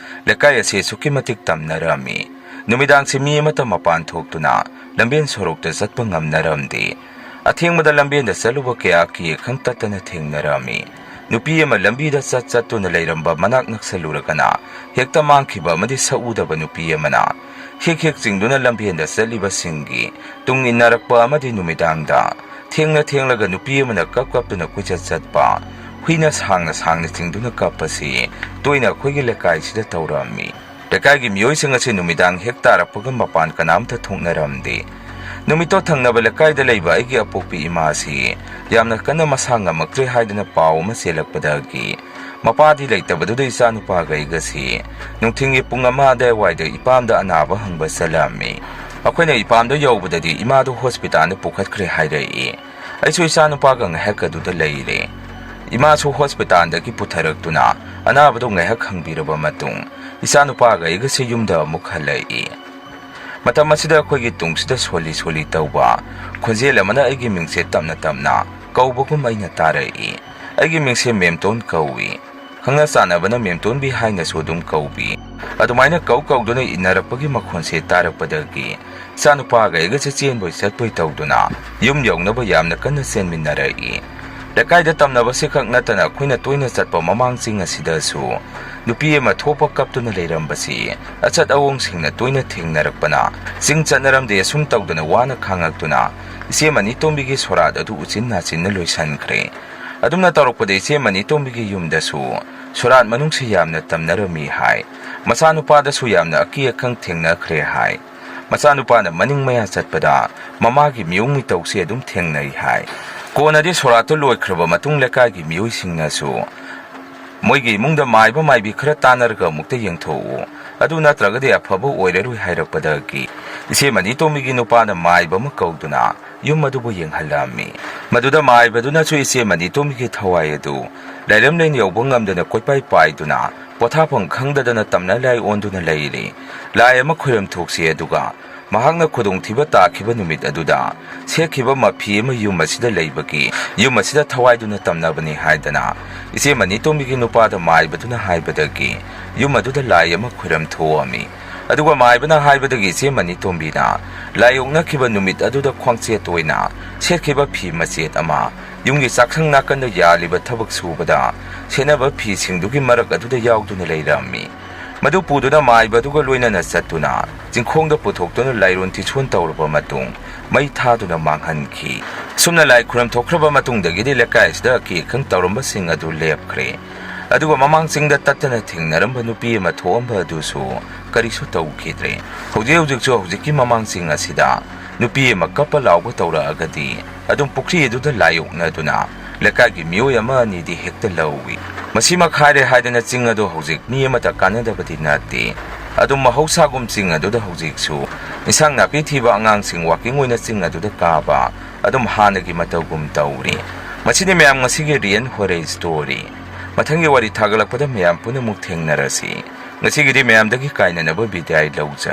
ꯂꯩꯀꯥꯏ ꯑꯁꯤ ꯑꯁꯨꯛꯀꯤ ꯃꯇꯤꯛ ꯇꯝꯅꯔꯝꯃꯤ꯫ ꯅꯨꯃꯤꯗꯥꯡꯁꯤ ꯃꯤ ꯑꯃꯠꯇ ꯃꯄꯥꯟ ꯊꯣꯛꯇꯨꯅ ꯂꯝꯕꯦꯟ ꯁꯣꯔꯣꯛꯇ ꯆꯠꯄ ꯉꯝꯅꯔꯝꯗꯦ꯫ ꯑꯊꯦꯡꯕꯗ ꯂꯝꯕꯦꯟꯗ ꯆꯠꯂꯨꯕ ꯀꯌꯥ ꯀꯤ ꯈꯪꯇꯠꯇꯅ ꯊꯦꯡꯅꯔꯝꯃꯤ꯫ ꯅꯨꯄꯤ ꯑꯃ ꯂꯝꯕꯤꯗ ꯆꯠ ꯆꯠꯇꯨꯅ ꯂꯩꯔꯝꯕ ꯃꯅꯥꯛ ꯅꯛꯁꯜꯂꯨꯔꯒꯅ ꯍꯦꯛꯇ ꯃꯥꯡꯈꯤꯕ ꯑꯃꯗꯤ ꯁꯛꯎꯗꯕ ꯅꯨꯄꯤ ꯑꯃꯅ ꯍꯤꯛ ꯍꯤꯛ ꯆꯤꯡꯗꯨꯅ ꯂꯝꯕꯦꯟꯗ ꯆꯠꯂꯤꯕꯁꯤꯡꯒꯤ ꯇꯨꯡ ꯏꯟꯅꯔꯛꯄ ꯑꯃꯗꯤ ꯅꯨꯃꯤꯗꯥꯡꯗ ꯊꯦꯡꯅ ꯊꯦꯡꯂꯒ ꯅꯨꯄꯤ ꯑꯃꯅ ꯀꯞ ꯀꯞꯇꯨꯅ ꯀꯣꯏꯆꯠ ꯆꯠꯄ, ꯍꯨꯏꯅ ꯁꯥꯡꯅ ꯁꯥꯡꯅ ꯆꯤꯡꯗꯨꯅ ꯀꯞꯄꯁꯤ ꯇꯣꯏꯅ ꯑꯩꯈꯣꯏꯒꯤ ꯂꯩꯀꯥꯏꯁꯤꯗ ꯇꯧꯔꯝꯃꯤ꯫ ꯂꯩꯀꯥꯏꯒꯤ ꯃꯤꯑꯣꯏꯁꯤꯡ ꯑꯁꯤ ꯅꯨꯃꯤꯗꯥꯡ ꯍꯦꯛ ꯇꯥꯔꯛꯄꯒ ꯃꯄꯥꯟ ꯀꯅꯥꯝꯇ ꯊꯣꯛꯅꯔꯝꯗꯦ꯫ ꯅꯨꯃꯤꯠꯇꯣ ꯊꯪꯅꯕ ꯂꯩꯀꯥꯏꯗ ꯂꯩꯕ ꯑꯩꯒꯤ ꯑꯄꯣꯛꯄꯤ ꯏꯃꯥꯁꯤ ꯌꯥꯝꯅ ꯀꯟꯅ ꯃꯁꯥ ꯉꯝꯃꯛꯇ꯭ꯔꯦ ꯍꯥꯏꯗꯨꯅ ꯄꯥꯎ ꯑꯃ ꯆꯦꯜꯂꯛꯄꯗꯒꯤ ꯃꯄꯥꯗꯤ ꯂꯩꯇꯕꯗꯨꯗ ꯏꯆꯥꯅꯨꯄꯥꯒ ꯑꯩꯒꯁꯤ ꯅꯨꯡꯊꯤꯜꯒꯤ ꯄꯨꯡ ꯑꯃ ꯑꯗꯨꯋꯥꯏꯗ ꯏꯄꯥꯝꯗ ꯑꯅꯥꯕ ꯍꯪꯕ ꯆꯠꯂꯝꯃꯤ꯫ ꯑꯩꯈꯣꯏꯅ ꯏꯄꯥꯝꯗ ꯌꯧꯕꯗꯗꯤ ꯏꯃꯥꯗꯨ ꯍꯣꯁꯄꯤꯇꯥꯜꯗ ꯄꯨꯈꯠꯈ꯭ꯔꯦ ꯍꯥꯏꯔꯛꯏ꯫ ꯑꯩꯁꯨ ꯏꯆꯥꯅꯨꯄꯥꯒ ꯉꯥꯏꯍꯥꯛ ꯑꯗꯨꯗ ꯂꯩꯔꯦ꯫ ꯏꯃꯥꯁꯨ ꯍꯣꯁꯄꯤꯇꯥꯜꯗꯒꯤ ꯄꯨꯊꯔꯛꯇꯨꯅ ꯑꯅꯥꯕꯗꯨ ꯉꯥꯏꯍꯥꯛ ꯍꯪꯕꯤꯔꯕ ꯃꯇꯨꯡ ꯏꯆꯥꯅꯨꯄꯥꯒ ꯑꯩꯒꯁꯤ ꯌꯨꯝꯗ ꯑꯃꯨꯛ ꯍꯜꯂꯛꯏ꯫ ꯃꯇꯝ ꯑꯁꯤꯗ ꯑꯩꯈꯣꯏꯒꯤ ꯇꯨꯡꯁꯤꯗ ꯁꯣꯜꯂꯤ ꯁꯣꯜꯂꯤ ꯇꯧꯕ ꯈꯣꯟꯖꯦꯜ ꯑꯃꯅ ꯑꯩꯒꯤ ꯃꯤꯡꯁꯦ ꯇꯞꯅ ꯇꯞꯅ ꯀꯧꯕꯒꯨꯝ ꯑꯩꯅ ꯇꯥꯔꯛꯏ꯫ ꯑꯩꯒꯤ ꯃꯤꯡꯁꯦ ꯃꯦꯝꯇꯣꯟ ꯀꯧꯏ꯫ ꯈꯪꯅ ꯆꯥꯟꯅꯕꯅ ꯃꯦꯝꯇꯣꯟꯕꯤ ꯍꯥꯏꯅꯁꯨ ꯑꯗꯨꯝ ꯀꯧꯕꯤ꯫ ꯑꯗꯨꯃꯥꯏꯅ ꯀꯧ ꯀꯧꯗꯨꯅ ꯏꯟꯅꯔꯛꯄꯒꯤ ꯃꯈꯣꯟꯁꯦ ꯇꯥꯔꯛꯄꯗꯒꯤ ꯏꯆꯥꯅꯨꯄꯥꯒ ꯑꯩꯒꯁꯦ ꯆꯦꯟꯕꯣꯏ ꯆꯠꯄꯣꯏ ꯇꯧꯗꯨꯅ ꯌꯨꯝ ꯌꯧꯅꯕ ꯌꯥꯝꯅ ꯀꯟꯅ ꯆꯦꯟꯃꯤꯟꯅꯔꯛꯏ꯫ ꯂꯩꯀꯥꯏꯗ ꯇꯝꯅꯕꯁꯤ ꯈꯛ ꯅꯠꯇꯅ ꯑꯩꯈꯣꯏꯅ ꯇꯣꯏꯅ ꯆꯠꯄ ꯃꯃꯥꯡ ꯆꯤꯡ ꯑꯁꯤꯗꯁꯨ ꯅꯨꯄꯤ ꯑꯃ ꯊꯣꯛꯄ ꯀꯞꯇꯨꯅ ꯂꯩꯔꯝꯕꯁꯤ ꯑꯆꯠ ꯑꯋꯣꯡꯁꯤꯡꯅ ꯇꯣꯏꯅ ꯊꯦꯡꯅꯔꯛꯄꯅ, ꯆꯤꯡ ꯆꯠꯅꯔꯝꯗꯦ ꯑꯁꯨꯝ ꯇꯧꯗꯅ ꯋꯥꯅ ꯈꯥꯡꯉꯛꯇꯨꯅ ꯏꯆꯦ ꯃꯅꯤꯇꯣꯝꯕꯤꯒꯤ ꯁꯣꯔꯥꯠ ꯑꯗꯨ ꯎꯆꯤꯟ ꯅꯥꯆꯤꯟꯅ ꯂꯣꯏꯁꯤꯟꯈ꯭ꯔꯦ꯫ ꯑꯗꯨꯝꯅ ꯇꯧꯔꯛꯄꯗ ꯏꯆꯦ ꯃꯅꯤꯇꯣꯝꯕꯤꯒꯤ ꯌꯨꯝꯗꯁꯨ ꯁꯣꯔꯥꯠ ꯃꯅꯨꯡꯁꯤ ꯌꯥꯝꯅ ꯇꯝꯅꯔꯝꯃꯤ ꯍꯥꯏ꯫ ꯃꯆꯥꯅꯨꯄꯥꯗꯁꯨ ꯌꯥꯝꯅ ꯑꯀꯤ ꯑꯈꯪ ꯊꯦꯡꯅꯈ꯭ꯔꯦ ꯍꯥꯏ꯫ ꯃꯆꯥꯅꯨꯄꯥꯅ ꯃꯅꯤꯡ ꯃꯌꯥ ꯆꯠꯄꯗ ꯃꯃꯥꯒꯤ ꯃꯤꯑꯣꯡ ꯃꯤꯇꯧꯁꯦ ꯑꯗꯨꯝ ꯊꯦꯡꯅꯩ ꯍꯥꯏ꯫ ꯀꯣꯟꯅꯗꯤ ꯁꯣꯔꯥꯠꯇꯨ ꯂꯣꯏꯈ꯭ꯔꯕ ꯃꯇꯨꯡ ꯂꯩꯀꯥꯏꯒꯤ ꯃꯤꯑꯣꯏꯁꯤꯡꯅꯁꯨ ꯃꯣꯏꯒꯤ ꯏꯃꯨꯡꯗ ꯃꯥꯏꯕ ꯃꯥꯏꯕꯤ ꯈꯔ ꯇꯥꯟꯅꯔꯒ ꯑꯃꯨꯛꯇ ꯌꯦꯡꯊꯣꯛꯎ, ꯑꯗꯨ ꯅꯠꯇ꯭ꯔꯒꯗꯤ ꯑꯐꯕ ꯑꯣꯏꯔꯔꯣꯏ ꯍꯥꯏꯔꯛꯄꯗꯒꯤ ꯏꯆꯦ ꯃꯅꯤꯇꯣꯝꯕꯤꯒꯤ ꯅꯨꯄꯥꯅ ꯃꯥꯏꯕ ꯑꯃ ꯀꯧꯗꯨꯅ ꯌꯨꯝ ꯑꯗꯨꯕꯨ ꯌꯦꯡꯍꯜꯂꯝꯃꯤ꯫ ꯃꯗꯨꯗ ꯃꯥꯏꯕꯗꯨꯅꯁꯨ ꯏꯆꯦ ꯃꯅꯤꯇꯣꯝꯕꯤꯒꯤ ꯊꯋꯥꯏ ꯑꯗꯨ ꯂꯥꯏꯔꯝꯂꯦꯟ ꯌꯧꯕ ꯉꯝꯗꯅ ꯀꯣꯏꯄꯥꯏ ꯄꯥꯏꯗꯨꯅ ꯄꯣꯊꯥꯐꯝ ꯈꯪꯗꯗꯅ ꯇꯝꯅ ꯂꯥꯏ ꯑꯣꯟꯗꯨꯅ ꯂꯩꯔꯤ꯫ ꯂꯥꯏ ꯑꯃ ꯈꯣꯏꯔꯝ ꯊꯣꯛꯁꯤ, ꯑꯗꯨꯒ ꯃꯍꯥꯛꯅ ꯈꯨꯗꯣꯡꯊꯤꯕ ꯇꯥꯈꯤꯕ ꯅꯨꯃꯤꯠ ꯑꯗꯨꯗ ꯁꯦꯠꯈꯤꯕ ꯃꯐꯤ ꯑꯃ ꯌꯨꯝ ꯑꯁꯤꯗ ꯂꯩꯕꯒꯤ ꯌꯨꯝ ꯑꯁꯤꯗ ꯊꯋꯥꯏꯗꯨꯅ ꯇꯝꯅꯕꯅꯤ ꯍꯥꯏꯗꯅ ꯏꯆꯦ ꯃꯅꯤꯇꯣꯝꯕꯤꯒꯤ ꯅꯨꯄꯥꯗ ꯃꯥꯏꯕꯗꯨꯅ ꯍꯥꯏꯕꯗꯒꯤ ꯌꯨꯝ ꯑꯗꯨꯗ ꯂꯥꯏ ꯑꯃ ꯈꯣꯏꯔꯝ ꯊꯣꯛꯑꯝꯃꯤ꯫ ꯑꯗꯨꯒ ꯃꯥꯏꯕꯅ ꯍꯥꯏꯕꯗꯒꯤ ꯏꯆꯦ ꯃꯅꯤꯇꯣꯝꯕꯤꯅ ꯂꯥꯏ ꯑꯣꯛꯅꯈꯤꯕ ꯅꯨꯃꯤꯠ ꯑꯗꯨꯗ ꯈ꯭ꯋꯥꯡꯆꯦꯠ ꯑꯣꯏꯅ ꯁꯦꯠꯈꯤꯕ ꯐꯤ ꯃꯆꯦꯠ ꯑꯃ ꯌꯨꯝꯒꯤ ꯆꯥꯛꯁꯪ ꯅꯥꯀꯟꯗ ꯌꯥꯜꯂꯤꯕ ꯊꯕꯛ ꯁꯨꯕꯗ ꯁꯦꯠꯅꯕ ꯐꯤꯁꯤꯡꯗꯨꯒꯤ ꯃꯔꯛ ꯑꯗꯨꯗ ꯌꯥꯎꯗꯨꯅ ꯂꯩꯔꯝꯃꯤ꯫ ꯃꯗꯨ ꯄꯨꯗꯨꯅ ꯃꯥꯏꯕꯗꯨꯒ ꯂꯣꯏꯅꯅ ꯆꯠꯇꯨꯅ ꯆꯤꯡꯈꯣꯡꯗ ꯄꯨꯊꯣꯛꯇꯨꯅ ꯂꯥꯏꯔꯣꯟ ꯊꯤꯁꯣꯟ ꯇꯧꯔꯕ ꯃꯇꯨꯡ ꯃꯩ ꯊꯥꯗꯨꯅ ꯃꯥꯡꯍꯟꯈꯤ꯫ ꯁꯨꯝꯅ ꯂꯥꯏ ꯈꯨꯔꯝ ꯊꯣꯛꯈ꯭ꯔꯕ ꯃꯇꯨꯡꯗꯒꯤꯗꯤ ꯂꯩꯀꯥꯏ ꯑꯁꯤꯗ ꯑꯀꯤ ꯑꯈꯪ ꯇꯧꯔꯝꯕꯁꯤꯡ ꯑꯗꯨ ꯂꯦꯞꯈ꯭ꯔꯦ꯫ ꯑꯗꯨꯒ ꯃꯃꯥꯡ ꯆꯤꯡꯗ ꯇꯠꯇꯅ ꯊꯦꯡꯅꯔꯝꯕ ꯅꯨꯄꯤ ꯑꯃ ꯊꯣꯛꯑꯝꯕ ꯑꯗꯨꯁꯨ ꯀꯔꯤꯁꯨ ꯇꯧꯈꯤꯗ꯭ꯔꯦ꯫ ꯍꯧꯖꯤꯛ ꯍꯧꯖꯤꯛꯁꯨ ꯍꯧꯖꯤꯛꯀꯤ ꯃꯃꯥꯡ ꯆꯤꯡ ꯑꯁꯤꯗ ꯅꯨꯄꯤ ꯑꯃ ꯀꯞꯄ ꯂꯥꯎꯕ ꯇꯧꯔꯛꯑꯒꯗꯤ ꯑꯗꯨꯝ ꯄꯨꯈ꯭ꯔꯤ ꯑꯗꯨꯗ ꯂꯥꯏ ꯑꯣꯛꯅꯗꯨꯅ ꯂꯩꯀꯥꯏꯒꯤ ꯃꯤꯑꯣꯏ ꯑꯃ ꯑꯅꯤꯗꯤ ꯍꯦꯛꯇ ꯂꯧꯏ꯫ ꯃꯁꯤꯃꯛ ꯍꯥꯏꯔꯦ ꯍꯥꯏꯗꯅ ꯆꯤꯡ ꯑꯗꯨ ꯍꯧꯖꯤꯛ ꯃꯤ ꯑꯃꯠꯇ ꯀꯥꯟꯅꯗꯕꯗꯤ ꯅꯠꯇꯦ꯫ ꯑꯗꯨꯝ ꯃꯍꯧꯁꯥꯒꯨꯝ ꯆꯤꯡ ꯑꯗꯨꯗ ꯍꯧꯖꯤꯛꯁꯨ ꯏꯟꯁꯥꯡ ꯅꯥꯄꯤ ꯊꯤꯕ ꯑꯉꯥꯡꯁꯤꯡ walking ꯑꯣꯏꯅ ꯆꯤꯡ ꯑꯗꯨꯗ ꯀꯥꯕ ꯑꯗꯨꯝ ꯍꯥꯟꯅꯒꯤ ꯃꯇꯧꯒꯨꯝ ꯇꯧꯔꯤ꯫ ꯃꯁꯤꯅꯤ ꯃꯌꯥꯝ ꯉꯁꯤꯒꯤ Real Horror Story꯫ ꯃꯊꯪꯒꯤ ꯋꯥꯔꯤ ꯊꯥꯒꯠꯂꯛꯄꯗ ꯃꯌꯥꯝ ꯄꯨꯟꯅ ꯑꯃꯨꯛ ꯊꯦꯡꯅꯔꯁꯤ꯫ ꯉꯁꯤꯒꯤꯗꯤ ꯃꯌꯥꯝꯗꯒꯤ ꯀꯥꯏꯅꯅꯕ ꯕꯤꯗꯥꯏ ꯂꯧꯖꯔꯦ꯫